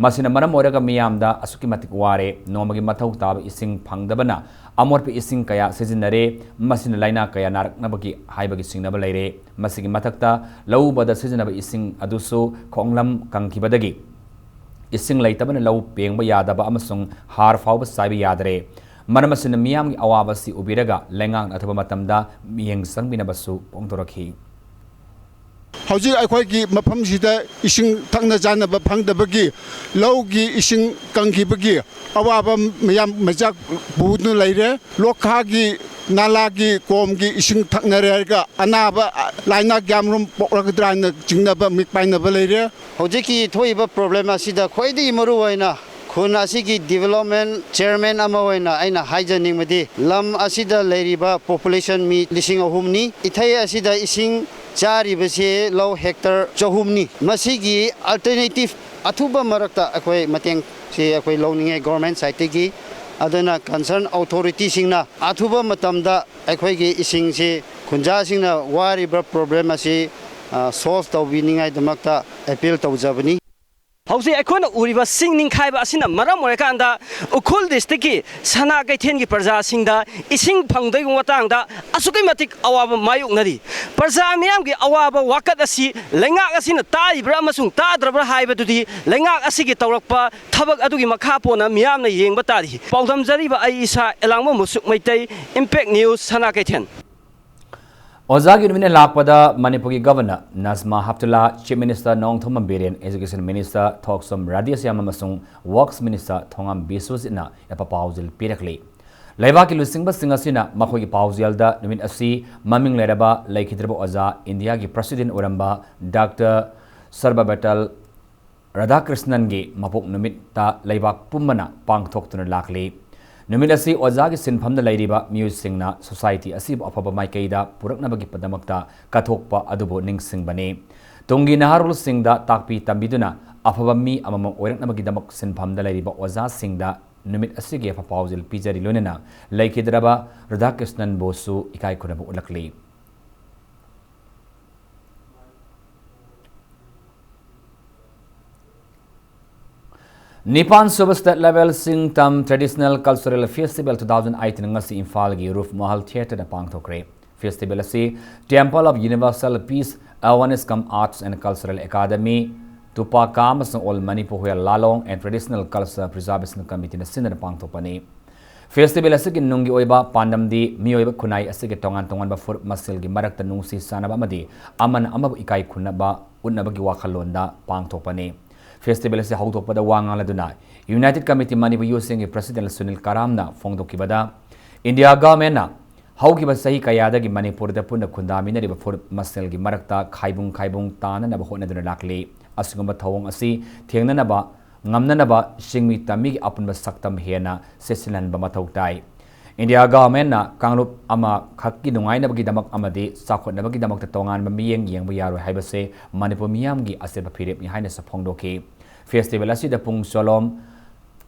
ꯃꯁꯤꯅ ꯃꯔꯝ ꯑꯣꯏꯔꯒ ꯃꯤꯌꯥꯝꯗ ꯑꯁꯨꯛꯀꯤ ꯃꯇꯤꯛ ꯋꯥꯔꯦ꯫ ꯅꯣꯡꯃꯒꯤ ꯃꯊꯧ ꯇꯥꯕ ꯏꯁꯤꯡ ꯐꯪꯗꯕꯅ ꯑꯃꯣꯠꯄ ꯏꯁꯤꯡ ꯀꯌꯥ ꯁꯤꯖꯤꯟꯅꯔꯦ꯫ ꯃꯁꯤꯅ ꯂꯥꯏꯅꯥ ꯀꯌꯥ ꯅꯥꯔꯛꯅꯕꯒꯤ ꯍꯥꯏꯕꯒꯤ ꯆꯤꯡꯅꯕ ꯂꯩꯔꯦ꯫ ꯃꯁꯤꯒꯤ ꯃꯊꯛꯇ ꯂꯧ ꯎꯕꯗ ꯁꯤꯖꯤꯟꯅꯕ ꯏꯁꯤꯡ ꯑꯗꯨꯁꯨ ꯈꯣꯡꯂꯝ ꯀꯪꯈꯤꯕꯗꯒꯤ ꯏꯁꯤꯡ ꯂꯩꯇꯕꯅ ꯂꯧ ꯄꯦꯡꯕ ꯌꯥꯗꯕ ꯑꯃꯁꯨꯡ ꯍꯥꯔ ꯐꯥꯎꯕ ꯆꯥꯏꯕ ꯌꯥꯗꯔꯦ꯫ ꯃꯔꯝ ꯑꯁꯤꯅ ꯃꯤꯌꯥꯝꯒꯤ ꯑꯋꯥꯕ ꯑꯁꯤ ꯎꯕꯤꯔꯒ ꯂꯩꯉꯥꯛꯅ ꯑꯊꯨꯕ ꯃꯇꯝꯗ ꯃꯤꯠꯌꯦꯡ ꯆꯪꯕꯤꯅꯕꯁꯨ ꯐꯣꯡꯗꯣꯔꯛꯈꯤ꯫ ꯍꯧꯖꯤꯛ ꯑꯩꯈꯣꯏꯒꯤ ꯃꯐꯝꯁꯤꯗ ꯏꯁꯤꯡ ꯊꯛꯅ ꯆꯥꯅꯕ ꯐꯪꯗꯕꯒꯤ, ꯂꯧꯒꯤ ꯏꯁꯤꯡ ꯀꯪꯈꯤꯕꯒꯤ ꯑꯋꯥꯕ ꯃꯌꯥꯝ ꯃꯩꯆꯥꯛ ꯄꯨꯗꯨꯅ ꯂꯩꯔꯦ꯫ ꯂꯣꯛꯈꯥꯒꯤ, ꯅꯥꯂꯥꯒꯤ ꯀꯣꯝꯒꯤ ꯏꯁꯤꯡ ꯊꯛꯅꯔꯦ ꯍꯥꯏꯔꯒ ꯑꯅꯥꯕ, ꯂꯥꯏꯅꯥ ꯒ꯭ꯌꯥꯝꯔꯨꯝ ꯄꯣꯛꯂꯛꯀꯗ꯭ꯔꯥ ꯍꯥꯏꯅ ꯆꯤꯡꯅꯕ ꯃꯤꯠ ꯄꯥꯏꯅꯕ ꯂꯩꯔꯦ꯫ ꯍꯧꯖꯤꯛꯀꯤ ꯊꯣꯛꯏꯕ ꯄ꯭ꯔꯣꯕ꯭ꯂꯦꯝ ꯑꯁꯤꯗ ꯈ꯭ꯋꯥꯏꯗꯒꯤ ꯃꯔꯨ ꯑꯣꯏꯅ ꯈꯨꯟ ꯑꯁꯤꯒꯤ ꯗꯤꯕꯦꯂꯞꯃꯦꯟ ꯆꯤꯌꯔꯃꯦꯟ ꯑꯃ ꯑꯣꯏꯅ ꯑꯩꯅ ꯍꯥꯏꯖꯅꯤꯡꯕꯗꯤ, ꯂꯝ ꯑꯁꯤꯗ ꯂꯩꯔꯤꯕ ꯄꯣꯄꯨꯂꯦꯁꯟ ꯃꯤ ꯂꯤꯁꯤꯡ ꯑꯍꯨꯝꯅꯤ꯫ ꯏꯊꯩ ꯑꯁꯤꯗ ꯏꯁꯤꯡ ꯆꯥꯔꯤꯕꯁꯤ ꯂꯧ ꯍꯦꯛꯇꯔ ꯆꯍꯨꯝꯅꯤ꯫ ꯃꯁꯤꯒꯤ ꯑꯜꯇꯔꯅꯦꯇꯤꯞ ꯑꯊꯨꯕ ꯃꯔꯛꯇ ꯑꯩꯈꯣꯏ ꯃꯇꯦꯡꯁꯤ ꯑꯩꯈꯣꯏ ꯂꯧꯅꯤꯡꯉꯦ ꯒꯣꯔꯃꯦꯟ ꯁꯥꯏꯠꯇꯒꯤ꯫ ꯑꯗꯨꯅ ꯀꯟꯁꯔꯟ ꯑꯣꯊꯣꯔꯤꯇꯤꯁꯤꯡꯅ ꯑꯊꯨꯕ ꯃꯇꯝꯗ ꯑꯩꯈꯣꯏꯒꯤ ꯏꯁꯤꯡꯁꯤ ꯈꯨꯟꯖꯥꯁꯤꯡꯅ ꯋꯥꯔꯤꯕ ꯄ꯭ꯔꯣꯕ꯭ꯂꯦꯝ ꯑꯁꯤ, ꯑ, ꯁꯣꯜꯚ ꯇꯧꯕꯤꯅꯤꯡꯉꯥꯏꯗꯃꯛꯇ ꯑꯦꯄꯤꯜ ꯇꯧꯖꯕꯅꯤ꯫ ꯍꯧꯖꯤꯛ ꯑꯩꯈꯣꯏꯅ ꯎꯔꯤꯕ ꯁꯤꯡ ꯅꯤꯡꯈꯥꯏꯕ ꯑꯁꯤꯅ ꯃꯔꯝ ꯑꯣꯏꯔꯀꯥꯟꯗ ꯎꯈ꯭ꯔꯨꯜ ꯗꯤꯁꯇ꯭ꯔꯤꯛꯀꯤ ꯁꯅꯥ ꯀꯩꯊꯦꯜꯒꯤ ꯄ꯭ꯔꯖꯥꯁꯤꯡꯗ ꯏꯁꯤꯡ ꯐꯪꯗꯕꯒꯤ ꯃꯇꯥꯡꯗ ꯑꯁꯨꯛꯀꯤ ꯃꯇꯤꯛ ꯑꯋꯥꯕ ꯃꯥꯌꯣꯛꯅꯔꯤ꯫ ꯄ꯭ꯔꯖꯥ ꯃꯤꯌꯥꯝꯒꯤ ꯑꯋꯥꯕ ꯋꯥꯀꯠ ꯑꯁꯤ ꯂꯩꯉꯥꯛ ꯑꯁꯤꯅ ꯇꯥꯔꯤꯕ꯭ꯔꯥ ꯑꯃꯁꯨꯡ ꯇꯥꯗ꯭ꯔꯕ꯭ꯔꯥ ꯍꯥꯏꯕꯗꯨꯗꯤ ꯂꯩꯉꯥꯛ ꯑꯁꯤꯒꯤ ꯇꯧꯔꯛꯄ ꯊꯕꯛ ꯑꯗꯨꯒꯤ ꯃꯈꯥ ꯄꯣꯟꯅ ꯃꯤꯌꯥꯝꯅ ꯌꯦꯡꯕ ꯇꯥꯔꯤ꯫ ꯄꯥꯎꯗꯝꯖꯔꯤꯕ ꯑꯩ ꯏꯁꯥ ꯑꯦꯂꯥꯡꯕꯝ ꯃꯨꯁꯨꯛ ꯃꯩꯇꯩ, ꯏꯝꯄꯦꯛ ꯅ꯭ꯌꯨꯁ, ꯁꯅꯥ ꯀꯩꯊꯦꯜ꯫ ꯑꯣꯖꯥꯒꯤ ꯅꯨꯃꯤꯠꯅ ꯂꯥꯛꯄꯗ ꯃꯅꯤꯄꯨꯔꯒꯤ Governor Najma ꯍꯦꯞꯇꯨꯜꯂꯥ, Chief Minister Nongthombam Biren, Education Minister ꯊꯣꯛꯆꯣꯝ ꯔꯥꯙꯦꯁ꯭ꯌꯥꯝ ꯑꯃꯁꯨꯡ Works Minister ꯊꯣꯉꯥꯝ ꯕꯤꯁ꯭ꯋꯖꯤꯠꯅ ꯌꯥꯏꯐ ꯄꯥꯎꯖꯦꯜ ꯄꯤꯔꯛꯂꯤ꯫ ꯂꯩꯕꯥꯛꯀꯤ ꯂꯨꯆꯤꯡꯕꯁꯤꯡ ꯑꯁꯤꯅ ꯃꯈꯣꯏꯒꯤ ꯄꯥꯎꯖꯦꯜꯗ ꯅꯨꯃꯤꯠ ꯑꯁꯤ ꯃꯃꯤꯡ ꯂꯩꯔꯕ ꯂꯩꯈꯤꯗ꯭ꯔꯕ ꯑꯣꯖꯥ, ꯏꯟꯗꯤꯌꯥꯒꯤ President ꯑꯣꯏꯔꯝꯕ Doctor ꯁꯔꯕꯄꯇꯜ ꯔꯥꯙꯥꯀ꯭ꯔꯤꯁꯅꯟꯒꯤ ꯃꯄꯣꯛ ꯅꯨꯃꯤꯠꯇ ꯂꯩꯕꯥꯛ ꯄꯨꯝꯕꯅ ꯄꯥꯡꯊꯣꯛꯇꯨꯅ ꯂꯥꯛꯂꯤ꯫ ꯅꯨꯃꯤꯠ ꯑꯁꯤ ꯑꯣꯖꯥꯒꯤ ꯁꯤꯟꯐꯝꯗ ꯂꯩꯔꯤꯕ ꯃꯤꯑꯣꯏꯁꯤꯡꯅ society ꯑꯁꯤꯕꯨ ꯑꯐꯕ ꯃꯥꯏꯀꯩꯗ ꯄꯨꯔꯛꯅꯕꯒꯤꯗꯃꯛꯇ ꯀꯠꯊꯣꯛꯄ ꯑꯗꯨꯕꯨ ꯅꯤꯡꯁꯤꯡꯕꯅꯤ꯫ ꯇꯨꯡꯒꯤ ꯅꯍꯥꯔꯣꯜꯁꯤꯡꯗ ꯇꯥꯛꯄꯤ ꯇꯝꯕꯤꯗꯨꯅ ꯑꯐꯕ ꯃꯤ ꯑꯃꯃꯝ ꯑꯣꯏꯔꯛꯅꯕꯒꯤꯗꯃꯛ ꯁꯤꯟꯐꯝꯗ ꯂꯩꯔꯤꯕ ꯑꯣꯖꯥꯁꯤꯡꯗ ꯅꯨꯃꯤꯠ ꯑꯁꯤꯒꯤ ꯌꯥꯏꯐ ꯄꯥꯎꯖꯦꯜ ꯄꯤꯖꯔꯤ, ꯂꯣꯏꯅꯅ ꯂꯩꯈꯤꯗ꯭ꯔꯕ ꯔꯥꯙꯥꯀ꯭ꯔꯤꯁꯅꯟꯕꯨꯁꯨ ꯏꯀꯥꯏ ꯈꯨꯝꯅꯕ ꯎꯠꯂꯛꯂꯤ꯫ ꯅꯤꯄꯥꯟ ꯁꯨꯕ State Level ꯁꯤꯡꯇꯝ Traditional Cultural Festival two thousand eighteen ꯉꯁꯤ ꯏꯝꯐꯥꯜꯒꯤ ꯔꯨꯐ ꯃꯍꯜ ꯊꯤꯌꯦꯇꯔꯗ ꯄꯥꯡꯊꯣꯛꯈ꯭ꯔꯦ꯫ Festival ꯑꯁꯤ Temple of Universal Peace Awareness cum Arts and Cultural Academy, ꯇꯨꯄꯥꯀꯥ ꯑꯃꯁꯨꯡ All Manipur Hoya Lalong and Traditional Culture Preservation Committeeꯅ ꯁꯤꯟꯗꯨꯅ ꯄꯥꯡꯊꯣꯛꯄꯅꯤ꯫ Festival ꯑꯁꯤꯒꯤ ꯅꯨꯡꯒꯤ ꯑꯣꯏꯕ ꯄꯥꯟꯗꯝꯗꯤ ꯃꯤꯑꯣꯏꯕ ꯈꯨꯟꯅꯥꯏ ꯑꯁꯤꯒꯤ ꯇꯣꯉꯥꯟ ꯇꯣꯉꯥꯟꯕ ꯐꯨꯔꯨꯞ ꯃꯁꯦꯜꯒꯤ ꯃꯔꯛꯇ ꯅꯨꯡꯁꯤ ꯆꯥꯟꯅꯕ ꯑꯃꯗꯤ ꯑꯃꯅ ꯑꯃꯕꯨ ꯏꯀꯥꯏ ꯈꯨꯝꯅꯕ ꯎꯠꯅꯕꯒꯤ ꯋꯥꯈꯜꯂꯣꯟꯗ ꯄꯥꯡꯊꯣꯛꯄꯅꯤ꯫ Festival ꯑꯁꯤ ꯍꯧꯗꯣꯛꯄꯗ ꯋꯥ ꯉꯥꯡꯂꯗꯨꯅ United Committee Manipur Youth Wingꯒꯤ President Sunil ꯀꯔꯥꯝꯅ ꯐꯣꯡꯗꯣꯛꯈꯤꯕꯗ, India Governmentꯅ ꯍꯧꯈꯤꯕ ꯆꯍꯤ ꯀꯌꯥꯗꯒꯤ ꯃꯅꯤꯄꯨꯔꯗ ꯄꯨꯟꯅ ꯈꯨꯟꯗꯥꯃꯤꯟꯅꯔꯤꯕ ꯐꯨꯔꯨꯞ ꯃꯁꯦꯜꯒꯤ ꯃꯔꯛꯇ ꯈꯥꯏꯕꯨꯡ ꯈꯥꯏꯕꯨꯡ ꯇꯥꯅꯅꯕ ꯍꯣꯠꯅꯗꯨꯅ ꯂꯥꯛꯂꯤ꯫ ꯑꯁꯤꯒꯨꯝꯕ ꯊꯧꯑꯣꯡ ꯑꯁꯤ ꯊꯦꯡꯅꯅꯕ ꯉꯝꯅꯅꯕ ꯆꯤꯡꯃꯤ ꯇꯝꯃꯤꯒꯤ ꯑꯄꯨꯟꯕ ꯁꯛꯇꯝ ꯍꯦꯟꯅ ꯆꯦꯠꯁꯤꯜꯍꯟꯕ ꯃꯊꯧ ꯇꯥꯏ꯫ India Governmentꯅ ꯀꯥꯡꯂꯨꯞ ꯑꯃꯈꯛꯀꯤ ꯅꯨꯡꯉꯥꯏꯅꯕꯒꯤꯗꯃꯛ ꯑꯃꯗꯤ ꯆꯥꯎꯈꯠꯅꯕꯒꯤꯗꯃꯛꯇ ꯇꯣꯉꯥꯟꯕ ꯃꯤꯠꯌꯦꯡ ꯌꯦꯡꯕ ꯌꯥꯔꯣꯏ ꯍꯥꯏꯕꯁꯦ ꯃꯅꯤꯄꯨꯔ ꯃꯤꯌꯥꯝꯒꯤ ꯑꯆꯦꯠꯄ ꯐꯤꯔꯦꯞꯅꯤ ꯍꯥꯏꯅꯁꯨ ꯐꯣꯡꯗꯣꯛꯈꯤ꯫ Festival ꯑꯁꯤꯗ ꯄꯨꯡ ꯆꯣꯂꯣꯝ,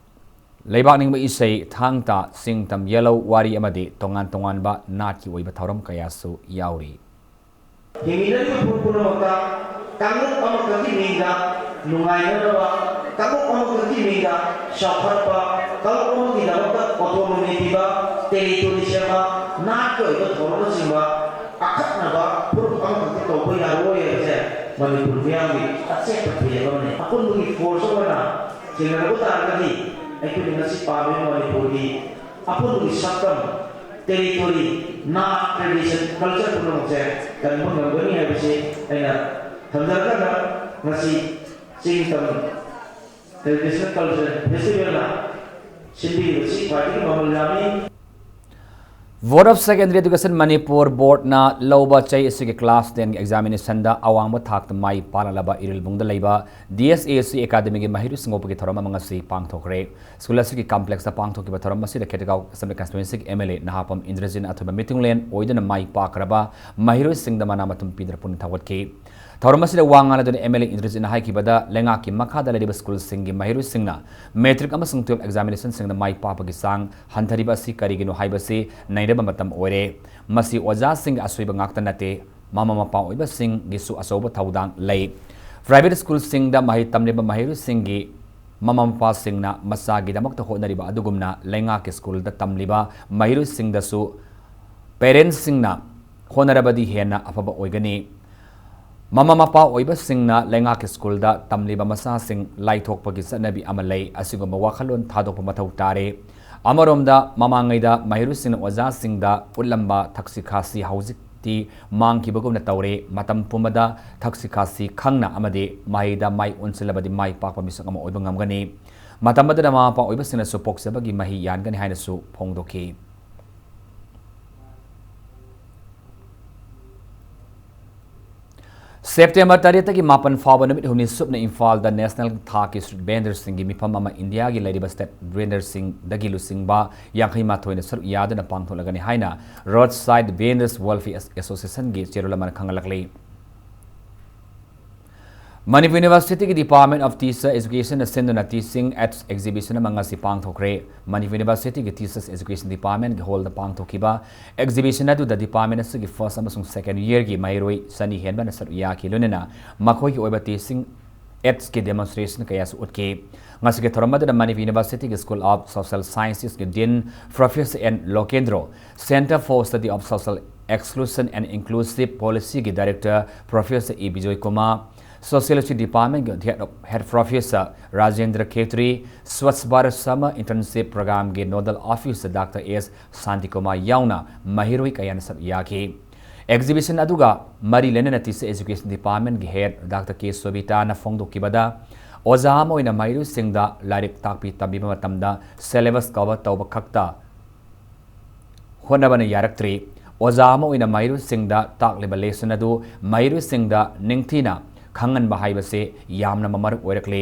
ꯂꯩꯕꯥꯛ ꯅꯤꯡꯕ ꯏꯁꯩ, ꯊꯥꯡ ꯇꯥ, ꯆꯤꯡ ꯇꯝ ꯌꯦꯜꯍꯧ ꯋꯥꯔꯤ ꯑꯃꯗꯤ ꯇꯣꯉꯥꯟ ꯇꯣꯉꯥꯟꯕ ꯅꯥꯠꯀꯤ ꯑꯣꯏꯕ ꯊꯧꯔꯝ ꯀꯌꯥꯁꯨ ꯌꯥꯎꯔꯤ꯫ ꯍꯤꯡꯃꯤꯟꯅꯔꯤꯕ ꯐꯨꯔꯨꯞ ꯄꯨꯝꯅꯃꯛꯇ ꯀꯥꯡꯂꯨꯞ ꯑꯃꯈꯛꯀꯤ ꯃꯤꯡꯗ ꯅꯨꯡꯉꯥꯏꯅꯅꯕ, ꯀꯥꯡꯂꯨꯞ ꯑꯃꯈꯛꯀꯤ ꯃꯤꯡꯗ ꯆꯥꯎꯈꯠꯄ, ꯀꯥꯡꯂꯨꯞ ꯑꯃꯒꯤꯗꯃꯛꯇ autonomy ꯄꯤꯕ, territory ꯁꯦꯝꯕ, ꯅꯥꯠꯀꯤ ꯑꯣꯏꯕ ꯊꯧꯔꯝꯅꯆꯤꯡꯕ ꯑꯈꯟꯅꯕ ꯐꯨꯔꯨꯞ ꯑꯃꯈꯛꯇ ꯇꯧꯕ ꯌꯥꯔꯣꯏ ꯍꯥꯏꯕꯁꯦ ꯃꯅꯤꯄꯨꯔ ꯃꯤꯌꯥꯝꯒꯤ ꯑꯆꯦꯠꯄ ꯐꯤꯔꯦꯞ ꯑꯃꯅꯤ꯫ ꯑꯄꯨꯟꯕꯒꯤ force ꯑꯃꯅ ꯊꯦꯡꯅꯔꯕ ꯇꯥꯔꯒꯗꯤ ꯑꯩꯈꯣꯏꯅ ꯉꯁꯤ ꯄꯥꯝꯃꯤꯕ ꯃꯅꯤꯄꯨꯔꯒꯤ ꯑꯄꯨꯟꯕꯒꯤ ꯁꯛꯇꯝ territory, ꯅꯥꯠ, tradition, culture ꯄꯨꯝꯅꯃꯛꯁꯦ ꯀꯟꯕ ꯉꯝꯒꯅꯤ ꯍꯥꯏꯕꯁꯤ ꯑꯩꯅ ꯊꯝꯖꯔꯒ, ꯉꯁꯤ ꯆꯤꯡ ꯇꯝ traditional culture festivalꯅ ꯁꯤꯟꯕꯤꯔꯤꯕꯁꯤ ꯈ꯭ꯋꯥꯏꯗꯒꯤ ꯃꯃꯜ ꯌꯥꯝꯃꯤ꯫ Board of Secondary Education Manipur Boardꯅ ꯂꯧꯕ ꯆꯍꯤ ꯑꯁꯤꯒꯤ class tenꯒꯤ examinationꯗ ꯑꯋꯥꯡꯕ ꯊꯥꯛꯇ ꯃꯥꯏ ꯄꯥꯛꯂꯛꯂꯕ ꯏꯔꯤꯜꯕꯨꯡꯗ ꯂꯩꯕ D S A C Academyꯒꯤ ꯃꯍꯩꯔꯣꯏꯁꯤꯡ ꯉꯧꯕꯒꯤ ꯊꯧꯔꯝ ꯑꯃ ꯉꯁꯤ ꯄꯥꯡꯊꯣꯛꯈ꯭ꯔꯦ꯫ School ꯑꯁꯤꯒꯤ complexꯇ ꯄꯥꯡꯊꯣꯛꯈꯤꯕ ꯊꯧꯔꯝ ꯑꯁꯤꯗ ꯈꯦꯇꯒꯥꯎ Assembly Constituencyꯒꯤ M L A ꯅꯍꯥꯄꯝ ꯏꯟꯗ꯭ꯔꯖꯤꯠꯅ ꯑꯊꯣꯏꯕ ꯃꯤꯇꯨꯡꯂꯦꯟ ꯑꯣꯏꯗꯨꯅ ꯃꯥꯏ ꯄꯥꯛꯈ꯭ꯔꯕ ꯃꯍꯩꯔꯣꯏꯁꯤꯡꯗ ꯃꯅꯥ ꯃꯊꯨꯝ ꯄꯤꯗꯨꯅ ꯄꯨꯛꯅꯤꯡ ꯊꯧꯒꯠꯈꯤ꯫ ꯊꯧꯔꯝ ꯑꯁꯤꯗ ꯋꯥ ꯉꯥꯡꯅꯗꯨꯅ M L A ꯏꯟꯗ꯭ꯔꯖꯤꯠꯅ ꯍꯥꯏꯈꯤꯕꯗ, ꯂꯩꯉꯥꯛꯀꯤ ꯃꯈꯥꯗ ꯂꯩꯔꯤꯕ schoolꯁꯤꯡꯒꯤ ꯃꯍꯩꯔꯣꯏꯁꯤꯡꯅ matric ꯑꯃꯁꯨꯡ twelve examinationꯁꯤꯡꯗ ꯃꯥꯏ ꯄꯥꯛꯄꯒꯤ ꯆꯥꯡ ꯍꯟꯊꯔꯤꯕ ꯑꯁꯤ ꯀꯔꯤꯒꯤꯅꯣ ꯍꯥꯏꯕꯁꯤ ꯅꯩꯅꯕ ꯃꯇꯝ ꯑꯣꯏꯔꯦ꯫ ꯃꯁꯤ ꯑꯣꯖꯥꯁꯤꯡꯒꯤ ꯑꯁꯣꯏꯕ ꯉꯥꯛꯇ ꯅꯠꯇꯦ, ꯃꯃꯥ ꯃꯄꯥ ꯑꯣꯏꯕꯁꯤꯡꯒꯤꯁꯨ ꯑꯆꯧꯕ ꯊꯧꯗꯥꯡ ꯂꯩ꯫ Private schoolꯁꯤꯡꯗ ꯃꯍꯩ ꯇꯝꯂꯤꯕ ꯃꯍꯩꯔꯣꯏꯁꯤꯡꯒꯤ ꯃꯃꯥ ꯃꯄꯥꯁꯤꯡꯅ ꯃꯆꯥꯒꯤꯗꯃꯛꯇ ꯍꯣꯠꯅꯔꯤꯕ ꯑꯗꯨꯒꯨꯝꯅ ꯂꯩꯉꯥꯛꯀꯤ schoolꯗ ꯇꯝꯂꯤꯕ ꯃꯍꯩꯔꯣꯏꯁꯤꯡꯗꯁꯨ parentsꯁꯤꯡꯅ ꯍꯣꯠꯅꯔꯕꯗꯤ ꯍꯦꯟꯅ ꯑꯐꯕ ꯑꯣꯏꯒꯅꯤ꯫ ꯃꯃꯥ ꯃꯄꯥ ꯑꯣꯏꯕꯁꯤꯡꯅ ꯂꯩꯉꯥꯛꯀꯤ schoolꯗ ꯇꯝꯂꯤꯕ ꯃꯆꯥꯁꯤꯡ ꯂꯥꯏꯊꯣꯛꯄꯒꯤ ꯆꯠꯅꯕꯤ ꯑꯃ ꯂꯩ꯫ ꯑꯁꯤꯒꯨꯝꯕ ꯋꯥꯈꯜꯂꯣꯟ ꯊꯥꯗꯣꯛꯄ ꯃꯊꯧ ꯇꯥꯔꯦ꯫ ꯑꯃꯔꯣꯝꯗ, ꯃꯃꯥꯡꯉꯩꯗ ꯃꯍꯩꯔꯣꯏꯁꯤꯡꯅ ꯑꯣꯖꯥꯁꯤꯡꯗ ꯎꯠꯂꯝꯕ ꯊꯛꯁꯤ ꯈꯥꯁꯤ ꯍꯧꯖꯤꯛꯇꯤ ꯃꯥꯡꯈꯤꯕꯒꯨꯝꯅ ꯇꯧꯔꯦ꯫ ꯃꯇꯝ ꯄꯨꯝꯕꯗ ꯊꯛꯁꯤ ꯈꯥꯁꯤ ꯈꯪꯅ ꯑꯃꯗꯤ ꯃꯍꯩꯗ ꯃꯥꯏ ꯑꯣꯟꯁꯤꯜꯂꯕꯗꯤ ꯃꯥꯏ ꯄꯥꯛꯄ ꯃꯤꯁꯛ ꯑꯃ ꯑꯣꯏꯕ ꯉꯝꯒꯅꯤ꯫ ꯃꯇꯝ ꯑꯗꯨꯗ ꯃꯃꯥ ꯃꯄꯥ ꯑꯣꯏꯕꯁꯤꯡꯅꯁꯨ ꯄꯣꯛꯆꯕꯒꯤ ꯃꯍꯩ ꯌꯥꯟꯒꯅꯤ ꯍꯥꯏꯅꯁꯨ ꯐꯣꯡꯗꯣꯛꯈꯤ꯫ September ꯇꯔꯦꯠꯇꯒꯤ ꯃꯥꯄꯟ ꯐꯥꯎꯕ ꯅꯨꯃꯤꯠ ꯍꯨꯝꯅꯤ ꯁꯨꯞꯅ ꯏꯝꯐꯥꯜꯗ national ꯊꯥꯛꯀꯤ street vendorꯁꯤꯡꯒꯤ ꯃꯤꯐꯝ ꯑꯃ ꯏꯟꯗꯤꯌꯥꯒꯤ ꯂꯩꯔꯤꯕ state vendorꯁꯤꯡꯗꯒꯤ ꯂꯨꯆꯤꯡꯕ ꯌꯥꯡꯈꯩ ꯃꯥꯊꯣꯏꯅ ꯁꯔꯨꯛ ꯌꯥꯗꯨꯅ ꯄꯥꯡꯊꯣꯛꯂꯒꯅꯤ ꯍꯥꯏꯅ Roadside Vendors Welfare Associationꯒꯤ ꯆꯦꯔꯣꯜ ꯑꯃꯅ ꯈꯪꯍꯜꯂꯛꯂꯤ꯫ ꯃꯅꯤꯄꯨꯔ Universityꯒꯤ Department of Teacher Educationꯅ ꯁꯤꯟꯗꯨꯅ Teaching Aids exhibition ꯑꯃ ꯉꯁꯤ ꯄꯥꯡꯊꯣꯛꯈ꯭ꯔꯦ꯫ ꯃꯅꯤꯄꯨꯔ Universityꯒꯤ Teachers Education Departmentꯀꯤ hallꯗ ꯄꯥꯡꯊꯣꯛꯈꯤꯕ exhibition ꯑꯗꯨꯗ department ꯑꯁꯤꯒꯤ first ꯑꯃꯁꯨꯡ second yearꯒꯤ ꯃꯍꯩꯔꯣꯏ ꯆꯅꯤ ꯍꯦꯟꯕꯅ ꯁꯔꯨꯛ ꯌꯥꯈꯤ, ꯂꯣꯏꯅꯅ ꯃꯈꯣꯏꯒꯤ ꯑꯣꯏꯕ teaching aidsꯀꯤ demonstration ꯀꯌꯥꯁꯨ ꯎꯠꯈꯤ꯫ ꯉꯁꯤꯒꯤ ꯊꯧꯔꯝ ꯑꯗꯨꯗ Manipur Universityꯒꯤ School of Social Sciencesꯀꯤ Dean Professor N Lokendro, Centre for Study of Social Exclusion and Inclusive Policyꯒꯤ Director Professor E Bijoy Kumar, Sociology Department ꯒꯤ Head of, Head Professor Rajendra Khetri, Swachh Bharat Summer Internship Program ꯒꯤ Nodal Officer Doctor S Shantikumar ꯌꯥꯎꯅ ꯃꯍꯩꯔꯣꯏ ꯀꯌꯥꯅ ꯁꯔꯨꯛ ꯌꯥꯈꯤ꯫ Exhibition ꯑꯗꯨꯒ ꯃꯔꯤ ꯂꯩꯅꯅ Teacher Education Department ꯒꯤ Head Doctor K ꯁꯣꯕꯤꯇꯥꯅ ꯐꯣꯡꯗꯣꯛꯈꯤꯕꯗ, ꯑꯣꯖꯥ ꯑꯃ ꯑꯣꯏꯅ ꯃꯍꯩꯔꯣꯏꯁꯤꯡꯗ ꯂꯥꯏꯔꯤꯛ ꯇꯥꯛꯄꯤ ꯇꯝꯕꯤꯕ ꯃꯇꯝꯗ syllabus cover ꯇꯧꯕ ꯈꯛꯇ ꯍꯣꯠꯅꯕꯅ ꯌꯥꯔꯛꯇ꯭ꯔꯤ꯫ ꯑꯣꯖꯥ ꯑꯃ ꯑꯣꯏꯅ ꯃꯍꯩꯔꯣꯏꯁꯤꯡꯗ ꯇꯥꯛꯂꯤꯕ lesson ꯑꯗꯨ ꯃꯍꯩꯔꯣꯏꯁꯤꯡꯗ ꯅꯤꯡꯊꯤꯅ ꯈꯪꯍꯟꯕ ꯍꯥꯏꯕꯁꯤ ꯌꯥꯝꯅ ꯃꯔꯨ ꯑꯣꯏꯔꯛꯂꯤ꯫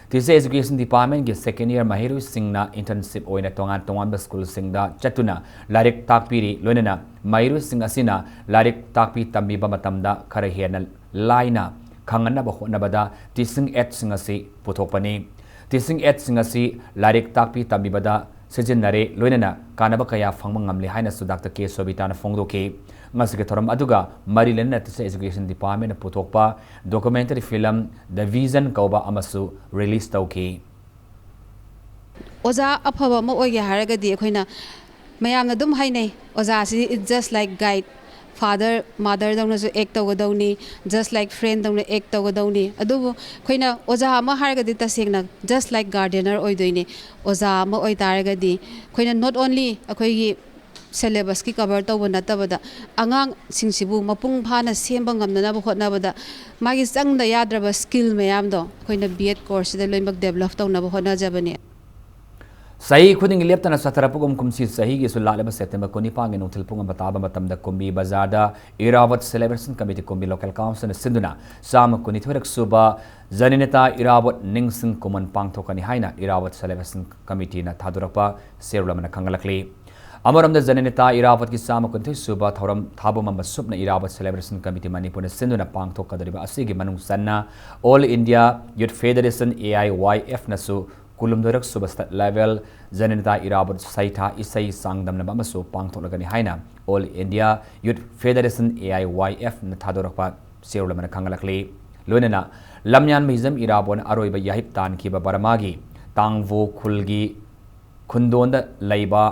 Teacher Education Department ꯒꯤ second year ꯃꯍꯩꯔꯣꯏꯁꯤꯡꯅ internship ꯑꯣꯏꯅ ꯇꯣꯉꯥꯟ ꯇꯣꯉꯥꯟꯕ ꯁ꯭ꯀꯨꯜꯁꯤꯡꯗ ꯆꯠꯇꯨꯅ ꯂꯥꯏꯔꯤꯛ ꯇꯥꯛꯄꯤꯔꯤ, ꯂꯣꯏꯅꯅ ꯃꯍꯩꯔꯣꯏꯁꯤꯡ ꯑꯁꯤꯅ ꯂꯥꯏꯔꯤꯛ ꯇꯥꯛꯄꯤ ꯇꯝꯕꯤꯕ ꯃꯇꯝꯗ ꯈꯔ ꯍꯦꯟꯅ ꯂꯥꯏꯅ ꯈꯪꯍꯟꯅꯕ ꯍꯣꯠꯅꯕꯗ teaching aidꯁꯤꯡ ꯑꯁꯤ ꯄꯨꯊꯣꯛꯄꯅꯤ꯫ Teaching aidꯁꯤꯡ ꯑꯁꯤ ꯂꯥꯏꯔꯤꯛ ꯇꯥꯛꯄꯤ ꯇꯝꯕꯤꯕꯗ ꯁꯤꯖꯤꯟꯅꯔꯦ, ꯂꯣꯏꯅꯅ ꯀꯥꯟꯅꯕ ꯀꯌꯥ ꯐꯪꯕ ꯉꯝꯂꯦ ꯍꯥꯏꯅꯁꯨ Doctor K ꯁꯣꯕꯤꯇꯥꯅ ꯐꯣꯡꯗꯣꯛꯈꯤ꯫ ꯉꯁꯤꯒꯤ ꯊꯧꯔꯝ ꯑꯗꯨꯒ ꯃꯔꯤ ꯂꯩꯅꯅ Teacher Education Departmentꯅ ꯄꯨꯊꯣꯛꯄ documentary film The Vision ꯀꯧꯕ ꯑꯃꯁꯨ release ꯇꯧꯈꯤ꯫ ꯑꯣꯖꯥ ꯑꯐꯕ ꯑꯃ ꯑꯣꯏꯒꯦ ꯍꯥꯏꯔꯒꯗꯤ ꯑꯩꯈꯣꯏꯅ, ꯃꯌꯥꯝꯅ ꯑꯗꯨꯝ ꯍꯥꯏꯅꯩ, ꯑꯣꯖꯥꯁꯤ it's just like guide, father mother ꯗꯧꯅꯁꯨ act ꯇꯧꯒꯗꯧꯅꯤ, just like friend ꯗꯧꯅ act ꯇꯧꯒꯗꯧꯅꯤ꯫ ꯑꯗꯨꯕꯨ ꯑꯩꯈꯣꯏꯅ ꯑꯣꯖꯥ ꯑꯃ ꯍꯥꯏꯔꯒꯗꯤ ꯇꯁꯦꯡꯅ just like gardener ꯑꯣꯏꯗꯣꯏꯅꯤ꯫ ꯑꯣꯖꯥ ꯑꯃ ꯑꯣꯏꯇꯥꯔꯒꯗꯤ ꯑꯩꯈꯣꯏꯅ not only ꯑꯩꯈꯣꯏꯒꯤ syllabusꯀꯤ cover ꯇꯧꯕ ꯅꯠꯇꯕꯗ, ꯑꯉꯥꯡꯁꯤꯡꯁꯤꯕꯨ ꯃꯄꯨꯡ ꯐꯥꯅ ꯁꯦꯝꯕ ꯉꯝꯅꯅꯕ ꯍꯣꯠꯅꯕꯗ ꯃꯥꯒꯤ ꯆꯪꯗ ꯌꯥꯗ꯭ꯔꯕ skill ꯃꯌꯥꯝꯗꯣ ꯑꯩꯈꯣꯏꯅ B.Ed courseꯁꯤꯗ ꯂꯣꯏꯅꯃꯛ develop ꯇꯧꯅꯕ ꯍꯣꯠꯅꯖꯕꯅꯤ꯫ ꯆꯍꯤ ꯈꯨꯗꯤꯡꯒꯤ ꯂꯦꯞꯇꯅ ꯆꯠꯊꯔꯛꯄꯒꯨꯝ ꯀꯨꯝꯁꯤ ꯆꯍꯤꯒꯤꯁꯨ ꯂꯥꯛꯂꯤꯕ September ꯀꯨꯟꯅꯤꯄꯥꯟꯒꯤ ꯅꯨꯡꯊꯤꯜ ꯄꯨꯡ ꯑꯃ ꯇꯥꯕ ꯃꯇꯝꯗ ꯀꯨꯝꯕꯤ ꯕꯖꯥꯔꯗ Irrawadh Celebration Committee, ꯀꯨꯝꯕꯤ Local Councilꯅ ꯁꯤꯟꯗꯨꯅ ꯆꯥꯝꯃ ꯀꯨꯟꯅꯤꯊꯣꯏꯔꯛ ꯁꯨꯕ ꯖꯅꯤꯅꯤꯇꯥ ꯏꯔꯥꯕꯣꯠ ꯅꯤꯡꯁꯤꯡ ꯀꯨꯝꯑꯣꯟ ꯄꯥꯡꯊꯣꯛꯀꯅꯤ ꯍꯥꯏꯅ Irrawadh Celebration Committeeꯅ ꯊꯥꯗꯣꯔꯛꯄ ꯆꯦꯔꯣꯜ ꯑꯃꯅ ꯈꯪꯍꯜꯂꯛꯂꯤ꯫ ꯑꯃꯔꯣꯝꯗ, ꯖꯅꯤꯅꯤꯇꯥ ꯏꯔꯥꯕꯣꯠꯀꯤ ꯆꯥꯝꯃ ꯀꯨꯟꯅꯤꯊꯣꯏ ꯁꯨꯕ ꯊꯧꯔꯝ ꯊꯥꯕꯨꯝ ꯑꯃ ꯁꯨꯞꯅ Irrawadh Celebration Committee ꯃꯅꯤꯄꯨꯔꯅ ꯁꯤꯟꯗꯨꯅ ꯄꯥꯡꯊꯣꯛꯀꯗꯧꯔꯤꯕ ꯑꯁꯤꯒꯤ ꯃꯅꯨꯡ ꯆꯟꯅ All India Youth Federation, AIYFꯅꯁꯨ ꯀꯨꯟꯍꯨꯝꯗꯣꯏꯔꯛ ꯁꯨꯕ State Level ꯖꯅꯤꯅꯤꯇꯥ ꯏꯔꯥꯕꯣꯠ ꯁꯩꯊꯥ ꯏꯁꯩ ꯆꯥꯡꯗꯝꯅꯕ ꯑꯃꯁꯨ ꯄꯥꯡꯊꯣꯛꯂꯒꯅꯤ ꯍꯥꯏꯅ All India Youth Federation, AIYFꯅ ꯊꯥꯗꯣꯔꯛꯄ ꯆꯦꯔꯣꯜ ꯑꯃꯅ ꯈꯪꯍꯜꯂꯛꯂꯤ꯫ ꯂꯣꯏꯅꯅ ꯂꯝꯌꯥꯟꯕ ꯍꯤꯖꯝ ꯏꯔꯥꯕꯣꯠꯅ ꯑꯔꯣꯏꯕ ꯌꯥꯍꯤꯞ ꯇꯥꯟꯈꯤꯕ ꯕꯔꯃꯥꯒꯤ ꯇꯥꯡꯕꯣ ꯈꯨꯜꯒꯤ ꯈꯨꯟꯗꯣꯟꯗ ꯂꯩꯕ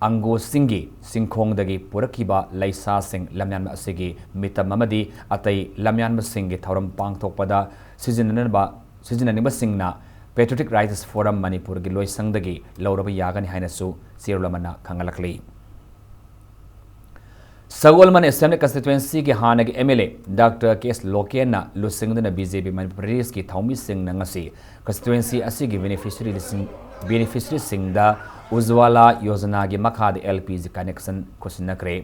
ꯑꯪꯒꯣꯁꯤꯡꯒꯤ ꯆꯤꯡꯈꯣꯡꯗꯒꯤ ꯄꯨꯔꯛꯈꯤꯕ ꯂꯩꯁꯥꯁꯤꯡ ꯂꯝꯌꯥꯟꯕ ꯑꯁꯤꯒꯤ ꯃꯤꯇꯝ ꯑꯃꯗꯤ ꯑꯇꯩ ꯂꯝꯌꯥꯟꯕꯁꯤꯡꯒꯤ ꯊꯧꯔꯝ ꯄꯥꯡꯊꯣꯛꯄꯗ ꯁꯤꯖꯤꯟꯅꯅꯕ, ꯁꯤꯖꯤꯟꯅꯅꯤꯡꯕꯁꯤꯡꯅ Patriotic Rights Forum ꯃꯅꯤꯄꯨꯔꯒꯤ ꯂꯣꯏꯁꯪꯗꯒꯤ ꯂꯧꯔꯕ ꯌꯥꯒꯅꯤ ꯍꯥꯏꯅꯁꯨ ꯆꯦꯔꯣꯜ ꯑꯃꯅ ꯈꯪꯍꯜꯂꯛꯂꯤ꯫ ꯁꯒꯣꯜꯕꯟ Assembly Constituencyꯒꯤ ꯍꯥꯟꯅꯒꯤ MLA Doctor K S ꯂꯣꯀꯦꯟꯅ ꯂꯨꯆꯤꯡꯗꯨꯅ BJP ꯃꯅꯤꯄꯨꯔ ꯄ꯭ꯔꯗꯦꯁꯀꯤ ꯊꯧꯃꯤꯁꯤꯡꯅ ꯉꯁꯤ constituency ꯑꯁꯤꯒꯤ beneficiaryꯁꯤꯡ, beneficiaryꯁꯤꯡꯗ ꯎꯖ꯭ꯋꯥꯂꯥ ꯌꯣꯖꯅꯥꯒꯤ ꯃꯈꯥꯗ LPG connection ꯈꯨꯠꯁꯤꯟꯅꯈ꯭ꯔꯦ꯫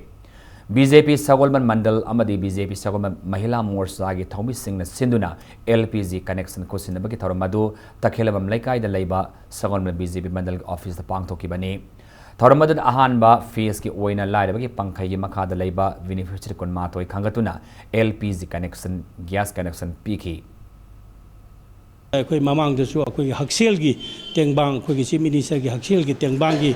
BJP ꯁꯒꯣꯜꯕꯟ ꯃꯟꯗꯜ ꯑꯃꯗꯤ BJP ꯁꯒꯣꯜꯕꯟ ꯃꯍꯤꯂꯥ ꯃꯣꯔꯆꯥꯒꯤ ꯊꯧꯃꯤꯁꯤꯡꯅ ꯁꯤꯟꯗꯨꯅ LPG connection ꯈꯨꯠꯁꯤꯟꯅꯕꯒꯤ ꯊꯧꯔꯝ ꯑꯗꯨ ꯇꯈꯦꯂꯕꯝ ꯂꯩꯀꯥꯏꯗ ꯂꯩꯕ ꯁꯒꯣꯜꯕꯟ BJP ꯃꯟꯗꯜꯒꯤ officeꯇ ꯄꯥꯡꯊꯣꯛꯈꯤꯕꯅꯤ꯫ ꯊꯧꯔꯝ ꯑꯗꯨꯗ ꯑꯍꯥꯟꯕ phaseꯀꯤ ꯑꯣꯏꯅ ꯂꯥꯏꯔꯕꯒꯤ ꯄꯪꯈꯩꯒꯤ ꯃꯈꯥꯗ ꯂꯩꯕ beneficiary ꯀꯨꯟꯃꯥꯊꯣꯏ ꯈꯟꯒꯠꯇꯨꯅ LPG connection, gas connection ꯄꯤꯈꯤ꯫ ꯑꯩꯈꯣꯏ ꯃꯃꯥꯡꯗꯁꯨ ꯑꯩꯈꯣꯏꯒꯤ ꯍꯛꯁꯦꯜꯒꯤ ꯇꯦꯡꯕꯥꯡ, ꯑꯩꯈꯣꯏꯒꯤ Chief Ministerꯒꯤ ꯍꯛꯁꯦꯜꯒꯤ ꯇꯦꯡꯕꯥꯡꯒꯤ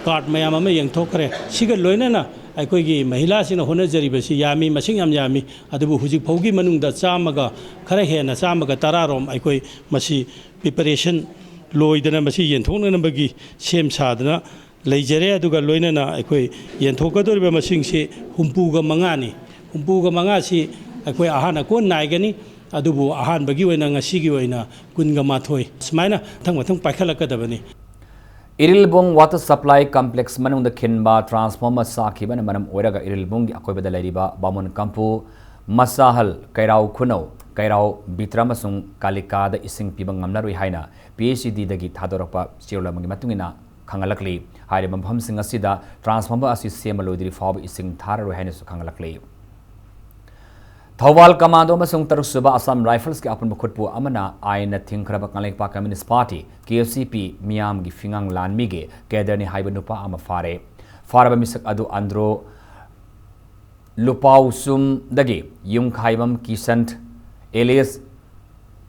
card ꯃꯌꯥꯝ ꯑꯃ ꯌꯦꯟꯊꯣꯛꯈ꯭ꯔꯦ꯫ ꯁꯤꯒ ꯂꯣꯏꯅꯅ ꯑꯩꯈꯣꯏꯒꯤ ꯃꯍꯤꯂꯥꯁꯤꯡꯅ ꯍꯣꯠꯅꯖꯔꯤꯕꯁꯤ ꯌꯥꯝꯃꯤ, ꯃꯁꯤꯡ ꯌꯥꯝ ꯌꯥꯝꯃꯤ꯫ ꯑꯗꯨꯕꯨ ꯍꯧꯖꯤꯛ ꯐꯥꯎꯒꯤ ꯃꯅꯨꯡꯗ ꯆꯥꯝꯃꯒ, ꯈꯔ ꯍꯦꯟꯅ ꯆꯥꯝꯃꯒ ꯇꯔꯥꯔꯣꯝ ꯑꯩꯈꯣꯏ ꯃꯁꯤ preparation ꯂꯣꯏꯗꯅ ꯃꯁꯤ ꯌꯦꯟꯊꯣꯛꯅꯅꯕꯒꯤ ꯁꯦꯝ ꯁꯥꯗꯅ ꯂꯩꯖꯔꯦ꯫ ꯑꯗꯨꯒ ꯂꯣꯏꯅꯅ ꯑꯩꯈꯣꯏ ꯌꯦꯟꯊꯣꯛꯀꯗꯧꯔꯤꯕ ꯃꯁꯤꯡꯁꯤ ꯍꯨꯝꯐꯨꯒ ꯃꯉꯥꯅꯤ꯫ ꯍꯨꯝꯐꯨꯒ ꯃꯉꯥꯁꯤ ꯑꯩꯈꯣꯏ ꯑꯍꯥꯟ ꯑꯀꯣꯟ ꯅꯥꯏꯒꯅꯤ꯫ ꯑꯗꯨꯕꯨ ꯑꯍꯥꯟꯕꯒꯤ ꯑꯣꯏꯅ ꯉꯁꯤꯒꯤ ꯑꯣꯏꯅ ꯀꯨꯟꯒ ꯃꯥꯊꯣꯏ ꯁꯨꯃꯥꯏꯅ ꯃꯊꯪ ꯃꯊꯪ ꯄꯥꯏꯈꯠꯂꯛꯀꯗꯕꯅꯤ꯫ ꯏꯔꯤꯜꯕꯨꯡ Water Supply Complex ꯃꯅꯨꯡꯗ ꯈꯤꯟꯕ transformer ꯆꯥꯛꯈꯤꯕꯅ ꯃꯔꯝ ꯑꯣꯏꯔꯒ ꯏꯔꯤꯜꯕꯨꯡꯒꯤ ꯑꯀꯣꯏꯕꯗ ꯂꯩꯔꯤꯕ ꯕꯥꯃꯣꯟ ꯀꯝꯄꯨ, ꯃꯁꯥꯍꯜ, ꯀꯩꯔꯥꯎ ꯈꯨꯅꯧ, ꯀꯩꯔꯥꯎ ꯕꯤꯇ꯭ꯔ ꯑꯃꯁꯨꯡ ꯀꯥꯂꯤꯀꯥꯗ ꯏꯁꯤꯡ ꯄꯤꯕ ꯉꯝꯂꯔꯣꯏ ꯍꯥꯏꯅ PHEDꯗꯒꯤ ꯊꯥꯗꯣꯔꯛꯄ ꯆꯦꯔꯣꯜ ꯑꯃꯒꯤ ꯃꯇꯨꯡ ꯏꯟꯅ ꯈꯪꯍꯜꯂꯛꯂꯤ꯫ ꯍꯥꯏꯔꯤꯕ ꯃꯐꯝꯁꯤꯡ ꯑꯁꯤꯗ transformer ꯑꯁꯤ ꯁꯦꯝꯕ ꯂꯣꯏꯗ꯭ꯔꯤ ꯐꯥꯎꯕ ꯏꯁꯤꯡ ꯊꯥꯔꯔꯣꯏ ꯍꯥꯏꯅꯁꯨ ꯈꯪꯍꯜꯂꯛꯂꯤ꯫ ꯊꯧꯕꯥꯜ ꯀꯃꯥꯟꯗꯣ ꯑꯃꯁꯨꯡ ꯇꯔꯨꯛꯁꯨꯕ ꯑꯁꯥꯝ ꯔꯥꯏꯐꯜꯁꯀꯤ ꯑꯄꯨꯟꯕ ꯈꯨꯠꯄꯨ ꯑꯃꯅ ꯑꯥꯏꯟꯅ ꯊꯤꯡꯈ꯭ꯔꯕ ꯀꯪꯂꯩꯄꯥꯛ ꯀꯝꯌꯨꯅꯤꯁ꯭ꯠ ꯄꯥꯔꯇꯤ, KCP, ꯃꯤꯌꯥꯝꯒꯤ ꯐꯤꯉꯥꯡ ꯂꯥꯟꯃꯤꯒꯤ ꯀꯦꯗꯔꯅꯤ ꯍꯥꯏꯕ ꯅꯨꯄꯥ ꯑꯃ ꯐꯥꯔꯦ꯫ ꯐꯥꯔꯕ ꯃꯤꯁꯛ ꯑꯗꯨ ꯑꯟꯗ꯭ꯔꯣ ꯂꯨꯄꯥꯎꯁꯨꯝꯗꯒꯤ ꯌꯨꯝꯈꯥꯏꯕꯝ ꯀꯤꯁꯟ ꯑꯦꯂꯤꯌꯁ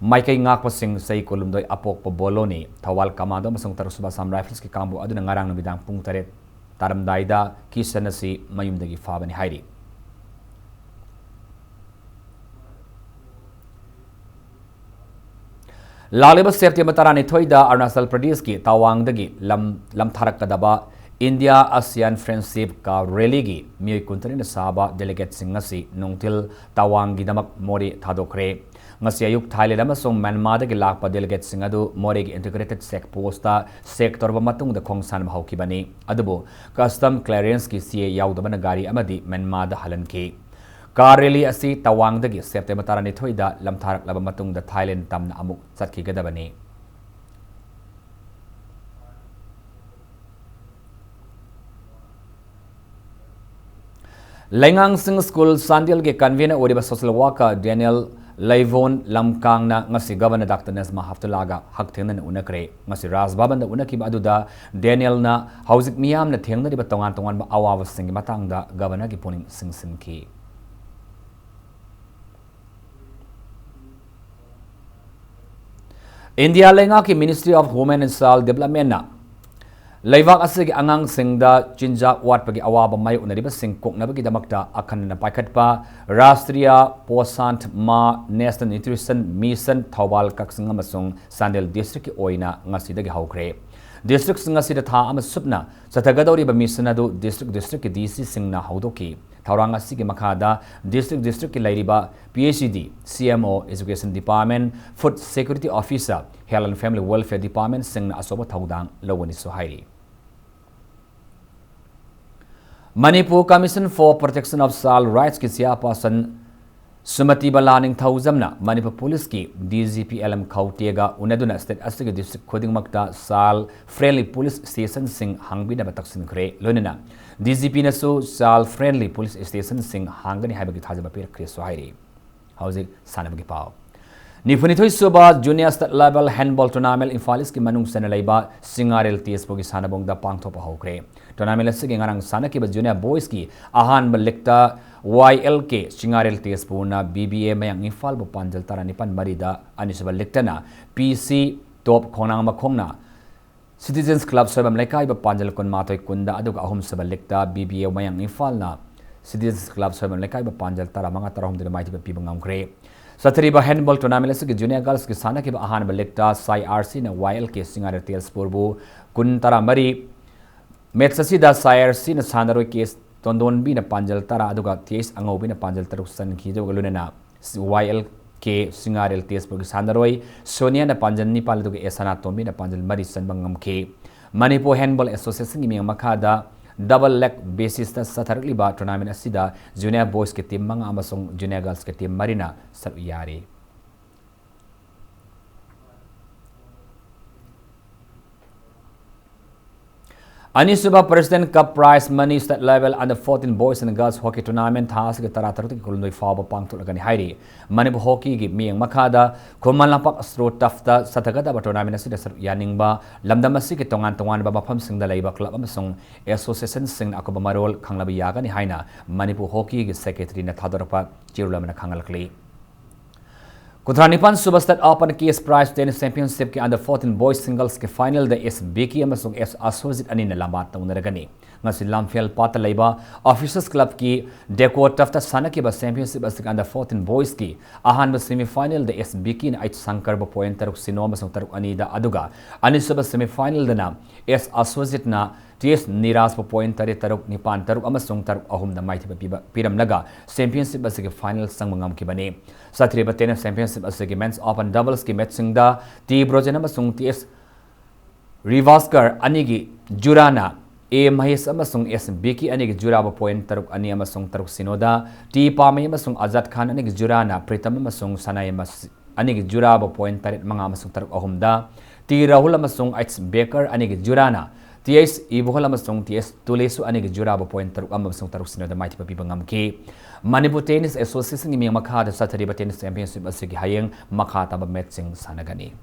ꯃꯥꯏꯀꯩ ꯉꯥꯛꯄꯁꯤꯡ ꯆꯍꯤ ꯀꯨꯟꯍꯨꯝꯗꯣꯏ ꯑꯄꯣꯛꯄ ꯕꯣꯂꯣꯅꯤ꯫ ꯊꯧꯕꯥꯜ ꯀꯃꯥꯟꯗꯣ ꯑꯃꯁꯨꯡ ꯇꯔꯨꯛꯁꯨꯕ ꯑꯁꯥꯝ ꯔꯥꯏꯐꯜꯁꯀꯤ ꯀꯥꯡꯕꯨ ꯑꯗꯨꯅ ꯉꯔꯥꯡ ꯅꯨꯃꯤꯗꯥꯡ ꯄꯨꯡ ꯇꯔꯦꯠ ꯇꯥꯔꯝꯗꯥꯏꯗ ꯀꯤꯁꯟ ꯑꯁꯤ ꯃꯌꯨꯝꯗꯒꯤ ꯐꯥꯕꯅꯤ ꯍꯥꯏꯔꯤ꯫ ꯂꯥꯛꯂꯤꯕ ꯁꯦꯞꯇꯦꯝꯕꯔ ꯇꯔꯥꯅꯤꯊꯣꯏꯗ ꯑꯔꯨꯅꯥꯆꯜ ꯄ꯭ꯔꯗꯦꯁꯀꯤ ꯇꯋꯥꯡꯗꯒꯤ ꯂꯝ, ꯂꯝꯊꯥꯔꯛꯀꯗꯕ India ASEAN Friendship Car Rally ꯒꯤ ꯃꯤꯑꯣꯏ ꯀꯨꯟꯇꯔꯦꯠꯅ ꯁꯥꯕ delegates ꯁꯤꯡ ꯉꯁꯤ ꯅꯨꯡꯊꯤꯜ ꯇꯋꯥꯡꯒꯤꯗꯃꯛ ꯃꯣꯔꯦ ꯊꯥꯗꯣꯛꯈ꯭ꯔꯦ꯫ ꯉꯁꯤ ꯑꯌꯨꯛ ꯊꯥꯏꯂꯦꯟ ꯑꯃꯁꯨꯡ ꯃ꯭ꯌꯥꯟꯃꯥꯔꯗꯒꯤ ꯂꯥꯛꯄ delegates ꯁꯤꯡ ꯑꯗꯨ ꯃꯣꯔꯦꯒꯤ integrated check post ꯇ check ꯇꯧꯔꯕ ꯃꯇꯨꯡꯗ ꯈꯣꯡꯁꯥꯟꯕ ꯍꯧꯈꯤꯕꯅꯤ꯫ ꯑꯗꯨꯕꯨ custom clearance ꯀꯤ C A ꯌꯥꯎꯗꯕꯅ ꯒꯥꯔꯤ ꯑꯃꯗꯤ ꯃ꯭ꯌꯥꯟꯃꯥꯔꯗ ꯍꯜꯍꯟꯈꯤ꯫ Car rally ꯑꯁꯤ ꯇꯋꯥꯡꯗꯒꯤ September ꯇꯔꯥꯅꯤꯊꯣꯏꯗ ꯂꯝꯊꯥꯔꯛꯂꯕ ꯃꯇꯨꯡꯗ ꯊꯥꯏꯂꯦꯟ ꯇꯝꯅ ꯑꯃꯨꯛ ꯆꯠꯈꯤꯒꯗꯕꯅꯤ꯫ ꯂꯩꯉꯥꯡꯁꯤꯡ ꯁ꯭ꯀꯨꯜ ꯆꯥꯟꯗꯦꯜꯒꯤ convener ꯑꯣꯏꯔꯤꯕ social worker ꯗꯦꯅꯤꯌꯦꯜ ꯂꯩꯕꯣꯟ ꯂꯝꯀꯥꯡꯅ ꯉꯁꯤ Governor Doctor ꯅꯖꯃꯥ ꯍꯞꯇꯨꯜꯂꯥꯒ ꯍꯛꯊꯦꯡꯅꯅ ꯎꯅꯈ꯭ꯔꯦ꯫ ꯉꯁꯤ ꯔꯥꯖ ꯚꯕꯟꯗ ꯎꯅꯈꯤꯕ ꯑꯗꯨꯗ ꯗꯦꯅꯤꯌꯦꯜꯅ ꯍꯧꯖꯤꯛ ꯃꯤꯌꯥꯝꯅ ꯊꯦꯡꯅꯔꯤꯕ ꯇꯣꯉꯥꯟ ꯇꯣꯉꯥꯟꯕ ꯑꯋꯥꯕꯁꯤꯡꯒꯤ ꯃꯇꯥꯡꯗ Governor ꯒꯤ ꯄꯨꯛꯅꯤꯡ ꯆꯤꯡꯁꯤꯟꯈꯤ꯫ ꯏꯟꯗꯤꯌꯥ ꯂꯩꯉꯥꯛꯀꯤ Ministry of Women and Child Development ꯅ ꯂꯩꯕꯥꯛ ꯑꯁꯤꯒꯤ ꯑꯉꯥꯡꯁꯤꯡꯗ ꯆꯤꯟꯖꯥꯛ ꯋꯥꯠꯄꯒꯤ ꯑꯋꯥꯕ ꯃꯥꯌꯣꯛꯅꯔꯤꯕꯁꯤꯡ ꯀꯣꯛꯅꯕꯒꯤꯗꯃꯛꯇ ꯑꯈꯟꯅꯅ ꯄꯥꯏꯈꯠꯄ ꯔꯥꯁꯇ꯭ꯔꯤꯌꯥ ꯄꯣꯁꯥꯟ ꯃꯥ National Nutrition Mission ꯊꯧꯕꯥꯜ, ꯀꯛꯆꯤꯡ ꯑꯃꯁꯨꯡ ꯆꯥꯟꯗꯦꯜ district ꯀꯤ ꯑꯣꯏꯅ ꯉꯁꯤꯗꯒꯤ ꯍꯧꯈ꯭ꯔꯦ꯫ District ꯁꯤꯡ ꯑꯁꯤꯗ ꯊꯥ ꯑꯃ ꯆꯨꯞꯅ ꯆꯠꯊꯒꯗꯧꯔꯤꯕ mission ꯑꯗꯨ district district ꯀꯤ D C ꯁꯤꯡꯅ ꯍꯧꯗꯣꯛꯈꯤ꯫ ꯊꯧꯔꯥꯡ ꯑꯁꯤꯒꯤ ꯃꯈꯥꯗ district district ꯀꯤ ꯂꯩꯔꯤꯕ P H E D, C M O, Education Department, Food Security Officer, Health and Family Welfare Department ꯁꯤꯡꯅ ꯑꯆꯧꯕ ꯊꯧꯗꯥꯡ ꯂꯧꯒꯅꯤꯁꯨ ꯍꯥꯏꯔꯤ꯫ Manipur Commission for Protection of Child Rights ꯀꯤ chairperson ꯁꯨꯃꯇꯤ ꯕꯂꯥ ꯅꯤꯡꯊꯧꯖꯝꯅ ꯃꯅꯤꯄꯨꯔ ꯄꯨꯂꯤꯁꯀꯤ D G P L M ꯈꯧꯇꯦꯒ ꯎꯅꯗꯨꯅ state ꯑꯁꯤꯒꯤ district ꯈꯨꯗꯤꯡꯃꯛꯇ child friendly police station ꯁꯤꯡ ꯍꯥꯡꯕꯤꯅꯕ ꯇꯛꯁꯤꯟꯈ꯭ꯔꯦ꯫ ꯂꯣꯏꯅꯅ D G P ꯅꯁꯨ child friendly police station ꯁꯤꯡ ꯍꯥꯡꯒꯅꯤ ꯍꯥꯏꯕꯒꯤ ꯊꯥꯖꯕ ꯄꯤꯔꯛꯈ꯭ꯔꯦꯁꯨ ꯍꯥꯏꯔꯤ꯫ ꯍꯧꯖꯤꯛ ꯁꯥꯟꯅꯕꯒꯤ ꯄꯥꯎ꯫ ꯅꯤꯐꯨꯅꯤꯊꯣꯏ ꯁꯨꯕ Junior State Level Handball Tournament Imphal ꯏꯁꯀꯤ ꯃꯅꯨꯡ ꯆꯟꯅ ꯂꯩꯕ ꯁꯤꯡꯉꯥꯔꯦꯜ ꯇꯦꯖꯄꯨꯔꯒꯤ ꯁꯥꯟꯅꯕꯨꯡꯗ ꯄꯥꯡꯊꯣꯛꯄ ꯍꯧꯈ꯭ꯔꯦ꯫ Tournament ꯑꯁꯤꯒꯤ ꯉꯔꯥꯡ ꯁꯥꯟꯅꯈꯤꯕ Junior Boys ꯀꯤ ꯑꯍꯥꯟꯕ ꯂꯤꯛꯇ Y L K ꯁꯤꯡꯉꯥꯔꯦꯜ ꯇꯦꯖꯄꯨꯔꯅ B B A ꯃꯌꯥꯡ ꯏꯝꯐꯥꯜꯕꯨ ꯄꯥꯟꯖꯜ ꯇꯔꯥꯅꯤꯄꯥꯟ ꯃꯔꯤꯗ, ꯑꯅꯤꯁꯨꯕ ꯂꯤꯛꯇꯅ P C Top ꯈꯣꯡꯅꯥꯡ ꯃꯈꯣꯡꯅ Citizens Club ꯁꯣꯏꯕꯝ ꯂꯩꯀꯥꯏꯕꯨ ꯄꯥꯟꯖꯜ ꯀꯨꯟꯃꯥꯊꯣꯏ ꯀꯨꯟꯗ, ꯑꯗꯨꯒ ꯑꯍꯨꯝꯁꯨꯕ ꯂꯤꯛꯇ B B A ꯃꯌꯥꯡ ꯏꯝꯐꯥꯜꯅ Citizens Club ꯁꯣꯏꯕꯝ ꯂꯩꯀꯥꯏꯕꯨ ꯄꯥꯟꯖꯜ ꯇꯔꯥꯃꯉꯥ ꯇꯔꯥꯍꯨꯝꯗꯣꯏꯗ ꯃꯥꯏꯊꯤꯕ ꯄꯤꯕ ꯉꯝꯈ꯭ꯔꯦ꯫ ꯆꯠꯊꯔꯤꯕ handball tournament ꯑꯁꯤꯒꯤ Junior Girls ꯀꯤ ꯁꯥꯟꯅꯈꯤꯕ ꯑꯍꯥꯟꯕ ꯂꯤꯛꯇ ꯁꯥꯏ ꯑꯥꯔ ꯁꯤꯅ Y L K ꯁꯤꯡꯉꯥꯔꯦꯜ ꯇꯦꯖꯄꯨꯔꯕꯨ ꯀꯨꯟ ꯇꯔꯥꯃꯔꯤ, Match ꯑꯁꯤꯗ ꯁꯥꯏ ꯑꯥꯔ ꯁꯤꯅ ꯁꯥꯟꯅꯔꯣꯏ ꯀꯦ ꯑꯦꯁ ꯇꯣꯟꯗꯣꯟꯕꯤꯅ ꯄꯥꯟꯖꯜ ꯇꯔꯥ ꯑꯗꯨꯒ ꯇꯤ ꯑꯦꯁ ꯑꯉꯧꯕꯤꯅ ꯄꯥꯟꯖꯜ ꯇꯔꯨꯛ ꯆꯟꯈꯤ꯫ ꯑꯗꯨꯒ ꯂꯣꯏꯅꯅ ꯋꯥꯏ ꯑꯦꯜ ꯀꯦ ꯁꯤꯡꯉꯥꯔꯦꯜ ꯇꯦꯖꯄꯨꯔꯒꯤ ꯁꯥꯟꯅꯔꯣꯏ ꯁꯣꯅꯤꯌꯥꯅ ꯄꯥꯟꯖꯜ ꯅꯤꯄꯥꯜ ꯑꯗꯨꯒ ꯑꯦꯁ ꯁꯅꯥꯇꯣꯝꯕꯤꯅ ꯄꯥꯟꯖꯜ ꯃꯔꯤ ꯆꯟꯕ ꯉꯝꯈꯤ꯫ ꯃꯅꯤꯄꯨꯔ ꯍꯦꯟꯕꯣꯜ ꯑꯦꯁꯣꯁꯤꯌꯦꯁꯟꯒꯤ ꯃꯤꯠꯌꯦꯡ ꯃꯈꯥꯗ ꯗꯕꯜ ꯂꯦꯒ ꯕꯦꯁꯤꯁꯇ ꯆꯠꯊꯔꯛꯂꯤꯕ ꯇꯣꯔꯅꯥꯃꯦꯟ ꯑꯁꯤꯗ ꯖꯨꯅꯤꯌꯔ ꯕꯣꯏꯁꯀꯤ ꯇꯤꯝ ꯃꯉꯥ ꯑꯃꯁꯨꯡ ꯖꯨꯅꯤꯌꯔ ꯒꯔꯜꯁꯀꯤ ꯇꯤꯝ ꯃꯔꯤꯅ ꯁꯔꯨꯛ ꯌꯥꯔꯤ꯫ ꯑꯅꯤꯁꯨꯕ President Cup Prize Money State Level Under fourteen Boys and Girls Hockey Tournament ꯊꯥ ꯑꯁꯤꯒꯤ ꯇꯔꯥꯇꯔꯨꯛꯇꯒꯤ ꯀꯨꯟꯍꯨꯝꯗꯣꯏ ꯐꯥꯎꯕ ꯄꯥꯡꯊꯣꯛꯂꯒꯅꯤ ꯍꯥꯏꯔꯤ꯫ ꯃꯅꯤꯄꯨꯔ ꯍꯣꯀꯤꯒꯤ ꯃꯤꯠꯌꯦꯡ ꯃꯈꯥꯗ ꯈꯨꯃꯟ ꯂꯝꯄꯥꯛ ꯁ꯭ꯔꯣ ꯇꯐꯇ ꯆꯠꯊꯒꯗꯕ ꯇꯣꯔꯅꯥꯃꯦꯟ ꯑꯁꯤꯗ ꯁꯔꯨꯛ ꯌꯥꯅꯤꯡꯕ ꯂꯝꯗꯝ ꯑꯁꯤꯒꯤ ꯇꯣꯉꯥꯟ ꯇꯣꯉꯥꯟꯕ ꯃꯐꯝꯁꯤꯡꯗ ꯂꯩꯕ ꯀ꯭ꯂꯕ ꯑꯃꯁꯨꯡ ꯑꯦꯁꯣꯁꯤꯌꯦꯁꯟꯁꯤꯡꯅ ꯑꯀꯨꯞꯄ ꯃꯔꯣꯜ ꯈꯪꯂꯕ ꯌꯥꯒꯅꯤ ꯍꯥꯏꯅ ꯃꯅꯤꯄꯨꯔ ꯍꯣꯀꯤꯒꯤ ꯁꯦꯀ꯭ꯔꯦꯇꯔꯤꯅ ꯊꯥꯗꯣꯔꯛꯄ ꯆꯦꯔꯣꯜ ꯑꯃꯅ ꯈꯪꯍꯜꯂꯛꯂꯤ꯫ ꯀꯨꯟꯊ꯭ꯔꯥ ꯅꯤꯄꯥꯟ ꯁꯨꯕ State Open Case Prize Tennis Championship ꯀꯤ Under fourteen Boys Singles ꯀꯤ final ꯗ ꯑꯦꯁ ꯕꯤꯀꯤ ꯑꯃꯁꯨꯡ ꯑꯦꯁ ꯑꯁꯣꯖꯤꯠ ꯑꯅꯤꯅ ꯂꯝꯕꯥ ꯇꯧꯅꯔꯒꯅꯤ꯫ ꯉꯁꯤ ꯂꯝꯐꯦꯜ ꯄꯥꯠꯇ ꯂꯩꯕ Officers Club ꯀꯤ ꯗꯦꯀꯣ ꯇꯐꯇ ꯁꯥꯟꯅꯈꯤꯕ championship ꯑꯁꯤꯒꯤ Under fourteen Boys ꯀꯤ ꯑꯍꯥꯟꯕ semi final ꯗ ꯑꯦꯁ ꯕꯤꯀꯤꯅ ꯑꯩꯆ ꯁꯪꯀꯔꯕꯨ point ꯇꯔꯨꯛ ꯁꯤꯅꯣ ꯑꯃꯁꯨꯡ ꯇꯔꯨꯛ ꯑꯅꯤꯗ, ꯑꯗꯨꯒ ꯑꯅꯤꯁꯨꯕ semi final ꯗꯅ ꯑꯦꯁ ꯑꯁꯣꯖꯤꯠꯅ ꯇꯤ ꯑꯦꯁ ꯅꯤꯔꯥꯖꯄꯨ point ꯇꯔꯦꯠ ꯇꯔꯨꯛ, ꯅꯤꯄꯥꯟ ꯇꯔꯨꯛ ꯑꯃꯁꯨꯡ ꯇꯔꯨꯛ ꯑꯍꯨꯝꯗ ꯃꯥꯏꯊꯤꯕ ꯄꯤꯕ, ꯄꯤꯔꯝꯂꯒ championship ꯑꯁꯤꯒꯤ final ꯆꯪꯕ ꯉꯝꯈꯤꯕꯅꯤ꯫ ꯆꯠꯊꯔꯤꯕ tennis championship ꯑꯁꯤꯒꯤ Men's Open Doubles ꯀꯤ match ꯁꯤꯡꯗ ꯇꯤ ꯕ꯭ꯔꯣꯖꯦꯟ ꯑꯃꯁꯨꯡ ꯇꯤ ꯑꯦꯁ ꯔꯤꯚꯥꯁꯀꯔ ꯑꯅꯤꯒꯤ ꯖꯨꯔꯥꯅ ꯑꯦ ꯃꯍꯦꯁ ꯑꯃꯁꯨꯡ ꯑꯦꯁ ꯕꯤꯀꯤ ꯑꯅꯤꯒꯤ ꯖꯨꯔꯥꯕꯨ point ꯇꯔꯨꯛ ꯑꯅꯤ ꯑꯃꯁꯨꯡ ꯇꯔꯨꯛ ꯁꯤꯅꯣꯗ, ꯇꯤ ꯄꯥꯃꯩ ꯑꯃꯁꯨꯡ ꯑꯖꯥꯗ ꯈꯥꯟ ꯑꯅꯤꯒꯤ ꯖꯨꯔꯥꯅ ꯄ꯭ꯔꯤꯇꯝ ꯑꯃꯁꯨꯡ ꯁꯅꯥꯌꯝ ꯑꯁ-, ꯑꯅꯤꯒꯤ ꯖꯨꯔꯥꯕꯨ point ꯇꯔꯦꯠ ꯃꯉꯥ ꯑꯃꯁꯨꯡ ꯇꯔꯨꯛ ꯑꯍꯨꯝꯗ, ꯇꯤ ꯔꯥꯍꯨꯜ ꯑꯃꯁꯨꯡ ꯑꯩꯆ ꯕꯦꯀꯔ ꯑꯅꯤꯒꯤ ꯖꯨꯔꯥꯅ ꯇꯤ ꯑꯩꯆ ꯏꯕꯣꯍꯜ ꯑꯃꯁꯨꯡ ꯇꯤ ꯑꯦꯁ ꯇꯨꯂꯦꯁꯨ ꯑꯅꯤꯒꯤ ꯖꯨꯔꯥꯕꯨ point ꯇꯔꯨꯛ ꯑꯃ ꯑꯃꯁꯨꯡ ꯇꯔꯨꯛ ꯁꯤꯅꯣꯗ ꯃꯥꯏꯊꯤꯕ ꯄꯤꯕ ꯉꯝꯈꯤ꯫ ꯃꯅꯤꯄꯨꯔ Tennis Association ꯒꯤ ꯃꯤꯠꯌꯦꯡ ꯃꯈꯥꯗ ꯆꯠꯊꯔꯤꯕ tennis championship ꯑꯁꯤꯒꯤ ꯍꯌꯦꯡ ꯃꯈꯥ ꯇꯥꯕ match ꯁꯤꯡ ꯁꯥꯟꯅꯒꯅꯤ꯫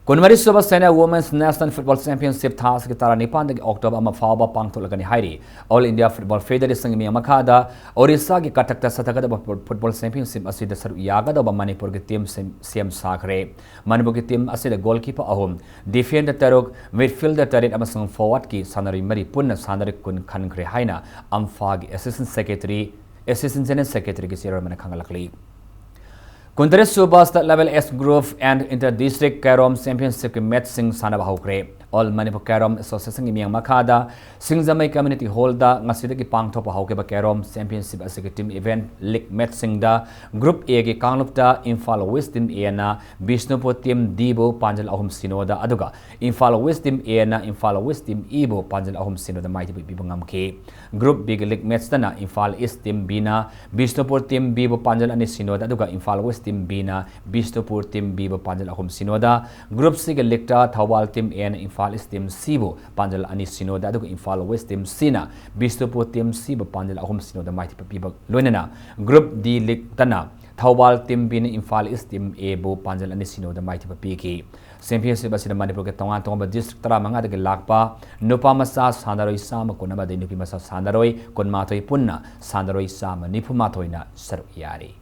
ꯀꯨꯟꯃꯔꯤ ꯁꯨꯕ Senior Women's National Football Championship ꯊꯥ ꯑꯁꯤꯒꯤ ꯇꯔꯥꯅꯤꯄꯥꯟꯗꯒꯤ ꯑꯣꯛꯇꯣꯕꯔ ꯑꯃ ꯐꯥꯎꯕ ꯄꯥꯡꯊꯣꯛꯂꯒꯅꯤ ꯍꯥꯏꯔꯤ꯫ All India Football Federation ꯒꯤ ꯃꯤꯠꯌꯦꯡ ꯃꯈꯥꯗ ꯑꯣꯔꯤꯁꯥꯒꯤ ꯀꯇꯛꯇ ꯆꯠꯊꯒꯗꯕ ꯐꯨꯠ-, football championship ꯑꯁꯤꯗ ꯁꯔꯨꯛ ꯌꯥꯒꯗꯧꯕ ꯃꯅꯤꯄꯨꯔꯒꯤ team ꯁꯦꯝ-, ꯁꯦꯝ ꯁꯥꯈ꯭ꯔꯦ꯫ ꯃꯅꯤꯄꯨꯔꯒꯤ team ꯑꯁꯤꯗ goalkeeper ꯑꯍꯨꯝ, defender ꯇꯔꯨꯛ, midfielder ꯇꯔꯦꯠ ꯑꯃꯁꯨꯡ forward ꯀꯤ ꯁꯥꯟꯅꯔꯣꯏ ꯃꯔꯤ ꯄꯨꯟꯅ ꯁꯥꯟꯅꯔꯣꯏ ꯀꯨꯟ ꯈꯟꯈ꯭ꯔꯦ ꯍꯥꯏꯅ ꯑꯝꯐꯥꯒꯤ Assistant Secretary, Assistant General Secretary ꯒꯤ ꯆꯦꯔꯣꯜ ꯑꯃꯅ ꯈꯪꯍꯜꯂꯛꯂꯤ꯫ ꯀꯨꯟꯇꯔꯦꯠ ꯁꯨꯕ State Level Age Group and Inter District Carrom Championshipꯀꯤ ꯃꯦꯠꯁꯁꯤꯡ ꯁꯥꯟꯅꯕ ꯍꯧꯈ꯭ꯔꯦ꯫ All Manipur Carrom Associationꯒꯤ ꯃꯤꯠꯌꯦꯡ ꯃꯈꯥꯗ ꯁꯤꯡꯖꯃꯩ Community Hallꯗ ꯉꯁꯤꯗꯒꯤ ꯄꯥꯡꯊꯣꯛꯄ ꯍꯧꯈꯤꯕ Carrom Championship ꯑꯁꯤꯒꯤ team event league ꯃꯦꯠꯁꯁꯤꯡꯗ Group Aꯒꯤ ꯀꯥꯡꯂꯨꯞꯇ Imphal West Team Aꯅ Bishnupur Team Dꯕꯨ ꯄꯥꯟꯖꯜ ꯑꯍꯨꯝ ꯁꯤꯅꯣꯗ, ꯑꯗꯨꯒ Imphal West Team Aꯅ Imphal West Team Eꯕꯨ ꯄꯥꯟꯖꯜ ꯑꯍꯨꯝ ꯁꯤꯅꯣꯗ ꯃꯥꯏꯊꯤꯕ ꯄꯤꯕ ꯉꯝꯈꯤ꯫ Group Bꯒꯤ league ꯃꯦꯠꯁꯇꯅ Imphal East Team Bꯅ Bishnupur Team Bꯕꯨ ꯄꯥꯟꯖꯜ ꯑꯅꯤ ꯁꯤꯅꯣꯗ, ꯑꯗꯨꯒ Imphal West Team Bꯅ Bishnupur Team Bꯕꯨ ꯄꯥꯟꯖꯜ ꯑꯍꯨꯝ ꯁꯤꯅꯣꯗ, Group Cꯒꯤ leagueꯇ Thoubal Team Aꯅ Imphal East Team Cꯕꯨ ꯄꯥꯟꯖꯜ ꯑꯅꯤ ꯁꯤꯅꯣꯗ, ꯑꯗꯨꯒ Imphal West Team Cꯅ Bishnupur Team Cꯕꯨ ꯄꯥꯟꯖꯜ ꯑꯍꯨꯝ ꯁꯤꯅꯣꯗ ꯃꯥꯏꯊꯤꯕ ꯄꯤꯕ ꯂꯣꯏꯅꯅ Group D leagueꯇꯅ Thoubal Team Bꯅ Imphal East Team Aꯕꯨ ꯄꯥꯟꯖꯜ ꯑꯅꯤ ꯁꯤꯅꯣꯗ ꯃꯥꯏꯊꯤꯕ ꯄꯤꯈꯤ꯫ Championship ꯑꯁꯤꯗ ꯃꯅꯤꯄꯨꯔꯒꯤ ꯇꯣꯉꯥꯟ ꯇꯣꯉꯥꯟꯕ district ꯇꯔꯥꯃꯉꯥꯗꯒꯤ ꯂꯥꯛꯄ ꯅꯨꯄꯥ ꯃꯆꯥ ꯁꯥꯟꯅꯔꯣꯏ ꯆꯥꯝꯃ ꯀꯨꯟ ꯑꯃꯗꯤ ꯅꯨꯄꯤ ꯃꯆꯥ ꯁꯥꯟꯅꯔꯣꯏ ꯀꯨꯟꯃꯥꯊꯣꯏ ꯄꯨꯟꯅ ꯁꯥꯟꯅꯔꯣꯏ ꯆꯥꯝꯃ ꯅꯤꯐꯨ ꯃꯥꯊꯣꯏꯅ ꯁꯔꯨꯛ ꯌꯥꯔꯤ꯫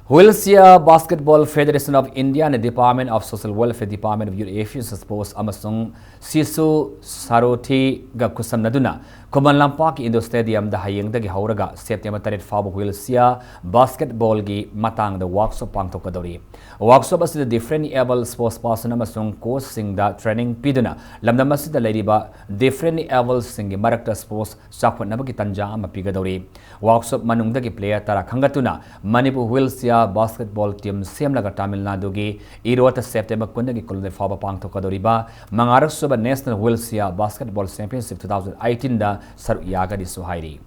Wheelchair Basketball Federation of Indiaꯅ Department of Social Welfare, Department of Youth Affairs, Sports ꯑꯃꯁꯨꯡ ꯁꯤꯁꯨ ꯁꯥꯔꯣꯊꯤꯒ ꯈꯨꯠꯁꯝꯅꯗꯨꯅ ꯈꯨꯃꯟ ꯂꯝꯄꯥꯛꯀꯤ indoor stadiumꯗ ꯍꯌꯦꯡꯗꯒꯤ ꯍꯧꯔꯒ September ꯇꯔꯦꯠ ꯐꯥꯎꯕ wheelchair basketballꯒꯤ ꯃꯇꯥꯡꯗ workshop ꯄꯥꯡꯊꯣꯛꯀꯗꯧꯔꯤ꯫ Workshop ꯑꯁꯤꯗ differently abled sports person ꯑꯃꯁꯨꯡ coachꯁꯤꯡꯗ training ꯄꯤꯗꯨꯅ ꯂꯝꯗꯝ ꯑꯁꯤꯗ ꯂꯩꯔꯤꯕ differently abledꯁꯤꯡꯒꯤ ꯃꯔꯛꯇ sports ꯆꯥꯎꯈꯠꯅꯕꯒꯤ ꯇꯥꯟꯖꯥ ꯑꯃ ꯄꯤꯒꯗꯧꯔꯤ꯫ Workshop ꯃꯅꯨꯡꯗꯒꯤ player ꯇꯔꯥ ꯈꯟꯒꯠꯇꯨꯅ ꯃꯅꯤꯄꯨꯔ wheelchair basketball team ꯁꯦꯝꯂꯒ ꯇꯥꯃꯤꯜ ꯅꯥꯗꯨꯒꯤ ꯏꯔꯣꯠꯇ September ꯀꯨꯟꯗꯒꯤ ꯀꯨꯟꯍꯨꯝꯗꯣꯏ ꯐꯥꯎꯕ ꯄꯥꯡꯊꯣꯛꯀꯗꯧꯔꯤꯕ ꯃꯉꯥꯔꯛ ꯁꯨꯕ National Wheelchair Basketball Championship two thousand eighteenꯗ ꯁꯔꯨꯛ ꯌꯥꯒꯅꯤꯁꯨ ꯍꯥꯏꯔꯤ꯫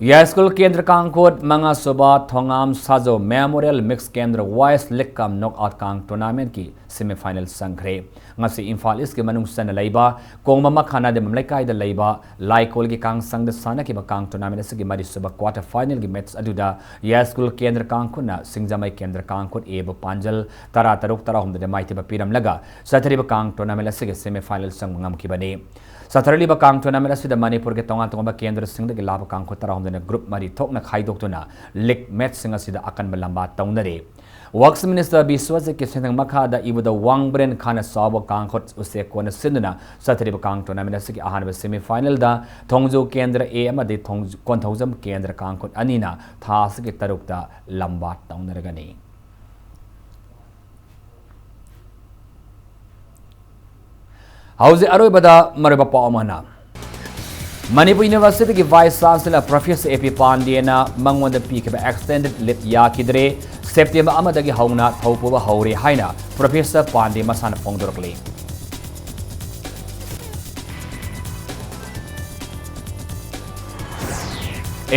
ꯌꯥꯏꯁ꯭ꯀꯨꯜ ꯀꯦꯟꯗ꯭ꯔ ꯀꯥꯡꯈꯨꯠ, ꯃꯉꯥ ꯁꯨꯕ ꯊꯣꯉꯥꯝ ꯁꯥꯖꯧ Memorial Mixed Gender Boys League cum Knockout ꯀꯥꯡ tournamentꯀꯤ semi final ꯆꯪꯈ꯭ꯔꯦ꯫ ꯉꯁꯤ ꯏꯝꯐꯥꯜ Eastꯀꯤ ꯃꯅꯨꯡ ꯆꯟꯅ ꯂꯩꯕ ꯀꯣꯡꯕ ꯃꯈꯥ ꯅꯥꯗꯤꯃꯝ ꯂꯩꯀꯥꯏꯗ ꯂꯩꯕ ꯂꯥꯏꯀꯣꯜꯒꯤ ꯀꯥꯡꯁꯪꯗ ꯁꯥꯟꯅꯈꯤꯕ ꯀꯥꯡ tournament ꯑꯁꯤꯒꯤ ꯃꯔꯤꯁꯨꯕ quarter finalꯒꯤ match ꯑꯗꯨꯗ ꯌꯥꯏꯁ꯭ꯀꯨꯜ ꯀꯦꯟꯗ꯭ꯔ ꯀꯥꯡꯈꯨꯠꯅ ꯁꯤꯡꯖꯃꯩ ꯀꯦꯟꯗ꯭ꯔ ꯀꯥꯡꯈꯨꯠ Aꯕꯨ ꯄꯥꯟꯖꯜ ꯇꯔꯥ ꯇꯔꯨꯛ, ꯇꯔꯥꯍꯨꯝꯗꯣꯏꯗ ꯃꯥꯏꯊꯤꯕ ꯄꯤꯔꯝꯂꯒ ꯆꯠꯊꯔꯤꯕ ꯀꯥꯡ tournament ꯑꯁꯤꯒꯤ semi final ꯆꯪꯕ ꯉꯝꯈꯤꯕꯅꯤ꯫ ꯆꯠꯊꯔꯛꯂꯤꯕ ꯀꯥꯡ tournament ꯑꯁꯤꯗ ꯃꯅꯤꯄꯨꯔꯒꯤ ꯇꯣꯉꯥꯟ ꯇꯣꯉꯥꯟꯕ ꯀꯦꯟꯗ꯭ꯔꯁꯤꯡꯗꯒꯤ ꯂꯥꯛꯄ ꯀꯥꯡꯈꯨꯠ ꯇꯔꯥꯍꯨꯝꯗꯣꯏꯅ group ꯃꯔꯤ ꯊꯣꯛꯅ ꯈꯥꯏꯗꯣꯛꯇꯨꯅ league matchꯁꯤꯡ ꯑꯁꯤꯗ ꯑꯀꯟꯕ ꯂꯝꯕꯥ ꯇꯧꯅꯔꯤ꯫ Works Minister ꯕꯤꯁ꯭ꯋꯖꯤꯠꯀꯤ ꯁꯦꯟꯊꯪ ꯃꯈꯥꯗ ꯏꯕꯨꯙꯧ ꯋꯥꯡꯕ꯭ꯔꯦꯟ ꯈꯥꯅ ꯆꯥꯎꯕ ꯀꯥꯡꯈꯨꯠ ꯎꯆꯦꯛ ꯀꯣꯟꯅ ꯁꯤꯟꯗꯨꯅ ꯆꯠꯊꯔꯤꯕ ꯀꯥꯡ tournament ꯑꯁꯤꯒꯤ ꯑꯍꯥꯟꯕ semi final ꯗ ꯊꯣꯡꯖꯨ ꯀꯦꯟꯗ꯭ꯔ A ꯑꯃꯗꯤ ꯊꯣꯡꯖꯨ-, ꯀꯣꯟꯊꯧꯖꯝ ꯀꯦꯟꯗ꯭ꯔ ꯀꯥꯡꯈꯨꯠ ꯑꯅꯤꯅ ꯊꯥ ꯑꯁꯤꯒꯤ ꯇꯔꯨꯛꯇ ꯂꯝꯕꯥ ꯇꯧꯅꯔꯒꯅꯤ꯫ ꯍꯧꯖꯤꯛ ꯑꯔꯣꯏꯕꯗ ꯃꯔꯨꯑꯣꯏꯕ ꯄꯥꯎ ꯑꯃꯅ, ꯃꯅꯤꯄꯨꯔ University ꯒꯤ Vice Chancellor Professor A P ꯄꯥꯟꯗꯦꯅ ꯃꯉꯣꯟꯗ ꯄꯤꯈꯤꯕ extended leave ꯌꯥꯈꯤꯗ꯭ꯔꯦ꯫ September ꯑꯃꯗꯒꯤ ꯍꯧꯅ ꯊꯧ ꯄꯨꯕ ꯍꯧꯔꯦ ꯍꯥꯏꯅ Professor ꯄꯥꯟꯗꯦ ꯃꯁꯥꯅ ꯐꯣꯡꯗꯣꯔꯛꯂꯤ꯫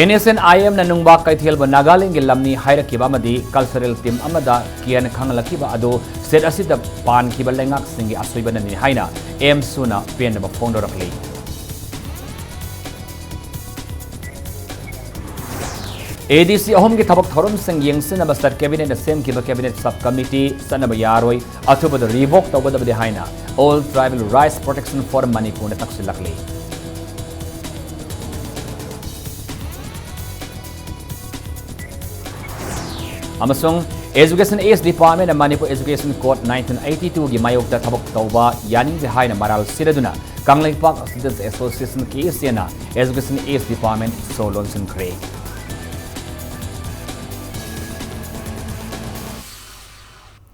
N S N I M ꯅ ꯅꯨꯡꯕꯥꯛ ꯀꯩꯊꯦꯜꯕꯨ ꯅꯥꯒꯥꯂꯦꯟꯒꯤ ꯂꯝꯅꯤ ꯍꯥꯏꯔꯛꯈꯤꯕ ꯑꯃꯗꯤ cultural team ꯑꯃꯗ ꯀꯤꯍꯟ ꯈꯪꯍꯜꯂꯛꯈꯤꯕ ꯑꯗꯨ state ꯑꯁꯤꯗ ꯄꯥꯟꯈꯤꯕ ꯂꯩꯉꯥꯛꯁꯤꯡꯒꯤ ꯑꯁꯣꯏꯕꯅꯅꯤ ꯍꯥꯏꯅ ꯑꯦꯝꯁꯨꯅ ꯄꯦꯟꯗꯕ ꯐꯣꯡꯗꯣꯔꯛꯂꯤ꯫ A D C ꯑꯍꯨꯝꯒꯤ ꯊꯕꯛ ꯊꯧꯔꯝꯁꯤꯡ ꯌꯦꯡꯁꯤꯟꯅꯕ state cabinet ꯅ ꯁꯦꯝꯈꯤꯕ cabinet sub committee ꯆꯠꯅꯕ ꯌꯥꯔꯣꯏ, ꯑꯊꯨꯕꯗ revoke ꯇꯧꯒꯗꯕꯅꯤ ꯍꯥꯏꯅ All Tribal Rights Protection Forum ꯃꯅꯤꯄꯨꯔꯅ ꯇꯛꯁꯤꯜꯂꯛꯂꯤ꯫ ꯑꯃꯁꯨꯡ Education East Department ꯅ Manipur Education Code nineteen eighty two ꯒꯤ ꯃꯥꯌꯣꯛꯇ ꯊꯕꯛ ꯇꯧꯕ ꯌꯥꯅꯤꯡꯗꯦ ꯍꯥꯏꯅ ꯃꯔꯥꯜ ꯁꯤꯔꯗꯨꯅ Kangleipak Students Association, K S A, ꯅ Education East Department ꯁꯣ ꯂꯣꯟꯁꯤꯟꯈ꯭ꯔꯦ꯫